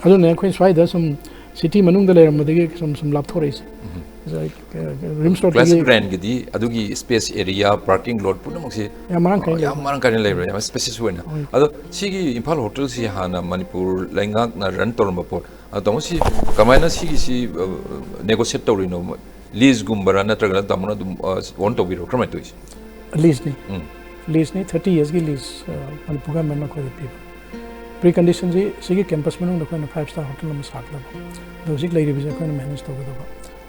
ꯑꯗꯨꯅ ꯑꯩꯈꯣꯏ ꯁ꯭ꯋꯥꯏꯗ ꯁꯨꯝ ꯁꯤꯇꯤ ꯃꯅꯨꯡꯗ ꯂꯩꯔꯝꯕꯗꯒꯤ ꯁꯨꯝ, ꯁꯨꯝ ꯂꯥꯞꯊꯣꯔꯛꯏꯁꯦ꯫ ꯔꯤꯝꯁ ꯀ꯭ꯂꯥꯁꯤꯛ ꯔꯣꯗꯇꯒꯤ ꯕ꯭ꯔꯥꯟꯒꯤꯗꯤ ꯑꯗꯨꯒꯤ ꯁ꯭ꯄꯦꯁ ꯑꯦꯔꯤꯌꯥ, ꯄꯥꯔꯀꯤꯡ ꯂꯣꯠ ꯄꯨꯝꯅꯃꯛꯁꯤ ꯌꯥꯝ ꯃꯔꯥꯡ ꯀꯥꯏꯅ ꯌꯥꯝ ꯂꯩꯕ꯫ ꯃꯔꯥꯡ ꯀꯥꯏꯅ ꯂꯩꯕ꯭ꯔꯥ? ꯌꯥꯝ ꯁ꯭ꯄꯦꯁꯤꯌꯁ ꯑꯣꯏꯅ꯫ ꯎꯝ꯫ ꯑꯗꯣ ꯁꯤꯒꯤ ꯏꯝꯐꯥꯜ ꯍꯣꯇꯦꯜꯁꯤ ꯍꯥꯟꯅ ꯃꯅꯤꯄꯨꯔ ꯂꯩꯉꯥꯛꯅ ꯔꯟ ꯇꯧꯔꯝꯕ ꯄꯣꯠ, ꯑꯗꯣ ꯇꯥꯃꯣ, ꯁꯤ ꯀꯃꯥꯏꯅ ꯁꯤꯒꯤꯁꯤ, ꯑ, ꯅꯦꯒꯣꯁꯤꯌꯦꯠ ꯇꯧꯔꯤꯅꯣ? ꯂꯤꯖꯒꯨꯝꯕꯔꯥ, ꯅꯠꯇ꯭ꯔꯒꯅ ꯇꯥꯃꯣꯅ ꯑꯗꯨꯝ, ꯑ, ꯑꯣꯟ ꯇꯧꯕꯤꯔꯣ? ꯀꯔꯝꯍꯥꯏꯅ ꯇꯧꯔꯤꯁꯦ? ꯂꯤꯖꯅꯤ꯫ ꯎꯝ꯫ ꯂꯤꯖꯅꯤ, ꯊꯥꯔꯇꯤ ꯌꯔꯁꯀꯤ ꯂꯤꯖ, ꯑ, ꯃꯅꯤꯄꯨꯔ ꯒꯚꯔꯟꯃꯦꯟꯠꯅ ꯑꯩꯈꯣꯏꯗ ꯄꯤꯕ꯫ ꯄ꯭ꯔꯤ ꯀꯟꯗꯤꯁꯟꯁꯤ ꯁꯤꯒꯤ ꯀꯦꯝꯄꯁ ꯃꯅꯨꯡꯗ ꯑꯩꯈꯣꯏꯅ ꯐꯥꯏꯚ ꯁ꯭ꯇꯥꯔ ꯍꯣꯇꯦꯜ ꯑꯃ ꯁꯥꯒꯗꯕ꯫ ꯑꯗꯣ ꯍꯧꯖꯤꯛ ꯂꯩꯔꯤꯕꯁꯦ ꯑꯩꯈꯣꯏꯅ ꯃꯦꯅꯦꯖ ꯇꯧꯒꯗꯕ꯫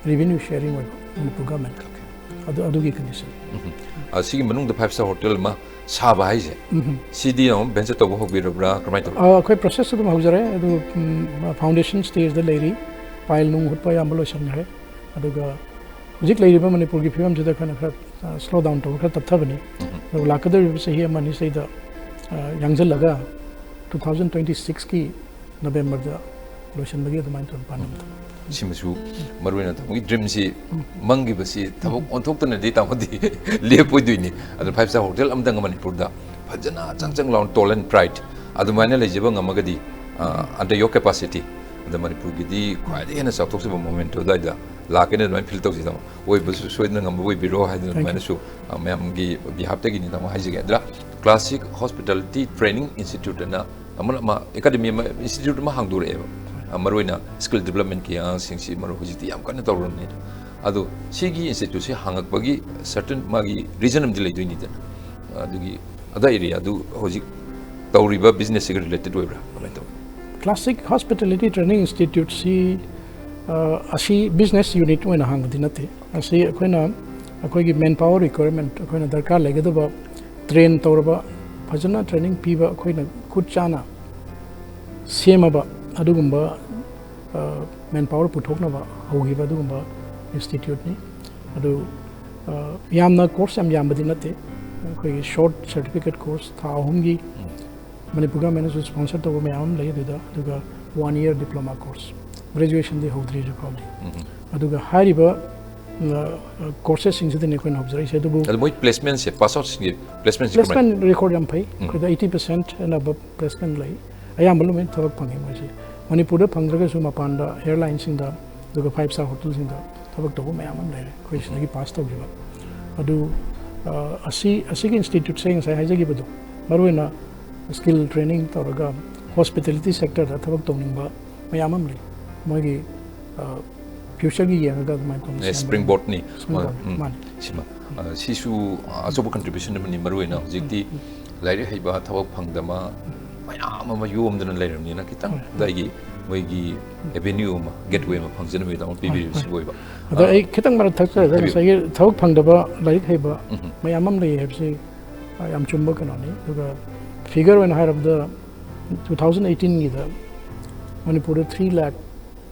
ꯔꯦꯚꯤꯅ꯭ꯌꯨ ꯁꯦꯌꯔꯤꯡ ꯑꯣꯏꯕ ꯃꯅꯤꯄꯨꯔ ꯒꯚꯔꯟꯃꯦꯟꯠ꯫ ꯑꯗꯨ, ꯑꯗꯨꯒꯤ ꯀꯟꯗꯤꯁꯟ꯫ ꯎꯝ꯫ ꯑ, ꯁꯤꯒꯤ ꯃꯅꯨꯡꯗ ꯐꯥꯏꯚ ꯁ꯭ꯇꯥꯔ ꯍꯣꯇꯦꯜ ꯑꯃ ꯁꯥꯕ ꯍꯥꯏꯁꯦ, ꯎꯝ꯫ ꯁꯤꯗꯤ ꯑꯃꯨꯛ ꯚꯦꯟꯆꯔ ꯇꯧꯕ ꯍꯧꯕꯤꯔꯕ꯭ꯔꯥ? ꯀꯃꯥꯏꯅ ꯇꯧꯔꯤ? ꯑ, ꯑꯩꯈꯣꯏ ꯄ꯭ꯔꯣꯁꯦꯁ ꯑꯗꯨꯝ ꯍꯧꯖꯔꯦ꯫ ꯑꯗꯨ, ꯎꯝ, ꯐꯥꯎꯟꯗꯦꯁꯟ ꯁ꯭ꯇꯦꯖꯇ ꯂꯩꯔꯤ꯫ ꯄꯥꯏꯜ ꯅꯨꯡ ꯍꯨꯠꯄ ꯑꯌꯥꯝꯕ ꯂꯣꯏꯁꯤꯟꯈ꯭ꯔꯦ꯫ ꯑꯗꯨꯒ ꯍꯧꯖꯤꯛ ꯂꯩꯔꯤꯕ ꯃꯅꯤꯄꯨꯔꯒꯤ ꯐꯤꯕꯝꯁꯤꯗ ꯑꯩꯈꯣꯏꯅ ꯈꯔ, ꯑ, ꯁ꯭ꯂꯣ ꯗꯥꯎꯟ ꯇꯧꯕ ꯈꯔ ꯇꯞꯊꯕꯅꯤ꯫ ꯎꯝ꯫ ꯑꯗꯨꯒ ꯂꯥꯛꯀꯗꯧꯔꯤꯕ ꯆꯍꯤ ꯑꯃ ꯑꯅꯤꯁꯤꯗꯩꯗ, ꯑ, ꯌꯥꯡꯁꯤꯜꯂꯒ ꯇꯨ ꯊꯥꯎꯖꯟ ꯇ꯭ꯋꯦꯟꯇꯤ ꯁꯤꯛꯁꯀꯤ ꯅꯕꯦꯝꯕꯔꯗ ꯂꯣꯏꯁꯤꯟꯕꯒꯤ ꯑꯗꯨꯃꯥꯏꯅ ꯇꯧꯔ ꯄꯥꯟꯗꯝ ꯊꯝꯃꯤ꯫ ꯁꯤꯃꯁꯨ ꯃꯔꯨ ꯑꯣꯏꯅ ꯇꯥꯃꯣꯒꯤ ꯗ꯭ꯔꯤꯝꯁꯤ ꯎꯝ꯫ ꯃꯪꯈꯤꯕꯁꯤ ꯊꯕꯛ ꯎꯝ꯫ ꯑꯣꯟꯊꯣꯛꯇꯅꯗꯤ ꯇꯥꯃꯣꯗꯤ ꯂꯦꯞꯄꯣꯏꯗꯣꯏꯅꯤ꯫ ꯑꯗꯨ ꯐꯥꯏꯚ ꯁ꯭ꯇꯥꯔ ꯍꯣꯇꯦꯜ ꯑꯃꯇꯪ ꯃꯅꯤꯄꯨꯔꯗ ꯐꯖꯅ ꯆꯪ ꯆꯪ ꯂꯥꯎꯅ ꯇꯣꯜ ꯑꯦꯟ ꯄ꯭ꯔꯥꯏꯠ ꯑꯗꯨꯃꯥꯏꯅ ꯂꯩꯖꯕ ꯉꯝꯃꯒꯗꯤ, ꯑ, under your capacity, ꯑꯗ ꯃꯅꯤꯄꯨꯔꯒꯤꯗꯤ ꯈ꯭ꯋꯥꯏꯗꯒꯤ ꯍꯦꯟꯅ ꯆꯥꯎꯊꯣꯛꯆꯕ ꯃꯣꯃꯦꯟꯠꯇꯣ ꯑꯗꯨꯋꯥꯏꯗ ꯂꯥꯛꯀꯅꯤ꯫ ꯑꯗꯨꯃꯥꯏꯅ ꯐꯤꯜ ꯇꯧꯁꯤ ꯇꯥꯃꯣ꯫ ꯑꯣꯏꯕꯁꯨ ꯁꯣꯏꯗꯅ ꯉꯝꯕ ꯑꯣꯏꯕꯤꯔꯣ ꯍꯥꯏꯗꯅ Thank you꯫ ꯑꯗꯨꯃꯥꯏꯅꯁꯨ, ꯑ, ꯃꯌꯥꯝꯒꯤ ꯕꯤꯍꯥꯐꯇꯒꯤꯅꯤ ꯇꯥꯃꯣ ꯍꯥꯏꯖꯒꯦ꯫ ꯑꯗꯨꯅ ꯀ꯭ꯂꯥꯁꯤꯛ ꯍꯣꯁꯄꯤꯇꯥꯂꯤꯇꯤ ꯇ꯭ꯔꯦꯅꯤꯡ ꯏꯟꯁꯇꯤꯇ꯭ꯌꯨꯠ ꯑꯅ ꯑꯃꯅ ꯑꯃ ꯑꯦꯀꯥꯗꯃꯤ ꯑꯃ, ꯏꯟꯁꯇꯤꯇ꯭ꯌꯨꯠ ꯑꯃ ꯍꯥꯡꯗꯣꯔꯛꯑꯦꯕ꯫ ꯑ, ꯃꯔꯨꯑꯣꯏꯅ ꯁ꯭ꯀꯤꯜ ꯗꯤꯕ꯭ꯂꯞꯃꯦꯟꯠꯀꯤ ꯑꯉꯥꯡꯁꯤꯡꯁꯤ ꯃꯔꯨ ꯍꯧꯖꯤꯛꯇꯤ ꯌꯥꯝ ꯀꯟꯅ ꯇꯧꯔꯕꯅꯤ꯫ ꯑꯗꯣ ꯁꯤꯒꯤ ꯏꯟꯁꯇꯤꯇ꯭ꯌꯨꯠꯁꯤ ꯍꯥꯡꯉꯛꯄꯒꯤ ꯁꯔꯇꯟ ꯃꯥꯒꯤ ꯔꯤꯖꯟ ꯑꯃꯗꯤ ꯂꯩꯗꯣꯏꯅꯤꯗꯅ꯫ ꯑꯗꯨꯒꯤ ꯑꯗꯥ ꯑꯦꯔꯤꯌꯥꯗꯨ ꯍꯧꯖꯤꯛ ꯇꯧꯔꯤꯕ ꯕꯤꯖꯤꯅꯦꯁꯁꯤꯒ ꯔꯤꯂꯦꯇꯦꯗ ꯑꯣꯏꯕ꯭ꯔꯥ? ꯀꯃꯥꯏꯅ ꯇꯧꯏ? ꯀ꯭ꯂꯥꯁꯤꯛ ꯍꯣꯁꯄꯤꯇꯥꯂꯤꯇꯤ ꯇ꯭ꯔꯦꯅꯤꯡ ꯏꯟꯁꯇꯤꯇ꯭ꯌꯨꯠꯁꯤ, ꯑ, ꯑꯁꯤ ꯕꯤꯖꯤꯅꯦꯁ ꯌꯨꯅꯤꯠ ꯑꯣꯏꯅ ꯍꯥꯡꯕꯗꯤ ꯅꯠꯇꯦ꯫ ꯑꯁꯤ ꯑꯩꯈꯣꯏꯅ ꯑꯩꯈꯣꯏꯒꯤ ꯃꯦꯟ ꯄꯥꯋꯔ ꯔꯤꯀ꯭ꯋꯥꯌꯔꯃꯦꯟꯠ, ꯑꯩꯈꯣꯏꯅ ꯗꯔꯀꯥꯔ ꯂꯩꯒꯗꯕ ꯇ꯭ꯔꯦꯟ ꯇꯧꯔꯕ, ꯐꯖꯅ ꯇ꯭ꯔꯦꯅꯤꯡ ꯄꯤꯕ, ꯑꯩꯈꯣꯏꯅ ꯈꯨꯠ ꯆꯥꯅ ꯁꯦꯝꯃꯕ ꯑꯗꯨꯒꯨꯝꯕ, ꯑ, ꯃꯦꯟ ꯄꯥꯋꯔ ꯄꯨꯊꯣꯛꯅꯕ ꯍꯧꯈꯤꯕ ꯑꯗꯨꯒꯨꯝꯕ ꯏꯟꯁꯇꯤꯇ꯭ꯌꯨꯠꯅꯤ꯫ ꯑꯗꯨ ꯑ, ꯌꯥꯝꯅ ꯀꯣꯔꯁ ꯌꯥꯝ ꯌꯥꯝꯕꯗꯤ ꯅꯠꯇꯦ꯫ ꯑꯩꯈꯣꯏꯒꯤ ꯁꯣꯔꯠ ꯁꯔꯇꯤꯐꯤꯀꯦꯠ ꯀꯣꯔꯁ ꯊꯥ ꯑꯍꯨꯝꯒꯤ ꯃꯅꯤꯄꯨꯔ ꯒꯚꯔꯟꯃꯦꯟꯅꯁꯨ ꯁ꯭ꯄꯣꯟꯁꯔ ꯇꯧꯕ ꯃꯌꯥꯝ ꯑꯃ ꯂꯩ꯫ ꯑꯗꯨꯗ, ꯑꯗꯨꯒ ꯋꯥꯟ ꯏꯌꯔ ꯗꯤꯄ꯭ꯂꯣꯃꯥ ꯀꯣꯔꯁ, ꯒ꯭ꯔꯦꯖꯨꯑꯦꯁꯟꯗꯤ ꯍꯧꯗ꯭ꯔꯤ ꯍꯧꯖꯤꯛ ꯐꯥꯎꯗꯤ꯫ ꯑꯗꯨꯒ ꯍꯥꯏꯔꯤꯕ, ꯑ, ꯀꯣꯔꯁꯦꯁꯁꯤꯡꯁꯤꯗꯅꯤ ꯑꯩꯈꯣꯏꯅ ꯍꯧꯖꯔꯛꯏꯁꯦ꯫ ꯑꯗꯨꯕꯨ ꯑꯗꯣ ꯃꯣꯏ ꯄ꯭ꯂꯦꯁꯃꯦꯟꯁꯦ, ꯄꯥꯁ ꯑꯥꯎꯠꯁꯤꯡꯒꯤ ꯄ꯭ꯂꯦꯁꯃꯦꯟꯁꯦ ꯀꯃꯥꯏꯅ? ꯄ꯭ꯂꯦꯁꯃꯦꯟ ꯔꯦꯀꯣꯔꯗ ꯌꯥꯝ ꯐꯩ꯫ ꯑꯩꯈꯣꯏꯗ eighty percent and above placement ꯂꯩ꯫ ꯑꯌꯥꯝꯕ ꯂꯣꯏꯅ ꯊꯕꯛ ꯐꯪꯉꯤ ꯃꯣꯏꯁꯦ꯫ ꯃꯅꯤꯄꯨꯔꯗ ꯐꯪꯗ꯭ꯔꯒꯁꯨ ꯃꯄꯥꯟꯗ ꯑꯦꯌꯔꯂꯥꯏꯟꯁꯤꯡꯗ, ꯑꯗꯨꯒ ꯐꯥꯏꯚ ꯁ꯭ꯇꯥꯔ ꯍꯣꯇꯦꯜꯁꯤꯡꯗ ꯊꯕꯛ ꯇꯧꯕ ꯃꯌꯥꯝ ꯑꯃ ꯂꯩꯔꯦ, ꯑꯩꯈꯣꯏ ꯁꯤꯗꯒꯤ ꯄꯥꯁ ꯇꯧꯈꯤꯕ꯫ ꯑꯗꯨ, ꯑ, ꯑꯁꯤ, ꯑꯁꯤꯒꯤ ꯏꯟꯁꯇꯤꯇ꯭ꯌꯨꯠꯁꯦ ꯉꯁꯥꯏ ꯍꯥꯏꯖꯈꯤꯕꯗꯣ, ꯃꯔꯨꯑꯣꯏꯅ ꯁ꯭ꯀꯤꯜ ꯇ꯭ꯔꯦꯅꯤꯡ ꯇꯧꯔꯒ ꯍꯣꯁꯄꯤꯇꯦꯂꯤꯇꯤ ꯁꯦꯛꯇꯔꯗ ꯊꯕꯛ ꯇꯧꯅꯤꯡꯕ ꯃꯌꯥꯝ ꯑꯃ ꯂꯩ꯫ ꯃꯣꯏꯒꯤ, ꯑ, ꯐ꯭ꯌꯨꯆꯔꯒꯤ ꯌꯦꯡꯉꯒ ꯑꯗꯨꯃꯥꯏꯅ ꯇꯧꯅ ꯁꯦꯝꯕꯅꯤ꯫ ꯁ꯭ꯄ꯭ꯔꯤꯡ ꯕꯣꯔꯗꯅꯤ꯫ ꯁ꯭ꯄ꯭ꯔꯤꯡ ꯕꯣꯔꯗ, ꯎꯝ, ꯃꯥꯅꯤ꯫ ꯁꯤꯃ, ꯑ, ꯁꯤꯁꯨ ꯑꯆꯧꯕ ꯀꯟꯇ꯭ꯔꯤꯕ꯭ꯌꯨꯁꯟ ꯑꯃꯅꯤ꯫ ꯃꯔꯨꯑꯣꯏꯅ ꯍꯧꯖꯤꯛꯇꯤ ꯂꯥꯏꯔꯤꯛ ꯍꯩꯕ ꯊꯕꯛ ꯐꯪꯗꯕ ꯃꯌꯥꯝ ꯑꯃ ꯌꯣꯝꯗꯅ ꯂꯩꯔꯕꯅꯤꯅ, ꯈꯤꯇꯪ ꯍꯣꯏ, ꯍꯣꯏ꯫ ꯑꯗꯥꯏꯒꯤ ꯃꯣꯏꯒꯤ ꯑꯦꯚꯦꯅ꯭ꯌꯨ ꯑꯃ, ꯒꯦꯠꯋꯦ ꯑꯃ ꯐꯪꯖꯅꯕꯒꯤꯗꯃꯛ ꯍꯣꯏ, ꯄꯤꯕꯤꯔꯤꯕꯁꯤꯕꯨ ꯍꯣꯏ꯫ ꯑꯣꯏꯕ꯫ ꯑꯗꯣ ꯑ, ꯑꯩ ꯈꯤꯇꯪ ꯃꯔꯛ ꯊꯠꯆꯔꯒ ꯍꯥꯏꯕꯤꯌꯨ꯫ ꯉꯁꯥꯏꯒꯤ ꯊꯕꯛ ꯐꯪꯗꯕ ꯂꯥꯏꯔꯤꯛ ꯍꯩꯕ ꯎꯝ꯫ ꯃꯌꯥꯝ ꯑꯃ ꯂꯩ ꯍꯥꯏꯕꯁꯤ, ꯑ, ꯌꯥꯝ ꯆꯨꯝꯕ ꯀꯩꯅꯣꯅꯤ꯫ ꯑꯗꯨꯒ ꯐꯤꯒꯔ ꯑꯣꯏꯅ ꯍꯥꯏꯔꯕꯗ, ꯇꯨ ꯊꯥꯎꯖꯟ ꯑꯩꯠꯇꯤꯟꯒꯤꯗ ꯃꯅꯤꯄꯨꯔꯗ ꯊ꯭ꯔꯤ ꯂꯥꯛ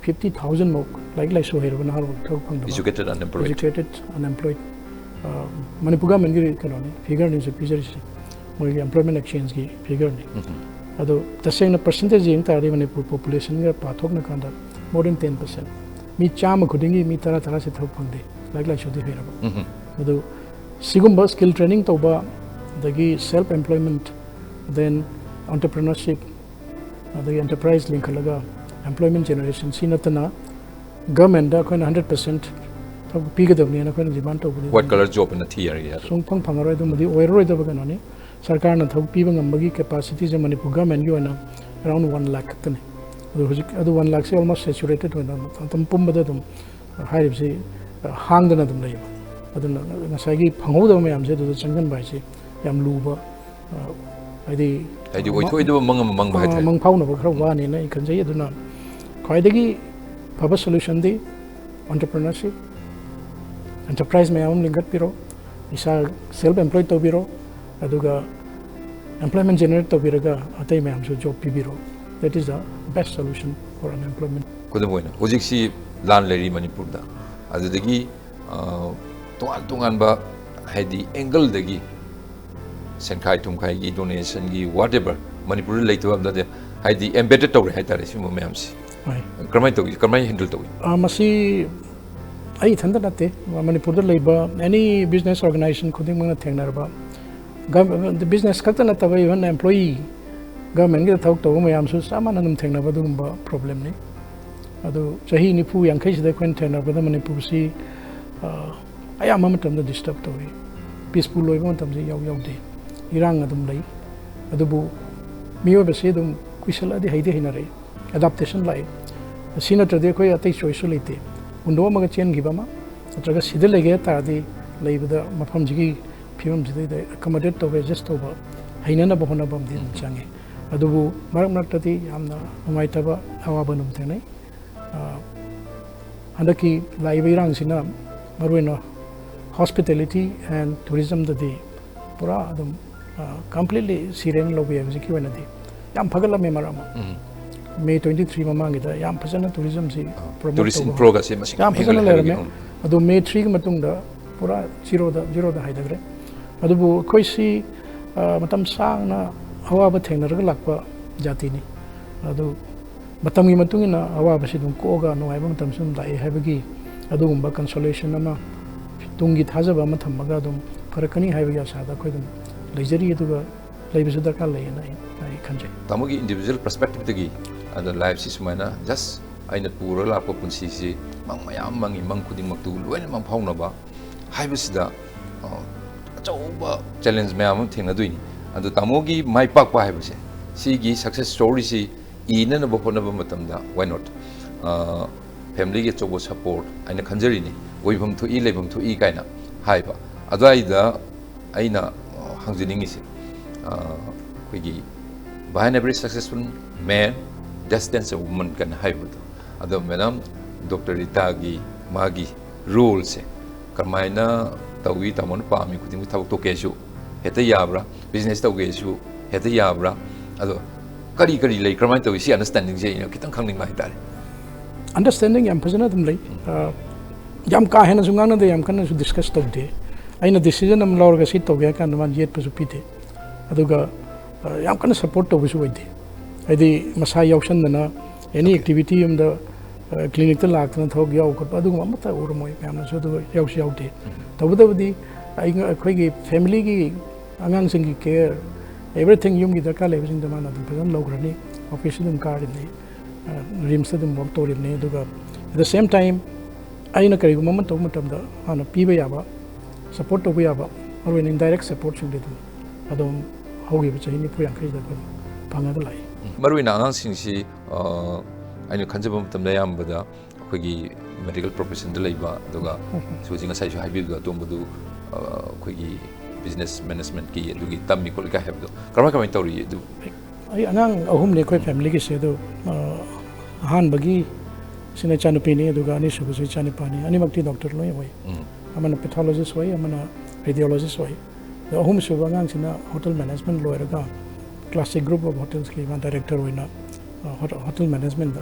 ꯐꯤꯐꯇꯤ ꯊꯥꯎꯖꯟꯃꯨꯛ ꯂꯥꯏꯔꯤꯛ ꯂꯥꯏꯁꯨ ꯍꯩꯔꯕ ꯅꯍꯥꯔꯣꯜ ꯊꯕꯛ ꯐꯪꯗꯕ꯫ Educated unemployed꯫ Educated unemployed꯫ ꯑ, ꯃꯅꯤꯄꯨꯔ ꯒꯚꯔꯟꯃꯦꯟꯒꯤ ꯀꯩꯅꯣꯅꯤ, ꯐꯤꯒꯔꯅꯤ ꯍꯧꯖꯤꯛ ꯄꯤꯖꯔꯤꯁꯦ, ꯃꯣꯏꯒꯤ ꯑꯦꯝꯄ꯭ꯂꯣꯏꯃꯦꯟ ꯑꯦꯛꯁꯆꯦꯟꯖꯀꯤ ꯐꯤꯒꯔꯅꯤ꯫ ꯎꯝ꯫ ꯑꯗꯣ ꯇꯁꯦꯡꯅ ꯄꯔꯁꯦꯟꯇꯦꯖ ꯌꯦꯡ ꯇꯥꯔꯗꯤ ꯃꯅꯤꯄꯨꯔ ꯄꯣꯄꯨꯂꯦꯁꯟꯒ ꯄꯥꯊꯣꯛꯅ ꯀꯥꯟꯗ more than ten percent, ꯃꯤ ꯆꯥꯝꯃ ꯈꯨꯗꯤꯡꯒꯤ ꯃꯤ ꯇꯔꯥ ꯇꯔꯥꯁꯦ ꯊꯕꯛ ꯐꯪꯗꯦ, ꯂꯥꯏꯔꯤꯛ ꯂꯥꯏꯁꯨꯗꯤ ꯍꯩꯔꯕ꯫ ꯎꯝ꯫ ꯑꯗꯨ ꯁꯤꯒꯨꯝꯕ ꯁ꯭ꯀꯤꯜ ꯇ꯭ꯔꯦꯅꯤꯡ ꯇꯧꯕ, ꯑꯗꯒꯤ ꯁꯦꯜꯐ ꯑꯦꯝꯄ꯭ꯂꯣꯏꯃꯦꯟꯠ, then entrepreneurship, ꯑꯗꯒꯤ ꯑꯦꯟꯇꯔꯄ꯭ꯔꯥꯏꯁ ꯂꯤꯡꯈꯠꯂꯒ ꯑꯦꯝꯄ꯭ꯂꯣꯏꯃꯦꯟ ꯖꯦꯅꯦꯔꯦꯁꯟ, ꯁꯤ ꯅꯠꯇꯅ ꯒꯚꯔꯟꯃꯦꯟꯗ ꯑꯩꯈꯣꯏꯅ ꯍꯟꯗ꯭ꯔꯦꯠ ꯄꯔꯁꯦꯟꯠ ꯊꯕꯛ ꯄꯤꯒꯗꯕꯅꯦꯅ ꯑꯩꯈꯣꯏꯅ ꯗꯤꯃꯥꯟ ꯇꯧꯕꯗꯤ ꯋꯥꯏꯠ ꯀꯂꯔ ꯖꯣꯕ ꯑꯅ ꯊꯤ ꯌꯥꯔꯦ ꯌꯥꯔꯦ꯫ ꯁꯨꯡꯐꯪ ꯐꯪꯉꯔꯣꯏ꯫ ꯑꯗꯨꯝꯕꯗꯤ ꯑꯣꯏꯔꯔꯣꯏꯗꯕ ꯀꯩꯅꯣꯅꯤ꯫ ꯁꯔꯀꯥꯔꯅ ꯊꯕꯛ ꯄꯤꯕ ꯉꯝꯕꯒꯤ ꯀꯦꯄꯥꯁꯤꯇꯤꯁꯦ ꯃꯅꯤꯄꯨꯔ ꯒꯚꯔꯟꯃꯦꯟꯒꯤ ꯑꯣꯏꯅ ꯑꯦꯔꯥꯎꯟ ꯋꯥꯟ ꯂꯥꯛ ꯈꯛꯇꯅꯤ꯫ ꯑꯗꯣ ꯍꯧꯖꯤꯛ ꯑꯗꯨ ꯋꯥꯟ ꯂꯥꯛꯁꯦ ꯑꯣꯜꯃꯣꯁ ꯁꯦꯆꯨꯔꯦꯇꯦꯠ ꯑꯣꯏꯅ ꯃꯇꯝ ꯄꯨꯝꯕꯗ ꯑꯗꯨꯝ ꯍꯥꯏꯔꯤꯕꯁꯤ, ꯑ, ꯍꯥꯡꯗꯅ ꯑꯗꯨꯝ ꯂꯩꯌꯦꯕ꯫ ꯑꯗꯨꯅ ꯉꯁꯥꯏꯒꯤ ꯐꯪꯍꯧꯗꯕ ꯃꯌꯥꯝꯁꯦ ꯑꯗꯨꯗ ꯆꯪꯁꯤꯟꯕ ꯍꯥꯏꯁꯦ ꯌꯥꯝ ꯂꯨꯕ, ꯑ, ꯍꯥꯏꯗꯤ, ꯍꯥꯏꯗꯤ ꯑ, ꯑꯣꯏꯊꯣꯛꯑꯣꯏꯗꯕ ꯃꯪ ꯑꯃ ꯃꯪꯕ ꯑ, ꯍꯥꯏꯇꯥꯔꯦ꯫ ꯃꯪ ꯐꯥꯎꯅꯕ ꯈꯔ ꯋꯥꯅꯦꯅ ꯑꯩ ꯈꯟꯖꯩ꯫ ꯑꯗꯨꯅ ꯈ꯭ꯋꯥꯏꯗꯒꯤ ꯐꯕ ꯁꯣꯂꯨꯁꯟꯗꯤ ꯑꯣꯟꯇꯔꯄ꯭ꯔꯤꯅꯔꯁꯤꯞ, ꯑꯦꯟꯇꯔꯄ꯭ꯔꯥꯏꯁ ꯃꯌꯥꯝ ꯑꯃ ꯂꯤꯡꯈꯠꯄꯤꯔꯣ, ꯏꯁꯥ ꯁꯦꯜꯐ ꯑꯦꯝꯄ꯭ꯂꯣꯏ ꯇꯧꯕꯤꯔꯣ, ꯑꯗꯨꯒ ꯑꯦꯝꯄ꯭ꯂꯣꯏꯃꯦꯟ ꯖꯦꯅꯦꯔꯦꯠ ꯇꯧꯕꯤꯔꯒ ꯑꯇꯩ ꯃꯌꯥꯝꯁꯨ job ꯄꯤꯕꯤꯔꯣ꯫ That is the best solution for unemployment. ꯈꯨꯗꯝ ꯑꯣꯏꯅ ꯍꯧꯖꯤꯛꯁꯤ ꯂꯥꯟ ꯂꯩꯔꯤ ꯃꯅꯤꯄꯨꯔꯗ, ꯑꯗꯨꯗꯒꯤ, ꯑ, ꯇꯣꯉꯥꯟ ꯇꯣꯉꯥꯟꯕ, ꯍꯥꯏꯗꯤ, angle ꯗꯒꯤ ꯁꯦꯟꯈꯥꯏ ꯊꯨꯝꯈꯥꯏꯒꯤ, donation ꯒꯤ, whatever, ꯃꯅꯤꯄꯨꯔꯗ ꯂꯩꯇꯕ ꯑꯝꯇ ꯅꯠꯇꯦ꯫ ꯍꯥꯏꯗꯤ, embedded ꯇꯧꯔꯦ ꯍꯥꯏꯇꯥꯔꯦ ꯁꯤꯒꯨꯝꯕ ꯃꯌꯥꯝꯁꯦ꯫ ꯍꯣꯏ꯫ ꯀꯔꯝꯍꯥꯏꯅ ꯇꯧꯏ, ꯀꯔꯝꯍꯥꯏꯅ handle ꯇꯧꯏ? ꯑ, ꯃꯁꯤ ꯑꯩ ꯏꯊꯟꯇ ꯅꯠꯇꯦ, ꯃꯅꯤꯄꯨꯔꯗ ꯂꯩꯕ any business organization ꯈꯨꯗꯤꯡꯃꯛꯅ ꯊꯦꯡꯅꯔꯕ, ꯒꯚ-, business ꯈꯛꯇ ꯅꯠꯇꯕ, even employee, government ꯀꯤꯗ ꯊꯕꯛ ꯇꯧꯕ ꯃꯌꯥꯝꯁꯨ ꯆꯞ ꯃꯥꯟꯅ ꯑꯗꯨꯝ ꯊꯦꯡꯅꯕ ꯑꯗꯨꯒꯨꯝꯕ problem ꯅꯤ꯫ ꯑꯗꯨ ꯆꯍꯤ ꯅꯤꯐꯨ ꯌꯥꯡꯈꯩꯁꯤꯗ ꯑꯩꯈꯣꯏꯅ ꯊꯦꯡꯅꯔꯛꯄꯗ ꯃꯅꯤꯄꯨꯔꯁꯤ, ꯑ, ꯑꯌꯥꯝꯕ ꯃꯇꯝꯗ disturb ꯇꯧꯏ꯫ Peaceful ꯑꯣꯏꯕ ꯃꯇꯝꯁꯤ ꯌꯥꯎ ꯌꯥꯎꯗꯦ꯫ ꯏꯔꯥꯡ ꯑꯗꯨꯝ ꯂꯩ꯫ ꯑꯗꯨꯕꯨ ꯃꯤꯑꯣꯏꯕꯁꯤ ꯑꯗꯨꯝ ꯀꯨꯏꯁꯜꯂꯛꯑꯗꯤ ꯍꯩꯗꯤ ꯍꯩꯅꯔꯛꯏ꯫ Adaptation ꯂꯥꯛꯏ꯫ ꯁꯤ ꯅꯠꯇ꯭ꯔꯗꯤ ꯑꯩꯈꯣꯏ ꯑꯇꯩ choice ꯁꯨ ꯂꯩꯇꯦ꯫ ꯍꯨꯟꯗꯣꯛꯑꯝꯃꯒ ꯆꯦꯟꯈꯤꯕ ꯑꯃ, ꯅꯠꯇ꯭ꯔꯒ ꯁꯤꯗ ꯂꯩꯒꯦ ꯍꯥꯏ ꯇꯥꯔꯗꯤ ꯂꯩꯕꯗ ꯃꯐꯝꯁꯤꯒꯤ ꯐꯤꯕꯝꯁꯤꯗꯩꯗ accommodate ꯇꯧꯕ, adjust ꯇꯧꯕ, ꯍꯩꯅꯅꯕ ꯍꯣꯠꯅꯕ ꯑꯃꯗꯤ ꯑꯗꯨꯝ ꯆꯪꯉꯤ꯫ ꯑꯗꯨꯕꯨ ꯃꯔꯛ ꯃꯔꯛꯇꯗꯤ ꯌꯥꯝꯅ ꯅꯨꯡꯉꯥꯏꯇꯕ ꯑꯋꯥꯕ ꯑꯗꯨꯝ ꯊꯦꯡꯅꯩ꯫ ꯑ, ꯍꯟꯗꯛꯀꯤ ꯂꯥꯛꯏꯕ ꯏꯔꯥꯡꯁꯤꯅ ꯃꯔꯨꯑꯣꯏꯅ hospitality and tourism ꯗꯗꯤ ꯄꯨꯔꯥ ꯑꯗꯨꯝ, ꯑ, completely ꯁꯤꯔꯦꯅ ꯂꯧꯕ ꯌꯥꯏ ꯍꯧꯖꯤꯛꯀꯤ ꯑꯣꯏꯅꯗꯤ꯫ ꯌꯥꯝ ꯐꯒꯠꯂꯝꯃꯦ ꯃꯔꯛ ꯑꯃ꯫ ꯎꯝ꯫ May twenty three ꯃꯃꯥꯡꯒꯤꯗ ꯌꯥꯝ ꯐꯖꯅ tourism ꯁꯤ promote Tourist ꯇꯧꯕ inflow ꯒꯁꯦ ꯃꯁꯤꯡ ꯌꯥꯝ ꯌꯥꯝ ꯐꯖꯅ ꯍꯦꯟꯒꯠꯂꯛꯄꯒꯤ, ꯂꯩꯔꯝꯃꯦ꯫ ꯎꯝ꯫ ꯑꯗꯨ May three ꯒꯤ ꯃꯇꯨꯡꯗ ꯄꯨꯔꯥ zero ꯗ, zero ꯗ ꯍꯥꯏꯊꯈ꯭ꯔꯦ꯫ ꯑꯗꯨꯕꯨ ꯑꯩꯈꯣꯏꯁꯤ, ꯑ, ꯃꯇꯝ ꯁꯥꯡꯅ ꯑꯋꯥꯕ ꯊꯦꯡꯅꯔꯒ ꯂꯥꯛꯄ ꯖꯥꯇꯤꯅꯤ꯫ ꯑꯗꯨ ꯃꯇꯝꯒꯤ ꯃꯇꯨꯡ ꯏꯟꯅ ꯑꯋꯥꯕꯁꯤ ꯑꯗꯨꯝ ꯀꯣꯛꯑꯒ ꯅꯨꯡꯉꯥꯏꯕ ꯃꯇꯝꯁꯨ ꯑꯗꯨꯝ ꯂꯥꯛꯑꯦ ꯍꯥꯏꯕꯒꯤ ꯑꯗꯨꯒꯨꯝꯕ consolation ꯑꯃ, ꯇꯨꯡꯒꯤ ꯊꯥꯖꯕ ꯑꯃ ꯊꯝꯃꯒ ꯑꯗꯨꯝ ꯐꯔꯛꯀꯅꯤ ꯍꯥꯏꯕꯒꯤ ꯑꯁꯥꯗ ꯑꯩꯈꯣꯏ ꯑꯗꯨꯝ ꯂꯩꯖꯔꯤ꯫ ꯑꯗꯨꯒ ꯂꯩꯕꯁꯨ ꯗꯔꯀꯥꯔ ꯂꯩꯌꯦꯅ ꯑꯩ, ꯑꯩ ꯈꯟꯖꯩ꯫ ꯇꯥꯃꯣꯒꯤ individual perspective ꯇꯒꯤ, ꯑꯗꯣ life ꯁꯤ ꯁꯨꯃꯥꯏꯅ just ꯑꯩꯅ ꯄꯨꯔꯒ ꯂꯥꯛꯄ ꯄꯨꯟꯁꯤꯁꯤ ꯃꯪ ꯃꯌꯥꯝ ꯃꯪꯉꯤ, ꯃꯪ ꯈꯨꯗꯤꯡꯃꯛꯇꯨ ꯂꯣꯏꯅ ꯃꯪꯐꯥꯎꯅꯕ ꯍꯥꯏꯕꯁꯤꯗ, ꯑ, ꯑꯆꯧꯕ challenge ꯃꯌꯥꯝ ꯑꯃ ꯊꯦꯡꯅꯗꯣꯏꯅꯤ꯫ ꯑꯗꯣ ꯇꯥꯃꯣꯒꯤ ꯃꯥꯏ ꯄꯥꯛꯄ ꯍꯥꯏꯕꯁꯦ, ꯁꯤꯒꯤ success story ꯁꯤ ꯏꯅꯅꯕ ꯍꯣꯠꯅꯕ ꯃꯇꯝꯗ, why not? ꯑ, family ꯒꯤ ꯑꯆꯧꯕ support ꯍꯥꯏꯅ ꯈꯟꯖꯔꯤꯅꯤ, ꯑꯣꯏꯐꯝ ꯊꯣꯛꯏ, ꯂꯩꯐꯝ ꯊꯣꯛꯏ ꯀꯥꯏꯅ ꯍꯥꯏꯕ꯫ ꯑꯗꯨꯋꯥꯏꯗ ꯑꯩꯅ, ꯑ, ꯍꯪꯖꯅꯤꯡꯉꯤꯁꯦ, ꯑ, ꯑꯩꯈꯣꯏꯒꯤ "Behind every successful man, there stands a woman" ꯀꯥꯏꯅ ꯍꯥꯏꯕꯗꯣ꯫ ꯑꯗꯣ madam, Doctor ꯔꯤꯇꯥꯒꯤ ꯃꯥꯒꯤ role ꯁꯦ ꯀꯔꯝꯍꯥꯏꯅ ꯇꯧꯏ? ꯇꯥꯃꯣꯅ ꯄꯥꯝꯃꯤ ꯈꯨꯗꯤꯡꯃꯛ ꯊꯕꯛ ꯇꯧꯒꯦꯁꯨ ꯍꯦꯛꯇ ꯌꯥꯕ꯭ꯔꯥ? Business ꯇꯧꯒꯦꯁꯨ ꯍꯦꯛꯇ ꯌꯥꯕ꯭ꯔꯥ? ꯑꯗꯣ ꯀꯔꯤ ꯀꯔꯤ ꯂꯩ, ꯀꯔꯝꯍꯥꯏꯅ ꯇꯧꯏ? ꯁꯤ understanding ꯁꯦ ꯑꯩꯅ ꯈꯤꯇꯪ ꯈꯪꯅꯤꯡꯕ ꯍꯥꯏꯇꯥꯔꯦ꯫ Understanding ꯌꯥꯝ ꯐꯖꯅ ꯑꯗꯨꯝ ꯂꯩ꯫ ꯑ, ꯌꯥꯝ ꯀꯥ ꯍꯦꯟꯅꯁꯨ ꯉꯥꯡꯅꯗꯦ, ꯌꯥꯝ ꯀꯟꯅꯁꯨ ꯗꯤꯁꯀꯁ ꯇꯧꯗꯦ꯫ ꯑꯩꯅ ꯗꯤꯁꯤꯖꯟ ꯑꯃ ꯂꯧꯔꯒ ꯁꯤ ꯇꯧꯒꯦ ꯍꯥꯏ ꯀꯥꯟꯗ ꯃꯥꯅ ꯌꯦꯠꯄꯁꯨ ꯄꯤꯗꯦ꯫ ꯑꯗꯨꯒ ꯌꯥꯝ ꯀꯟꯅ ꯁꯞꯄꯣꯔꯠ ꯇꯧꯕꯁꯨ ꯑꯣꯏꯗꯦ꯫ ꯍꯥꯏꯗꯤ ꯃꯁꯥ ꯌꯥꯎꯁꯟꯗꯅ ꯑꯦꯅꯤ ꯑꯦꯛꯇꯤꯚꯤꯇꯤ ꯑꯃꯗ, ꯀ꯭ꯂꯤꯅꯤꯛꯇ ꯂꯥꯛꯇꯅ ꯊꯕꯛ ꯌꯥꯎꯕ ꯈꯣꯠꯄ ꯑꯗꯨꯒꯨꯝꯕ ꯑꯃꯠꯇ ꯎꯔꯝꯃꯣꯏ ꯃꯌꯥꯝꯅꯁꯨ꯫ ꯑꯗꯨꯒ ꯌꯥꯎꯁꯨ ꯌꯥꯎꯗꯦ꯫ ꯇꯧꯕꯇꯕꯨꯗꯤ ꯑꯩ, ꯑꯩꯈꯣꯏꯒꯤ ꯐꯦꯃꯤꯂꯤꯒꯤ ꯑꯉꯥꯡꯁꯤꯡꯒꯤ ꯀꯦꯌꯔ, ꯑꯦꯕ꯭ꯔꯤꯊꯤꯡ ꯌꯨꯝꯒꯤ ꯗꯔꯀꯥꯔ ꯂꯩꯕꯁꯤꯡꯗꯣ ꯃꯥꯅ ꯑꯗꯨꯝ ꯐꯖꯅ ꯂꯧꯈ꯭ꯔꯅꯤ꯫ ꯑꯣꯐꯤꯁꯇ ꯑꯗꯨꯝ ꯀꯥꯔꯤꯕꯅꯤ, ꯔꯤꯝꯁꯇ ꯑꯗꯨꯝ ꯋꯥꯛ ꯇꯧꯔꯤꯕꯅꯤ꯫ ꯑꯗꯨꯒ at the same time ꯑꯩꯅ ꯀꯔꯤꯒꯨꯝꯕ ꯑꯃ ꯇꯧꯕ ꯃꯇꯝꯗ ꯃꯥꯅ ꯄꯤꯕ ꯌꯥꯕ, ꯁꯞꯄꯣꯔꯠ ꯇꯧꯕ ꯌꯥꯕ, ꯃꯔꯨꯑꯣꯏꯅ ꯏꯟꯗꯥꯏꯔꯦꯛ ꯁꯞꯄꯣꯔꯠꯁꯤꯡꯗꯤ ꯑꯗꯨꯝ ꯑꯗꯨꯝ ꯍꯧꯈꯤꯕ ꯆꯍꯤ ꯅꯤꯐꯨ ꯌꯥꯡꯈꯩꯗ ꯑꯩꯈꯣꯏ ꯐꯪꯉꯒ ꯂꯥꯛꯏ꯫ ꯃꯔꯨꯑꯣꯏꯅ ꯑꯉꯥꯡꯁꯤꯡꯁꯤ ꯑ, ꯑꯩꯅ ꯈꯟꯖꯕ ꯃꯇꯝꯗ ꯑꯌꯥꯝꯕꯗ ꯑꯩꯈꯣꯏꯒꯤ ꯃꯦꯗꯤꯀꯦꯜ ꯄ꯭ꯔꯣꯐꯦꯁꯟꯗ ꯂꯩꯕ, ꯑꯗꯨꯒ ꯍꯧꯖꯤꯛ ꯉꯁꯥꯏꯁꯨ ꯍꯥꯏꯕꯤꯕꯗꯣ ꯑꯇꯣꯝꯕꯗꯨ ꯑ, ꯑꯩꯈꯣꯏꯒꯤ ꯕꯤꯖꯤꯅꯦꯁ ꯃꯦꯅꯦꯖꯃꯦꯟꯠꯀꯤ ꯑꯗꯨꯒꯤ ꯇꯝꯃꯤ ꯈꯣꯠꯂꯤ ꯀꯥꯏ ꯍꯥꯏꯕꯗꯣ ꯀꯃꯥꯏ ꯀꯃꯥꯏꯅ ꯇꯧꯔꯤ ꯑꯗꯨ? ꯑꯩ ꯑꯉꯥꯡ ꯑꯍꯨꯝꯅꯤ ꯑꯩꯈꯣꯏ ꯐꯦꯃꯤꯂꯤꯒꯤꯁꯦ꯫ ꯑꯗꯣ ꯑ, ꯑꯍꯥꯟꯕꯒꯤ ꯁꯤꯅ ꯏꯆꯥꯅꯨꯄꯤꯅꯤ, ꯑꯗꯨꯒ ꯑꯅꯤꯁꯨꯕꯁꯨ ꯏꯆꯥꯅꯨꯄꯥꯅꯤ꯫ ꯑꯅꯤꯃꯛꯇꯤ ꯗꯣꯛꯇꯔ ꯂꯣꯏ ꯑꯣꯏ꯫ ꯎꯝ. ꯑꯃꯅ ꯄꯦꯊꯣꯂꯣꯖꯤꯁ ꯑꯣꯏ, ꯑꯃꯅ ꯔꯦꯗꯤꯑꯣꯂꯣꯖꯤꯁ ꯑꯣꯏ꯫ ꯑꯗꯣ ꯑꯍꯨꯝꯁꯨꯕ ꯑꯉꯥꯡꯁꯤꯅ ꯍꯣꯇꯦꯜ ꯃꯦꯅꯦꯖꯃꯦꯟꯠ ꯂꯣꯏꯔꯒ ꯀ꯭ꯂꯥꯁꯤꯛ ꯒ꯭ꯔꯨꯞ ꯑꯣꯐ ꯍꯣꯇꯦꯜꯁꯀꯤ ꯃꯥ ꯗꯥꯏꯔꯦꯛꯇꯔ ꯑꯣꯏꯅ ꯑ, ꯍꯣꯇꯦꯜ ꯃꯦꯅꯦꯖꯃꯦꯟꯠꯇ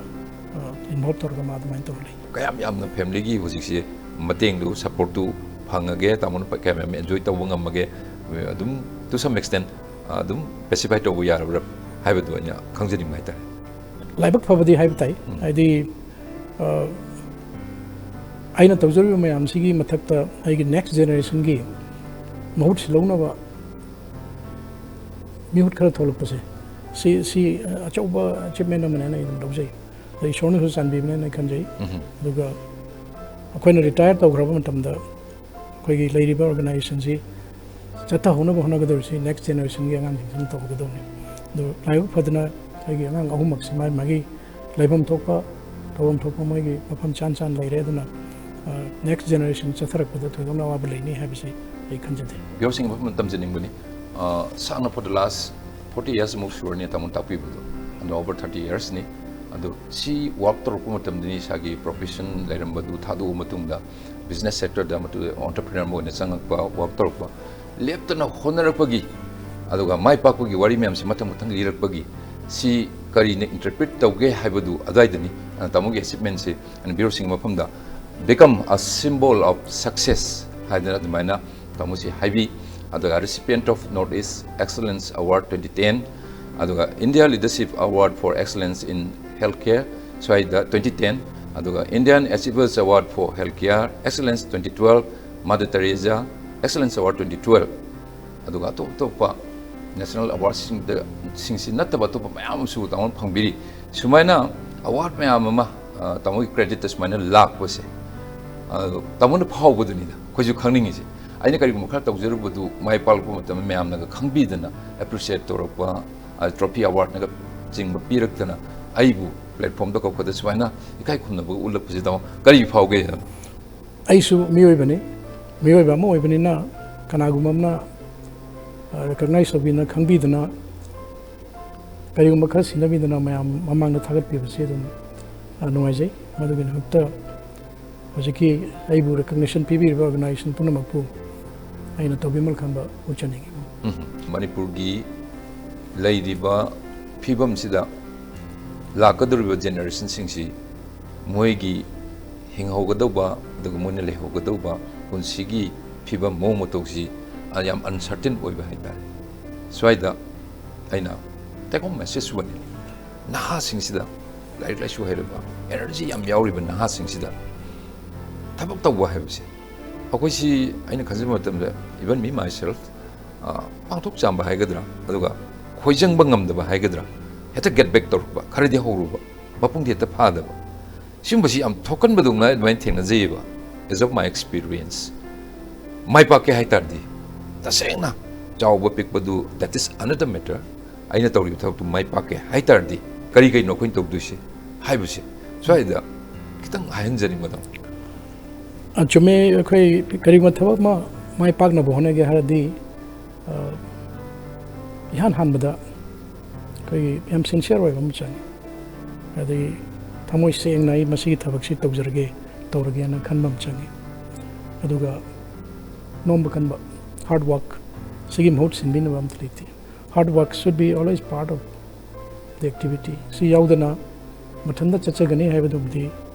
ꯏꯟꯚꯣꯜꯕ ꯇꯧꯔꯒ ꯃꯥ ꯑꯗꯨꯃꯥꯏꯅ ꯇꯧꯔ ꯂꯩ꯫ ꯀꯌꯥꯝ ꯌꯥꯝꯅ ꯐꯦꯃꯤꯂꯤꯒꯤ ꯍꯧꯖꯤꯛꯁꯦ ꯃꯇꯦꯡꯗꯨ, ꯁꯞꯄꯣꯔꯠꯇꯨ ꯐꯪꯉꯒꯦ, ꯇꯥꯃꯣꯅ ꯀꯌꯥꯝ ꯌꯥꯝ ꯑꯦꯟꯖꯣꯏ ꯇꯧꯕ ꯉꯝꯃꯒꯦ, ꯑꯗꯨꯝ to some extent ꯑꯗꯨꯝ ꯄꯦꯁꯤꯐꯥꯏ ꯇꯧꯕ ꯌꯥꯔꯕ꯭ꯔꯥ ꯍꯥꯏꯕꯗꯨ ꯑꯩꯅ ꯈꯪꯖꯅꯤꯡꯕ ꯍꯥꯏꯇꯥꯔꯦ꯫ ꯂꯥꯏꯕꯛ ꯐꯕꯗꯤ ꯍꯥꯏꯕ ꯇꯥꯏ꯫ ꯍꯥꯏꯗꯤ ꯑ, ꯑꯩꯅ ꯇꯧꯖꯔꯤꯕ ꯃꯌꯥꯝꯁꯤꯒꯤ ꯃꯊꯛꯇ ꯑꯩꯒꯤ ꯅꯦꯛꯁ ꯖꯦꯅꯦꯔꯦꯁꯟꯒꯤ ꯃꯍꯨꯠ ꯁꯤꯜꯍꯧꯅꯕ ꯃꯤꯍꯨꯠ ꯈꯔ ꯊꯣꯛꯂꯛꯄꯁꯦ, ꯁꯤ ꯁꯤ ꯑꯆꯧꯕ ꯑꯦꯆꯤꯞꯃꯦꯟ ꯑꯃꯅꯦꯅ ꯑꯩ ꯑꯗꯨꯝ ꯂꯧꯖꯩ꯫ ꯑꯗ ꯏꯁꯣꯔꯅꯁꯨ ꯆꯥꯟꯕꯤꯕꯅꯦꯅ ꯑꯩ ꯈꯟꯖꯩ꯫ ꯑꯗꯨꯒ ꯑꯩꯈꯣꯏꯅ ꯔꯤꯇꯥꯌꯔ ꯇꯧꯈ꯭ꯔꯕ ꯃꯇꯝꯗ ꯑꯩꯈꯣꯏꯒꯤ ꯂꯩꯔꯤꯕ ꯑꯣꯔꯒꯅꯥꯏꯖꯦꯁꯟꯁꯤ ꯆꯠꯊꯍꯧꯅꯕ ꯍꯣꯠꯅꯒꯗꯧꯔꯤꯁꯤ ꯅꯦꯛꯁ ꯖꯦꯅꯦꯔꯦꯁꯟꯒꯤ ꯑꯉꯥꯡꯁꯤꯡꯁꯤꯅ ꯇꯧꯒꯗꯧꯅꯤ꯫ ꯑꯗꯨ ꯂꯥꯏꯕꯛ ꯐꯗꯅ ꯑꯩꯒꯤ ꯑꯉꯥꯡ ꯑꯍꯨꯝꯃꯛꯁꯤ ꯃꯥꯒꯤ ꯃꯥꯒꯤ ꯂꯩꯐꯝ ꯊꯣꯛꯄ, ꯇꯧꯐꯝ ꯊꯣꯛꯄ ꯃꯣꯏꯒꯤ ꯃꯐꯝ ꯆꯥꯟ ꯆꯥꯟ ꯂꯩꯔꯦ꯫ ꯑꯗꯨꯅ ꯅꯦꯛꯁ ꯖꯦꯅꯦꯔꯦꯁꯟ ꯆꯠꯊꯔꯛꯄꯗ ꯊꯣꯏꯗꯣꯛꯅ ꯑꯋꯥꯕ ꯂꯩꯅꯤ ꯍꯥꯏꯕꯁꯤ ꯑꯩ ꯈꯟꯖꯗꯦ꯫ ꯕꯤꯌꯣꯔꯁꯤꯡ ꯃꯐꯝ ꯇꯝꯖꯅꯤꯡꯕꯅꯤ꯫ ꯑ, ꯁꯥꯡꯅ for the last forty years ꯃꯨꯛ ꯁꯨꯔꯅꯤ ꯇꯥꯃꯣꯅ ꯇꯥꯛꯄꯤꯕꯗꯣ, ꯑꯗꯨꯅ over thirty years ꯅꯤ꯫ ꯑꯗꯣ ꯁꯤ ꯋꯥꯔꯛ ꯇꯧꯔꯛꯄ ꯃꯇꯝꯗꯅꯤ ꯏꯁꯥꯒꯤ ꯄ꯭ꯔꯣꯐꯦꯁꯟ ꯂꯩꯔꯝꯕꯗꯨ ꯊꯥꯗꯣꯛꯑ ꯃꯇꯨꯡꯗ ꯕꯤꯖꯤꯅꯦꯁ ꯁꯦꯛꯇꯔꯗ ꯃꯗꯨ ꯑꯣꯟꯇꯔꯄ꯭ꯔꯤꯅꯔ ꯑꯃ ꯑꯣꯏꯅ ꯆꯪꯉꯛꯄ, ꯋꯥꯔꯛ ꯇꯧꯔꯛꯄ꯫ ꯂꯦꯞꯇꯅ ꯍꯣꯠꯅꯔꯛꯄꯒꯤ, ꯑꯗꯨꯒ ꯃꯥꯏ ꯄꯥꯛꯄꯒꯤ ꯋꯥꯔꯤ ꯃꯌꯥꯝꯁꯦ ꯃꯊꯪ ꯃꯊꯪ ꯂꯤꯔꯛꯄꯒꯤ, ꯁꯤ ꯀꯔꯤꯅ ꯏꯟꯇꯔꯄ꯭ꯔꯤꯠ ꯇꯧꯒꯦ ꯍꯥꯏꯕꯗꯨ ꯑꯗꯨꯋꯥꯏꯗꯅꯤ꯫ ꯑꯗꯨꯅ ꯇꯥꯃꯣꯒꯤ ꯑꯦꯆꯤꯞꯃꯦꯟꯁꯦ ꯑꯩꯅ ꯕꯤꯌꯣꯔꯁꯤꯡꯒꯤ ꯃꯐꯝꯗ Become a symbol of success ꯍꯥꯏꯗꯅ ꯑꯗꯨꯃꯥꯏꯅ ꯇꯥꯃꯣꯁꯤ ꯍꯥꯏꯕꯤ꯫ ꯑꯗꯨꯒ Recipient of North East Excellence Award twenty ten, ꯑꯗꯨꯒ India Leadership Award for Excellence in Healthcare ꯁ꯭ꯋꯥꯏꯗ twenty ten, ꯑꯗꯨꯒ Indian Achievers Award for Healthcare Excellence twenty twelve, Mother Teresa Excellence Award twenty twelve, ꯑꯗꯨꯒ ꯑꯇꯣꯞ ꯑꯇꯣꯞꯄ national ꯑꯦꯋꯥꯔꯗꯁꯤꯡꯗ, ꯁꯤꯡꯁꯤ ꯅꯠꯇꯕ ꯑꯇꯣꯞꯄ ꯃꯌꯥꯝ ꯑꯃꯁꯨ ꯇꯥꯃꯣꯅ ꯐꯪꯕꯤꯔꯤ꯫ ꯁꯨꯃꯥꯏꯅ ꯑꯦꯋꯥꯔꯗ ꯃꯌꯥꯝ ꯑꯃ, ꯑ, ꯇꯥꯃꯣꯒꯤ ꯀ꯭ꯔꯦꯗꯤꯠꯇ ꯁꯨꯃꯥꯏꯅ ꯂꯥꯛꯄꯁꯦ, ꯑ, ꯇꯥꯃꯣꯅ ꯐꯥꯎꯕꯗꯨꯅꯤꯗ ꯑꯩꯈꯣꯏꯁꯨ ꯈꯪꯅꯤꯡꯉꯤꯁꯦ꯫ ꯑꯩꯅ ꯀꯔꯤꯒꯨꯝꯕ ꯈꯔ ꯇꯧꯖꯔꯨꯕꯗꯨ ꯃꯥꯏ ꯄꯥꯛꯂꯛꯄ ꯃꯇꯝꯗ ꯃꯌꯥꯝꯅꯒ ꯈꯪꯕꯤꯗꯅ ꯑꯦꯄ꯭ꯔꯤꯁꯤꯌꯦꯠ ꯇꯧꯔꯛꯄ, ꯑ, ꯇ꯭ꯔꯣꯐꯤ ꯑꯦꯋꯥꯔꯗꯅꯒ ꯆꯤꯡꯕ ꯄꯤꯔꯛꯇꯅ ꯑꯩꯕꯨ ꯄ꯭ꯂꯦꯠꯐꯣꯝꯗ ꯀꯧꯈꯠꯇꯅ ꯁꯨꯃꯥꯏꯅ ꯏꯀꯥꯏ ꯈꯨꯝꯅꯕꯒ ꯎꯠꯂꯛꯄꯁꯤꯗ ꯀꯔꯤ ꯐꯥꯎꯒꯦ? ꯑꯩꯁꯨ ꯃꯤꯑꯣꯏꯕꯅꯤ, ꯃꯤꯑꯣꯏꯕ ꯑꯃ ꯑꯣꯏꯕꯅꯤꯅ ꯀꯅꯥꯒꯨꯝꯕ ꯑꯃꯅ, ꯑ, ꯔꯤꯀꯣꯛꯅꯥꯏꯖ ꯇꯧꯕꯤꯗꯅ, ꯈꯪꯕꯤꯗꯅ, ꯀꯔꯤꯒꯨꯝꯕ ꯈꯔ ꯁꯤꯟꯅꯕꯤꯗꯅ ꯃꯌꯥꯝ ꯃꯃꯥꯡꯗ ꯊꯥꯒꯠꯄꯤꯕꯁꯤ ꯑꯗꯨꯝ, ꯑ, ꯅꯨꯡꯉꯥꯏꯖꯩ꯫ ꯃꯗꯨꯒꯤꯗꯃꯛꯇ ꯍꯧꯖꯤꯛꯀꯤ ꯑꯩꯕꯨ ꯔꯤꯀꯣꯛꯅꯤꯁꯟ ꯄꯤꯕꯤꯔꯤꯕ ꯑꯣꯔꯒꯅꯥꯏꯖꯦꯁꯟ ꯄꯨꯝꯅꯃꯛꯄꯨ ꯑꯩꯅ ꯇꯧꯕꯤꯃꯜ ꯈꯟꯕ ꯎꯠꯆꯅꯤꯡꯏ꯫ ꯎꯝ, ꯃꯅꯤꯄꯨꯔꯒꯤ ꯂꯩꯔꯤꯕ ꯐꯤꯕꯝꯁꯤꯗ ꯂꯥꯛꯀꯗꯧꯔꯤꯕ ꯖꯦꯅꯦꯔꯦꯁꯟꯁꯤꯡꯁꯤ ꯃꯣꯏꯒꯤ ꯍꯤꯡꯍꯧꯒꯗꯧꯕ ꯑꯗꯨꯒ ꯃꯣꯏꯅ ꯂꯩꯍꯧꯒꯗꯧꯕ ꯄꯨꯟꯁꯤꯒꯤ ꯐꯤꯕꯝ, ꯃꯑꯣꯡ ꯃꯇꯧꯁꯤ, ꯑ, ꯌꯥꯝ ꯑꯟꯁꯔꯇꯦꯟ ꯑꯣꯏꯕ ꯍꯥꯏꯇꯥꯔꯦ꯫ ꯁ꯭ꯋꯥꯏꯗ ꯑꯩꯅ take home message one, ꯅꯍꯥꯁꯤꯡꯁꯤꯗ, ꯂꯥꯏꯔꯤꯛ ꯂꯥꯏꯁꯨ ꯍꯩꯔꯕ, ꯑꯦꯅꯔꯖꯤ ꯌꯥꯝ ꯌꯥꯎꯔꯤꯕ ꯅꯍꯥꯁꯤꯡꯁꯤꯗ ꯊꯕꯛ ꯇꯧꯕ ꯍꯥꯏꯕꯁꯦ, ꯑꯩꯈꯣꯏꯁꯤ, ꯑꯩꯅ ꯈꯟꯖꯕ ꯃꯇꯝꯗ, even me myself, ꯑ, ꯄꯥꯡꯊꯣꯛ ꯆꯥꯝꯕ ꯍꯥꯏꯒꯗ꯭ꯔꯥ, ꯑꯗꯨꯒ ꯈꯣꯏꯖꯪꯕ ꯉꯝꯗꯕ ꯍꯥꯏꯒꯗ꯭ꯔꯥ, ꯍꯦꯛꯇ ꯒꯦꯠ ꯕꯦꯛ ꯇꯧꯔꯛꯄ, ꯈꯔꯗꯤ ꯍꯧꯔꯨꯕ, ꯃꯄꯨꯡꯗꯤ ꯍꯦꯛꯇ ꯐꯥꯗꯕ, ꯁꯤꯒꯨꯝꯕꯁꯤ ꯌꯥꯝ ꯊꯣꯛꯀꯟꯕꯗꯧꯅ ꯑꯗꯨꯃꯥꯏꯅ ꯊꯦꯡꯅꯖꯩꯌꯦꯕ꯫ As of my experience, ꯃꯥꯏ ꯄꯥꯛꯀꯦ ꯍꯥꯏ ꯇꯥꯔꯗꯤ, ꯇꯁꯦꯡꯅ ꯆꯥꯎꯕ ꯄꯤꯛꯄꯗꯨ, that is another matter꯫ ꯑꯩꯅ ꯇꯧꯔꯤꯕ ꯊꯕꯛꯇꯨ ꯃꯥꯏ ꯄꯥꯛꯀꯦ ꯍꯥꯏ ꯇꯥꯔꯗꯤ, ꯀꯔꯤ ꯀꯔꯤꯅꯣ ꯑꯩꯈꯣꯏꯅ ꯇꯧꯗꯣꯏꯁꯦ ꯍꯥꯏꯕꯁꯦ ꯁ꯭ꯋꯥꯏꯗ ꯈꯤꯇꯪ ꯍꯥꯏꯍꯟꯖꯔꯤ, ꯃꯦꯗꯥꯝ꯫ ꯑ, ꯆꯨꯝꯃꯦ꯫ ꯑꯩꯈꯣꯏ ꯀꯔꯤꯒꯨꯝꯕ ꯊꯕꯛ ꯑꯃ ꯃꯥꯏ ꯄꯥꯛꯅꯕ ꯍꯣꯠꯅꯒꯦ ꯍꯥꯏꯔꯗꯤ, ꯑ, ꯏꯍꯥꯟ ꯍꯥꯟꯕꯗ ꯑꯩꯈꯣꯏꯒꯤ ꯌꯥꯝ ꯁꯤꯟꯁꯤꯌꯔ ꯑꯣꯏꯕ ꯑꯃ ꯆꯪꯉꯤ꯫ ꯑꯗꯒꯤ ꯊꯃꯣꯏ ꯁꯦꯡꯅ ꯑꯩ ꯃꯁꯤꯒꯤ ꯊꯕꯛꯁꯤ ꯇꯧꯖꯔꯒꯦ, ꯇꯧꯔꯒꯦꯅ ꯈꯟꯕ ꯑꯃ ꯆꯪꯉꯤ꯫ ꯑꯗꯨꯒ ꯅꯣꯝꯕ ꯀꯟꯕ, ꯍꯥꯔꯗ ꯋꯥꯔꯛ, ꯁꯤꯒꯤ ꯃꯍꯨꯠ ꯁꯤꯟꯕꯤꯅꯕ ꯑꯝꯇ ꯂꯩꯇꯦ꯫ Hard work should be always part of the activity꯫ ꯁꯤ ꯌꯥꯎꯗꯅ ꯃꯊꯟꯇ ꯆꯠꯆꯒꯅꯤ ꯍꯥꯏꯕꯗꯨꯃꯗꯤ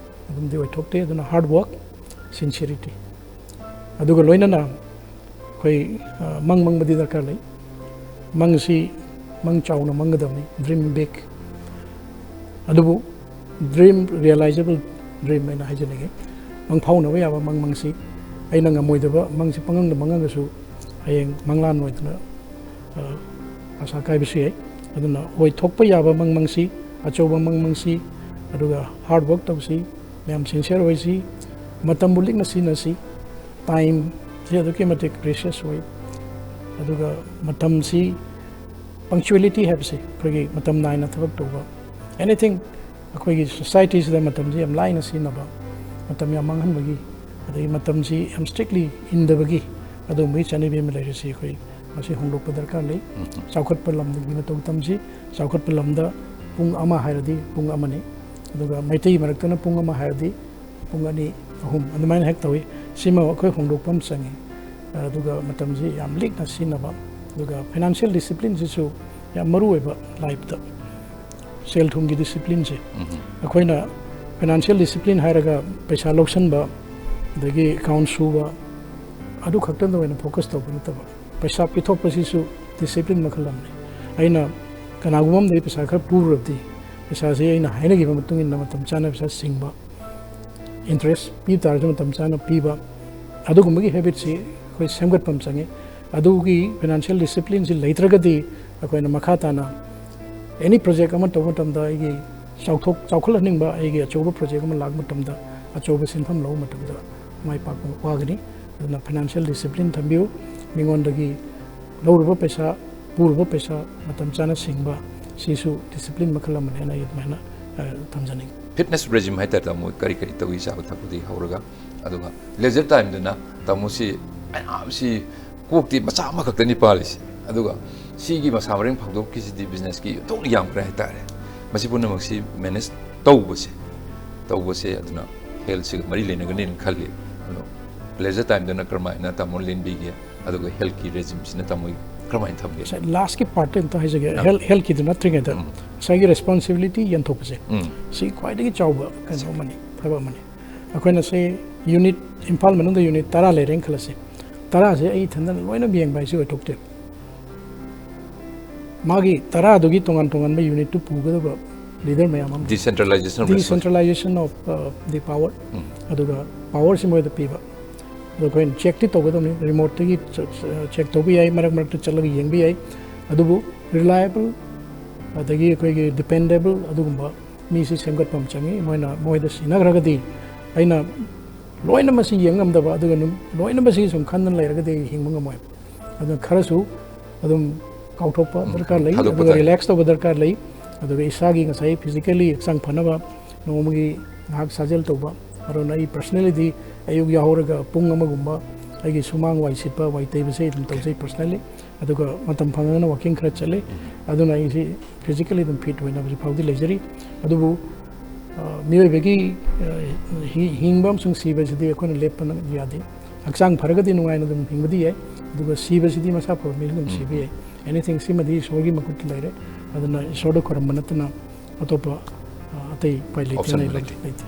ꯑꯗꯨꯝꯗꯤ ꯑꯣꯏꯊꯣꯛꯇꯦ꯫ ꯑꯗꯨꯅ hard work, sincerity, ꯑꯗꯨꯒ ꯂꯣꯏꯅꯅ ꯑꯩꯈꯣꯏ, ꯑ, ꯃꯪ ꯃꯪꯕꯗꯤ ꯗꯔꯀꯥꯔ ꯂꯩ꯫ ꯃꯪꯁꯤ ꯃꯪ ꯆꯥꯎꯅ ꯃꯪꯒꯗꯕꯅꯤ, dream big꯫ ꯑꯗꯨꯕꯨ dream, realizable dream ꯍꯥꯏꯅ ꯍꯥꯏꯖꯅꯤꯡꯉꯤ꯫ ꯃꯪ ꯐꯥꯎꯅꯕ ꯌꯥꯕ ꯃꯪ ꯃꯪꯁꯤ꯫ ꯑꯩꯅ ꯉꯝꯃꯣꯏꯗꯕ ꯃꯪꯁꯤ ꯄꯪꯉꯪꯗ ꯃꯪꯉꯒꯁꯨ ꯍꯌꯦꯡ ꯃꯪꯂꯥꯟ ꯑꯣꯏꯗꯅ, ꯑ, ꯑꯁꯥ ꯀꯥꯏꯕꯁꯨ ꯌꯥꯏ꯫ ꯑꯗꯨꯅ ꯑꯣꯏꯊꯣꯛꯄ ꯌꯥꯕ ꯃꯪ ꯃꯪꯁꯤ, ꯑꯆꯧꯕ ꯃꯪ ꯃꯪꯁꯤ, ꯑꯗꯨꯒ hard work ꯇꯧꯁꯤ, ꯃꯌꯥꯝ sincere ꯑꯣꯏꯁꯤ, ꯃꯇꯝꯕꯨ ꯂꯤꯛꯅ ꯁꯤꯖꯤꯟꯅꯁꯤ꯫ Time ꯁꯤ ꯑꯗꯨꯛꯀꯤ ꯃꯇꯤꯛ precious ꯑꯣꯏ꯫ ꯑꯗꯨꯒ ꯃꯇꯝꯁꯤ, punctuality ꯍꯥꯏꯕꯁꯤ, ꯑꯩꯈꯣꯏꯒꯤ ꯃꯇꯝ ꯅꯥꯏꯅ ꯊꯕꯛ ꯇꯧꯕ, anything, ꯑꯩꯈꯣꯏꯒꯤ society ꯁꯤꯗ ꯃꯇꯝꯁꯤ ꯌꯥꯝ ꯂꯥꯏꯅ ꯁꯤꯖꯤꯟꯅꯕ, ꯃꯇꯝ ꯌꯥꯝ ꯃꯥꯡꯍꯟꯕꯒꯤ, ꯑꯗꯒꯤ ꯃꯇꯝꯁꯤ ꯌꯥꯝ strictly ꯏꯟꯗꯕꯒꯤ, ꯑꯗꯨꯒꯨꯝꯕꯒꯤ ꯆꯠꯅꯕꯤ ꯑꯃ ꯂꯩꯔꯤꯁꯤ ꯑꯩꯈꯣꯏ ꯃꯁꯤ ꯍꯣꯡꯗꯣꯛꯄ ꯗꯔꯀꯥꯔ ꯂꯩ꯫ ꯎꯝ꯫ ꯆꯥꯎꯈꯠꯄ ꯂꯝꯗꯒꯤ ꯃꯇꯧ ꯇꯝꯁꯤ꯫ ꯆꯥꯎꯈꯠꯄ ꯂꯝꯗ ꯄꯨꯡ ꯑꯃ ꯍꯥꯏꯔꯗꯤ ꯄꯨꯡ ꯑꯃꯅꯤ, ꯑꯗꯨꯒ ꯃꯩꯇꯩ ꯃꯔꯛꯇꯅ ꯄꯨꯡ ꯑꯃ ꯍꯥꯏꯔꯗꯤ ꯄꯨꯡ ꯑꯅꯤ, ꯑꯍꯨꯝ ꯑꯗꯨꯃꯥꯏꯅ ꯍꯦꯛ ꯇꯧꯏ꯫ ꯁꯤꯃ ꯑꯩꯈꯣꯏ ꯍꯣꯡꯗꯣꯛꯄ ꯑꯃ ꯆꯪꯉꯤ꯫ ꯑꯗꯨꯒ ꯃꯇꯝꯁꯤ ꯌꯥꯝ ꯂꯤꯛꯅ ꯁꯤꯖꯤꯟꯅꯕ, ꯑꯗꯨꯒ financial discipline ꯁꯤꯁꯨ ꯌꯥꯝ ꯃꯔꯨ ꯑꯣꯏꯕ life ꯇ꯫ ꯁꯦꯜ ꯊꯨꯝꯒꯤ discipline ꯁꯦ꯫ ꯎꯝ꯫ ꯑꯩꯈꯣꯏꯅ financial discipline ꯍꯥꯏꯔꯒ ꯄꯩꯁꯥ ꯂꯧꯁꯟꯕ, ꯑꯗꯒꯤ account ꯁꯨꯕ, ꯑꯗꯨ ꯈꯛꯇꯗ ꯑꯣꯏꯅ focus ꯇꯧꯕ ꯅꯠꯇꯕ, ꯄꯩꯁꯥ ꯄꯤꯊꯣꯛꯄꯁꯤꯁꯨ discipline ꯃꯈꯜ ꯑꯃꯅꯤ꯫ ꯑꯩꯅ ꯀꯅꯥꯒꯨꯝꯕ ꯑꯃꯗꯒꯤ ꯄꯩꯁꯥ ꯈꯔ ꯄꯨꯔꯨꯔꯕꯗꯤ, ꯄꯩꯁꯥꯁꯤ ꯑꯩꯅ ꯍꯥꯏꯅꯈꯤꯕ ꯃꯇꯨꯡ ꯏꯟꯅ ꯃꯇꯝ ꯆꯥꯅ ꯄꯩꯁꯥ ꯁꯤꯡꯕ, interest ꯄꯤꯕ ꯇꯥꯔꯁꯨ ꯃꯇꯝ ꯆꯥꯅ ꯄꯤꯕ, ꯑꯗꯨꯒꯨꯝꯕꯒꯤ habit ꯁꯤ ꯑꯩꯈꯣꯏ ꯁꯦꯝꯒꯠꯄ ꯑꯃ ꯆꯪꯉꯤ꯫ ꯑꯗꯨꯒꯤ financial discipline ꯁꯤ ꯂꯩꯇ꯭ꯔꯒꯗꯤ ꯑꯩꯈꯣꯏꯅ ꯃꯈꯥ ꯇꯥꯅ any project ꯑꯃ ꯇꯧꯕ ꯃꯇꯝꯗ, ꯑꯩꯒꯤ ꯆꯥꯎꯊꯣꯛ ꯆꯥꯎꯈꯠꯍꯟꯅꯤꯡꯕ ꯑꯩꯒꯤ ꯑꯆꯧꯕ project ꯑꯃ ꯂꯥꯛꯄ ꯃꯇꯝꯗ, ꯑꯆꯧꯕ ꯁꯦꯟꯐꯝ ꯂꯧꯕ ꯃꯇꯝꯗ ꯃꯥꯏ ꯄꯥꯛꯄ ꯋꯥꯒꯅꯤ꯫ ꯑꯗꯨꯅ financial discipline ꯊꯝꯕꯤꯌꯨ꯫ ꯃꯤꯉꯣꯟꯗꯒꯤ ꯂꯧꯔꯨꯕ ꯄꯩꯁꯥ, ꯄꯨꯔꯨꯕ ꯄꯩꯁꯥ ꯃꯇꯝ ꯆꯥꯅ ꯁꯤꯡꯕ, ꯁꯤꯁꯨ discipline ꯃꯈꯜ ꯑꯃꯅꯦꯅ ꯑꯩ ꯑꯗꯨꯃꯥꯏꯅ, ꯑ, ꯊꯝꯖꯅꯤꯡꯉꯤ꯫ Fitness regime ꯍꯥꯏꯇꯥꯔꯦ, ꯇꯥꯃꯣ, ꯀꯔꯤ ꯀꯔꯤ ꯇꯧꯏ, ꯆꯥꯕ ꯊꯛꯄꯗꯒꯤ ꯍꯧꯔꯒ? ꯑꯗꯨꯒ leisure time ꯗꯨꯅ ꯇꯥꯃꯣꯁꯤ ꯃꯌꯥꯝꯁꯤ ꯀꯣꯛꯇꯤ ꯃꯆꯥ ꯑꯃꯈꯛꯇꯅꯤ ꯄꯥꯜꯂꯤꯁꯦ, ꯑꯗꯨꯒ ꯁꯤꯒꯤ ꯃꯁꯥ ꯃꯔꯦꯡ ꯐꯥꯎꯗꯣꯛꯈꯤꯁꯤꯗꯤ business ꯀꯤ ꯑꯣꯟꯊꯣꯛꯅ ꯌꯥꯝꯈ꯭ꯔꯦ ꯍꯥꯏꯇꯥꯔꯦ꯫ ꯃꯁꯤ ꯄꯨꯝꯅꯃꯛꯁꯤ manage ꯇꯧꯕꯁꯦ, ꯇꯧꯕꯁꯦ ꯑꯗꯨꯅ health ꯁꯤꯒ ꯃꯔꯤ ꯂꯩꯅꯒꯅꯤꯅ ꯈꯜꯂꯤ꯫ ꯑꯗꯣ leisure time ꯗꯨꯅ ꯀꯔꯝꯍꯥꯏꯅ ꯇꯥꯃꯣ ꯂꯦꯟꯕꯤꯒꯦ? ꯑꯗꯨꯒ health ꯀꯤ regime ꯁꯤꯅ ꯇꯥꯃꯣ ꯀꯔꯝꯍꯥꯏꯅ ꯊꯝꯒꯦ? ꯉꯁꯥꯏ last ꯀꯤ part ꯇ ꯑꯝꯇ ꯍꯥꯏꯖꯒꯦ꯫ ꯑꯥ꯫ Health, health ꯀꯤꯗꯨ ꯅꯠꯇ꯭ꯔꯤꯉꯩꯗ ꯎꯝ꯫ ꯉꯁꯥꯏꯒꯤ responsibility ꯌꯦꯟꯊꯣꯛꯄꯁꯦ, ꯎꯝ꯫ ꯁꯤ ꯈ꯭ꯋꯥꯏꯗꯒꯤ ꯆꯥꯎꯕ ꯀꯩꯅꯣ ꯑꯃꯅꯤ꯫ ꯍꯥꯏꯕ ꯑꯃꯅꯤ꯫ ꯑꯩꯈꯣꯏꯅ ꯁꯤ ꯌꯨꯅꯤꯠ, ꯏꯝꯐꯥꯜ ꯃꯅꯨꯡꯗ ꯌꯨꯅꯤꯠ ꯇꯔꯥ ꯂꯩꯔꯦꯅ ꯈꯜꯂꯁꯤ, ꯇꯔꯥꯁꯦ ꯑꯩ ꯏꯊꯟꯗꯅ ꯂꯣꯏꯅ ꯌꯦꯡꯕ ꯍꯥꯏꯁꯤ ꯑꯣꯏꯊꯣꯛꯇꯦ꯫ ꯃꯥꯒꯤ ꯇꯔꯥꯗꯨꯒꯤ ꯇꯣꯉꯥꯟ ꯇꯣꯉꯥꯟꯕ ꯌꯨꯅꯤꯠꯇꯨ ꯄꯨꯒꯗꯕ ꯂꯤꯗꯔ ꯃꯌꯥꯝ ꯑꯃ, Decentralization of resource. Decentralization of the power, ꯎꯝ. ꯑꯗꯨꯒ ꯄꯋꯥꯔꯁꯤ ꯃꯣꯏꯗ ꯄꯤꯕ꯫ ꯑꯗꯣ ꯑꯩꯈꯣꯏꯅ ꯆꯦꯛꯇꯤ ꯇꯧꯒꯗꯕꯅꯤ, ꯔꯤꯃꯣꯠꯇꯒꯤ ꯆꯦꯛ ꯇꯧꯕ ꯌꯥꯏ, ꯃꯔꯛ ꯃꯔꯛꯇ ꯆꯠꯂꯒ ꯌꯦꯡꯕ ꯌꯥꯏ꯫ ꯑꯗꯨꯕꯨ ꯔꯤꯂꯥꯏꯕꯜ, ꯑꯗꯒꯤ ꯑꯩꯈꯣꯏꯒꯤ ꯗꯤꯄꯦꯟꯗꯦꯕꯜ ꯑꯗꯨꯒꯨꯝꯕ ꯃꯤꯁꯤ ꯁꯦꯝꯒꯠꯄ ꯑꯃ ꯆꯪꯉꯤ꯫ ꯃꯣꯏꯅ, ꯃꯣꯏꯗ ꯁꯤꯟꯅꯈ꯭ꯔꯒꯗꯤ ꯑꯩꯅꯅ ꯂꯣꯏꯅ ꯃꯁꯤ ꯌꯦꯡ ꯉꯝꯗꯕ, ꯑꯗꯨꯒ ꯅꯨ-, ꯂꯣꯏꯅ ꯃꯁꯤ ꯁꯨꯝ ꯈꯟꯗꯅ ꯂꯩꯔꯒꯗꯤ ꯑꯩ ꯍꯤꯡꯕ ꯉꯝꯃꯣꯏ꯫ ꯑꯗꯨꯅ ꯈꯔꯁꯨ ꯑꯗꯨꯝ ꯀꯥꯎꯊꯣꯛꯄ ꯎꯝ, ꯗꯔꯀꯥꯔ ꯂꯩ, ꯊꯥꯗꯣꯛꯄ ꯑꯗꯨꯒ ꯇꯥꯔꯦ꯫ ꯔꯤꯂꯦꯛꯁ ꯇꯧꯕ ꯗꯔꯀꯥꯔ ꯂꯩ꯫ ꯑꯗꯨꯒ ꯏꯁꯥꯒꯤ ꯉꯁꯥꯏ ꯐꯤꯖꯤꯀꯦꯜꯂꯤ ꯍꯛꯆꯥꯡ ꯐꯅꯕ ꯅꯣꯡꯃꯒꯤ ꯉꯥꯏꯍꯥꯛ ꯁꯥꯖꯦꯜ ꯇꯧꯕ꯫ ꯑꯗꯨꯅ ꯑꯩ ꯄꯔꯁꯅꯦꯜꯂꯤꯗꯤ ꯑꯌꯨꯛ ꯌꯥꯍꯧꯔꯒ ꯄꯨꯡ ꯑꯃꯒꯨꯝꯕ ꯑꯩꯒꯤ ꯁꯨꯃꯥꯡ ꯋꯥꯏ ꯁꯤꯠꯄ, ꯋꯥꯏ ꯇꯩꯕꯁꯦ ꯑꯗꯨꯝ ꯇꯧꯖꯩ ꯄꯔꯁꯅꯦꯜꯂꯤ꯫ ꯑꯗꯨꯒ ꯃꯇꯝ ꯐꯪꯉꯒꯅ ꯋꯥꯀꯤꯡ ꯈꯔ ꯆꯠꯂꯤ꯫ ꯑꯗꯨꯅ ꯑꯩꯁꯤ ꯐꯤꯖꯤꯀꯦꯜꯂꯤ ꯑꯗꯨꯝ ꯐꯤꯠ ꯑꯣꯏꯅ ꯍꯧꯖꯤꯛ ꯐꯥꯎꯗꯤ ꯂꯩꯖꯔꯤ꯫ ꯑꯗꯨꯕꯨ, ꯑ, ꯃꯤꯑꯣꯏꯕꯒꯤ, ꯑ, ꯍꯤ-, ꯍꯤꯡꯕ ꯑꯃꯁꯨꯡ ꯁꯤꯕꯁꯤꯗꯤ ꯑꯩꯈꯣꯏꯅ ꯂꯦꯞꯄꯅ ꯌꯥꯗꯦ꯫ ꯍꯛꯆꯥꯡ ꯐꯔꯒꯗꯤ ꯅꯨꯡꯉꯥꯏꯅ ꯑꯗꯨꯝ ꯍꯤꯡꯕꯗꯤ ꯌꯥꯏ, ꯑꯗꯨꯒ ꯁꯤꯕꯁꯤꯗꯤ ꯃꯁꯥ ꯐꯕ ꯃꯤꯁꯨ ꯑꯗꯨꯝ ꯎꯝ. ꯁꯤꯕ ꯌꯥꯏ꯫ ꯑꯦꯅꯤꯊꯤꯡ, ꯁꯤꯃꯗꯤ ꯏꯁꯣꯔꯒꯤ ꯃꯈꯨꯠꯇ ꯂꯩꯔꯦ꯫ ꯑꯗꯨꯅ ꯏꯁꯣꯔꯗ ꯈꯣꯏꯔꯝꯕ ꯅꯠꯇꯅ ꯑꯇꯣꯞꯄ, ꯑ, ꯑꯇꯩ ꯎꯄꯥꯏ ꯂꯩꯇꯦ, Option ꯂꯩꯕ ꯂꯩꯇꯦ꯫ ꯂꯩꯇꯦ꯫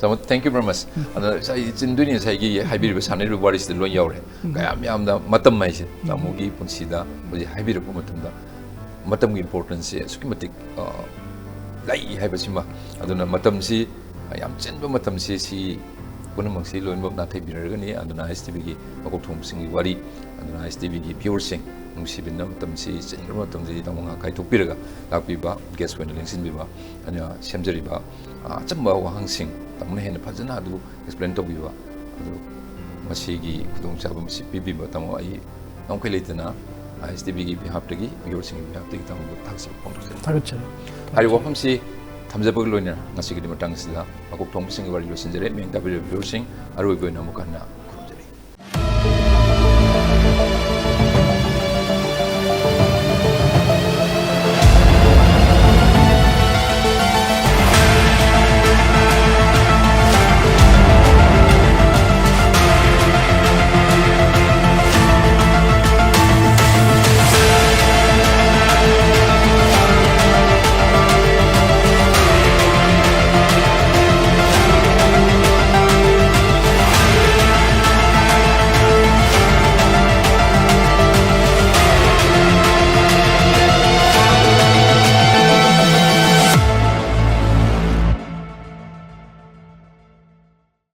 ꯆꯥꯃ-, thank you very much. ꯑꯗꯣ ꯉꯁꯥꯏ ꯆꯤꯟꯗꯣꯏꯅꯤ, ꯉꯁꯥꯏꯒꯤ ꯍꯥꯏꯕꯤꯔꯤꯕ, ꯁꯥꯟꯅꯔꯤꯕ ꯋꯥꯔꯤꯁꯤꯗ ꯂꯣꯏ ꯌꯥꯎꯔꯦ꯫ ꯀꯌꯥꯝ ꯌꯥꯝꯅ ꯃꯇꯝ ꯍꯥꯏꯁꯦ, ꯇꯥꯃꯣꯒꯤ ꯄꯨꯟꯁꯤꯗ ꯍꯧꯖꯤꯛ ꯍꯥꯏꯕꯤꯔꯛꯄ ꯃꯇꯝꯗ ꯃꯇꯝꯒꯤ ꯏꯝꯄꯣꯔꯇꯦꯟꯁꯁꯦ ꯑꯁꯨꯛꯀꯤ ꯃꯇꯤꯛ, ꯑ, ꯂꯩ ꯍꯥꯏꯕꯁꯤꯃ꯫ ꯑꯗꯨꯅ ꯃꯇꯝꯁꯤ, ꯌꯥꯝ ꯆꯤꯟꯕ ꯃꯇꯝꯁꯤ, ꯁꯤ ꯄꯨꯝꯅꯃꯛꯁꯤ ꯂꯣꯏꯅꯃꯛ ꯅꯥꯊꯩꯕꯤꯔꯒꯅꯤ꯫ ꯑꯗꯨꯅ ꯑꯥꯏ ꯑꯦꯁ ꯇꯤ ꯚꯤꯒꯤ ꯃꯀꯣꯛ ꯊꯣꯡꯕꯁꯤꯡꯒꯤ ꯋꯥꯔꯤ, ꯑꯗꯨꯅ ꯑꯥꯏ ꯑꯦꯁ ꯇꯤ ꯚꯤꯒꯤ ꯚ꯭ꯌꯨꯋꯔꯁꯤꯡ, ꯅꯨꯡꯁꯤꯕꯤꯅ ꯃꯇꯝꯁꯤ, ꯆꯤꯟꯈ꯭ꯔꯕ ꯃꯇꯝꯁꯤ ꯇꯥꯃꯣ ꯉꯥꯏꯍꯥꯛ ꯀꯥꯏꯊꯣꯛꯄꯤꯔꯒ ꯂꯥꯛꯄꯤꯕ, ꯒꯦꯁ ꯑꯣꯏꯅ ꯂꯦꯡꯁꯤꯟꯕꯤꯕ, ꯑꯩꯅ ꯁꯦꯝꯖꯔꯤꯕ, ꯑ, ꯑꯆꯝꯕ ꯋꯥꯍꯪꯁꯤꯡ ꯇꯥꯃꯣꯅ ꯍꯦꯟꯅ ꯐꯖꯅ ꯑꯗꯨ ꯑꯦꯛꯁꯄ꯭ꯂꯦꯟ ꯇꯧꯕꯤꯕ, ꯑꯗꯨ ꯃꯁꯤꯒꯤ ꯈꯨꯗꯣꯡꯆꯥꯕ ꯑꯁꯤ ꯄꯤꯕꯤꯕ ꯇꯥꯃꯣ, ꯑꯩ ꯉꯝꯈꯩ ꯂꯩꯇꯅ ꯑꯥꯏ ꯑꯦꯁ ꯇꯤ ꯚꯤꯒꯤ ꯕꯤꯍꯥꯞꯇꯒꯤ, ꯚ꯭ꯌꯨꯋꯔꯁꯤꯡꯒꯤ ꯕꯤꯍꯥꯞꯇꯒꯤ ꯇꯥꯃꯣꯕꯨ ꯊꯥꯒꯠꯆꯕ ꯐꯣꯡꯗꯣꯛꯆꯔꯤ꯫ ꯊꯥꯒꯠꯆꯔꯤ꯫ ꯍꯥꯏꯔꯤꯕ ꯋꯥꯐꯝꯁꯤ ꯊꯝꯖꯕꯒ ꯂꯣꯏꯅꯅ ꯉꯁꯤꯒꯤꯗꯤ ꯃꯇꯥꯡ ꯑꯁꯤꯗ ꯃꯀꯣꯛ ꯊꯣꯡꯕꯁꯤꯡꯒꯤ ꯋꯥꯔꯤ ꯂꯣꯏꯁꯤꯟꯖꯔꯦ꯫ ꯃꯤꯌꯦꯡ ꯇꯥꯕꯤꯔꯤꯕ ꯚ꯭ꯌꯨꯋꯔꯁꯤꯡ, ꯑꯔꯣꯏꯕ ꯑꯣꯏꯅ ꯑꯃꯨꯛ ꯍꯟꯅ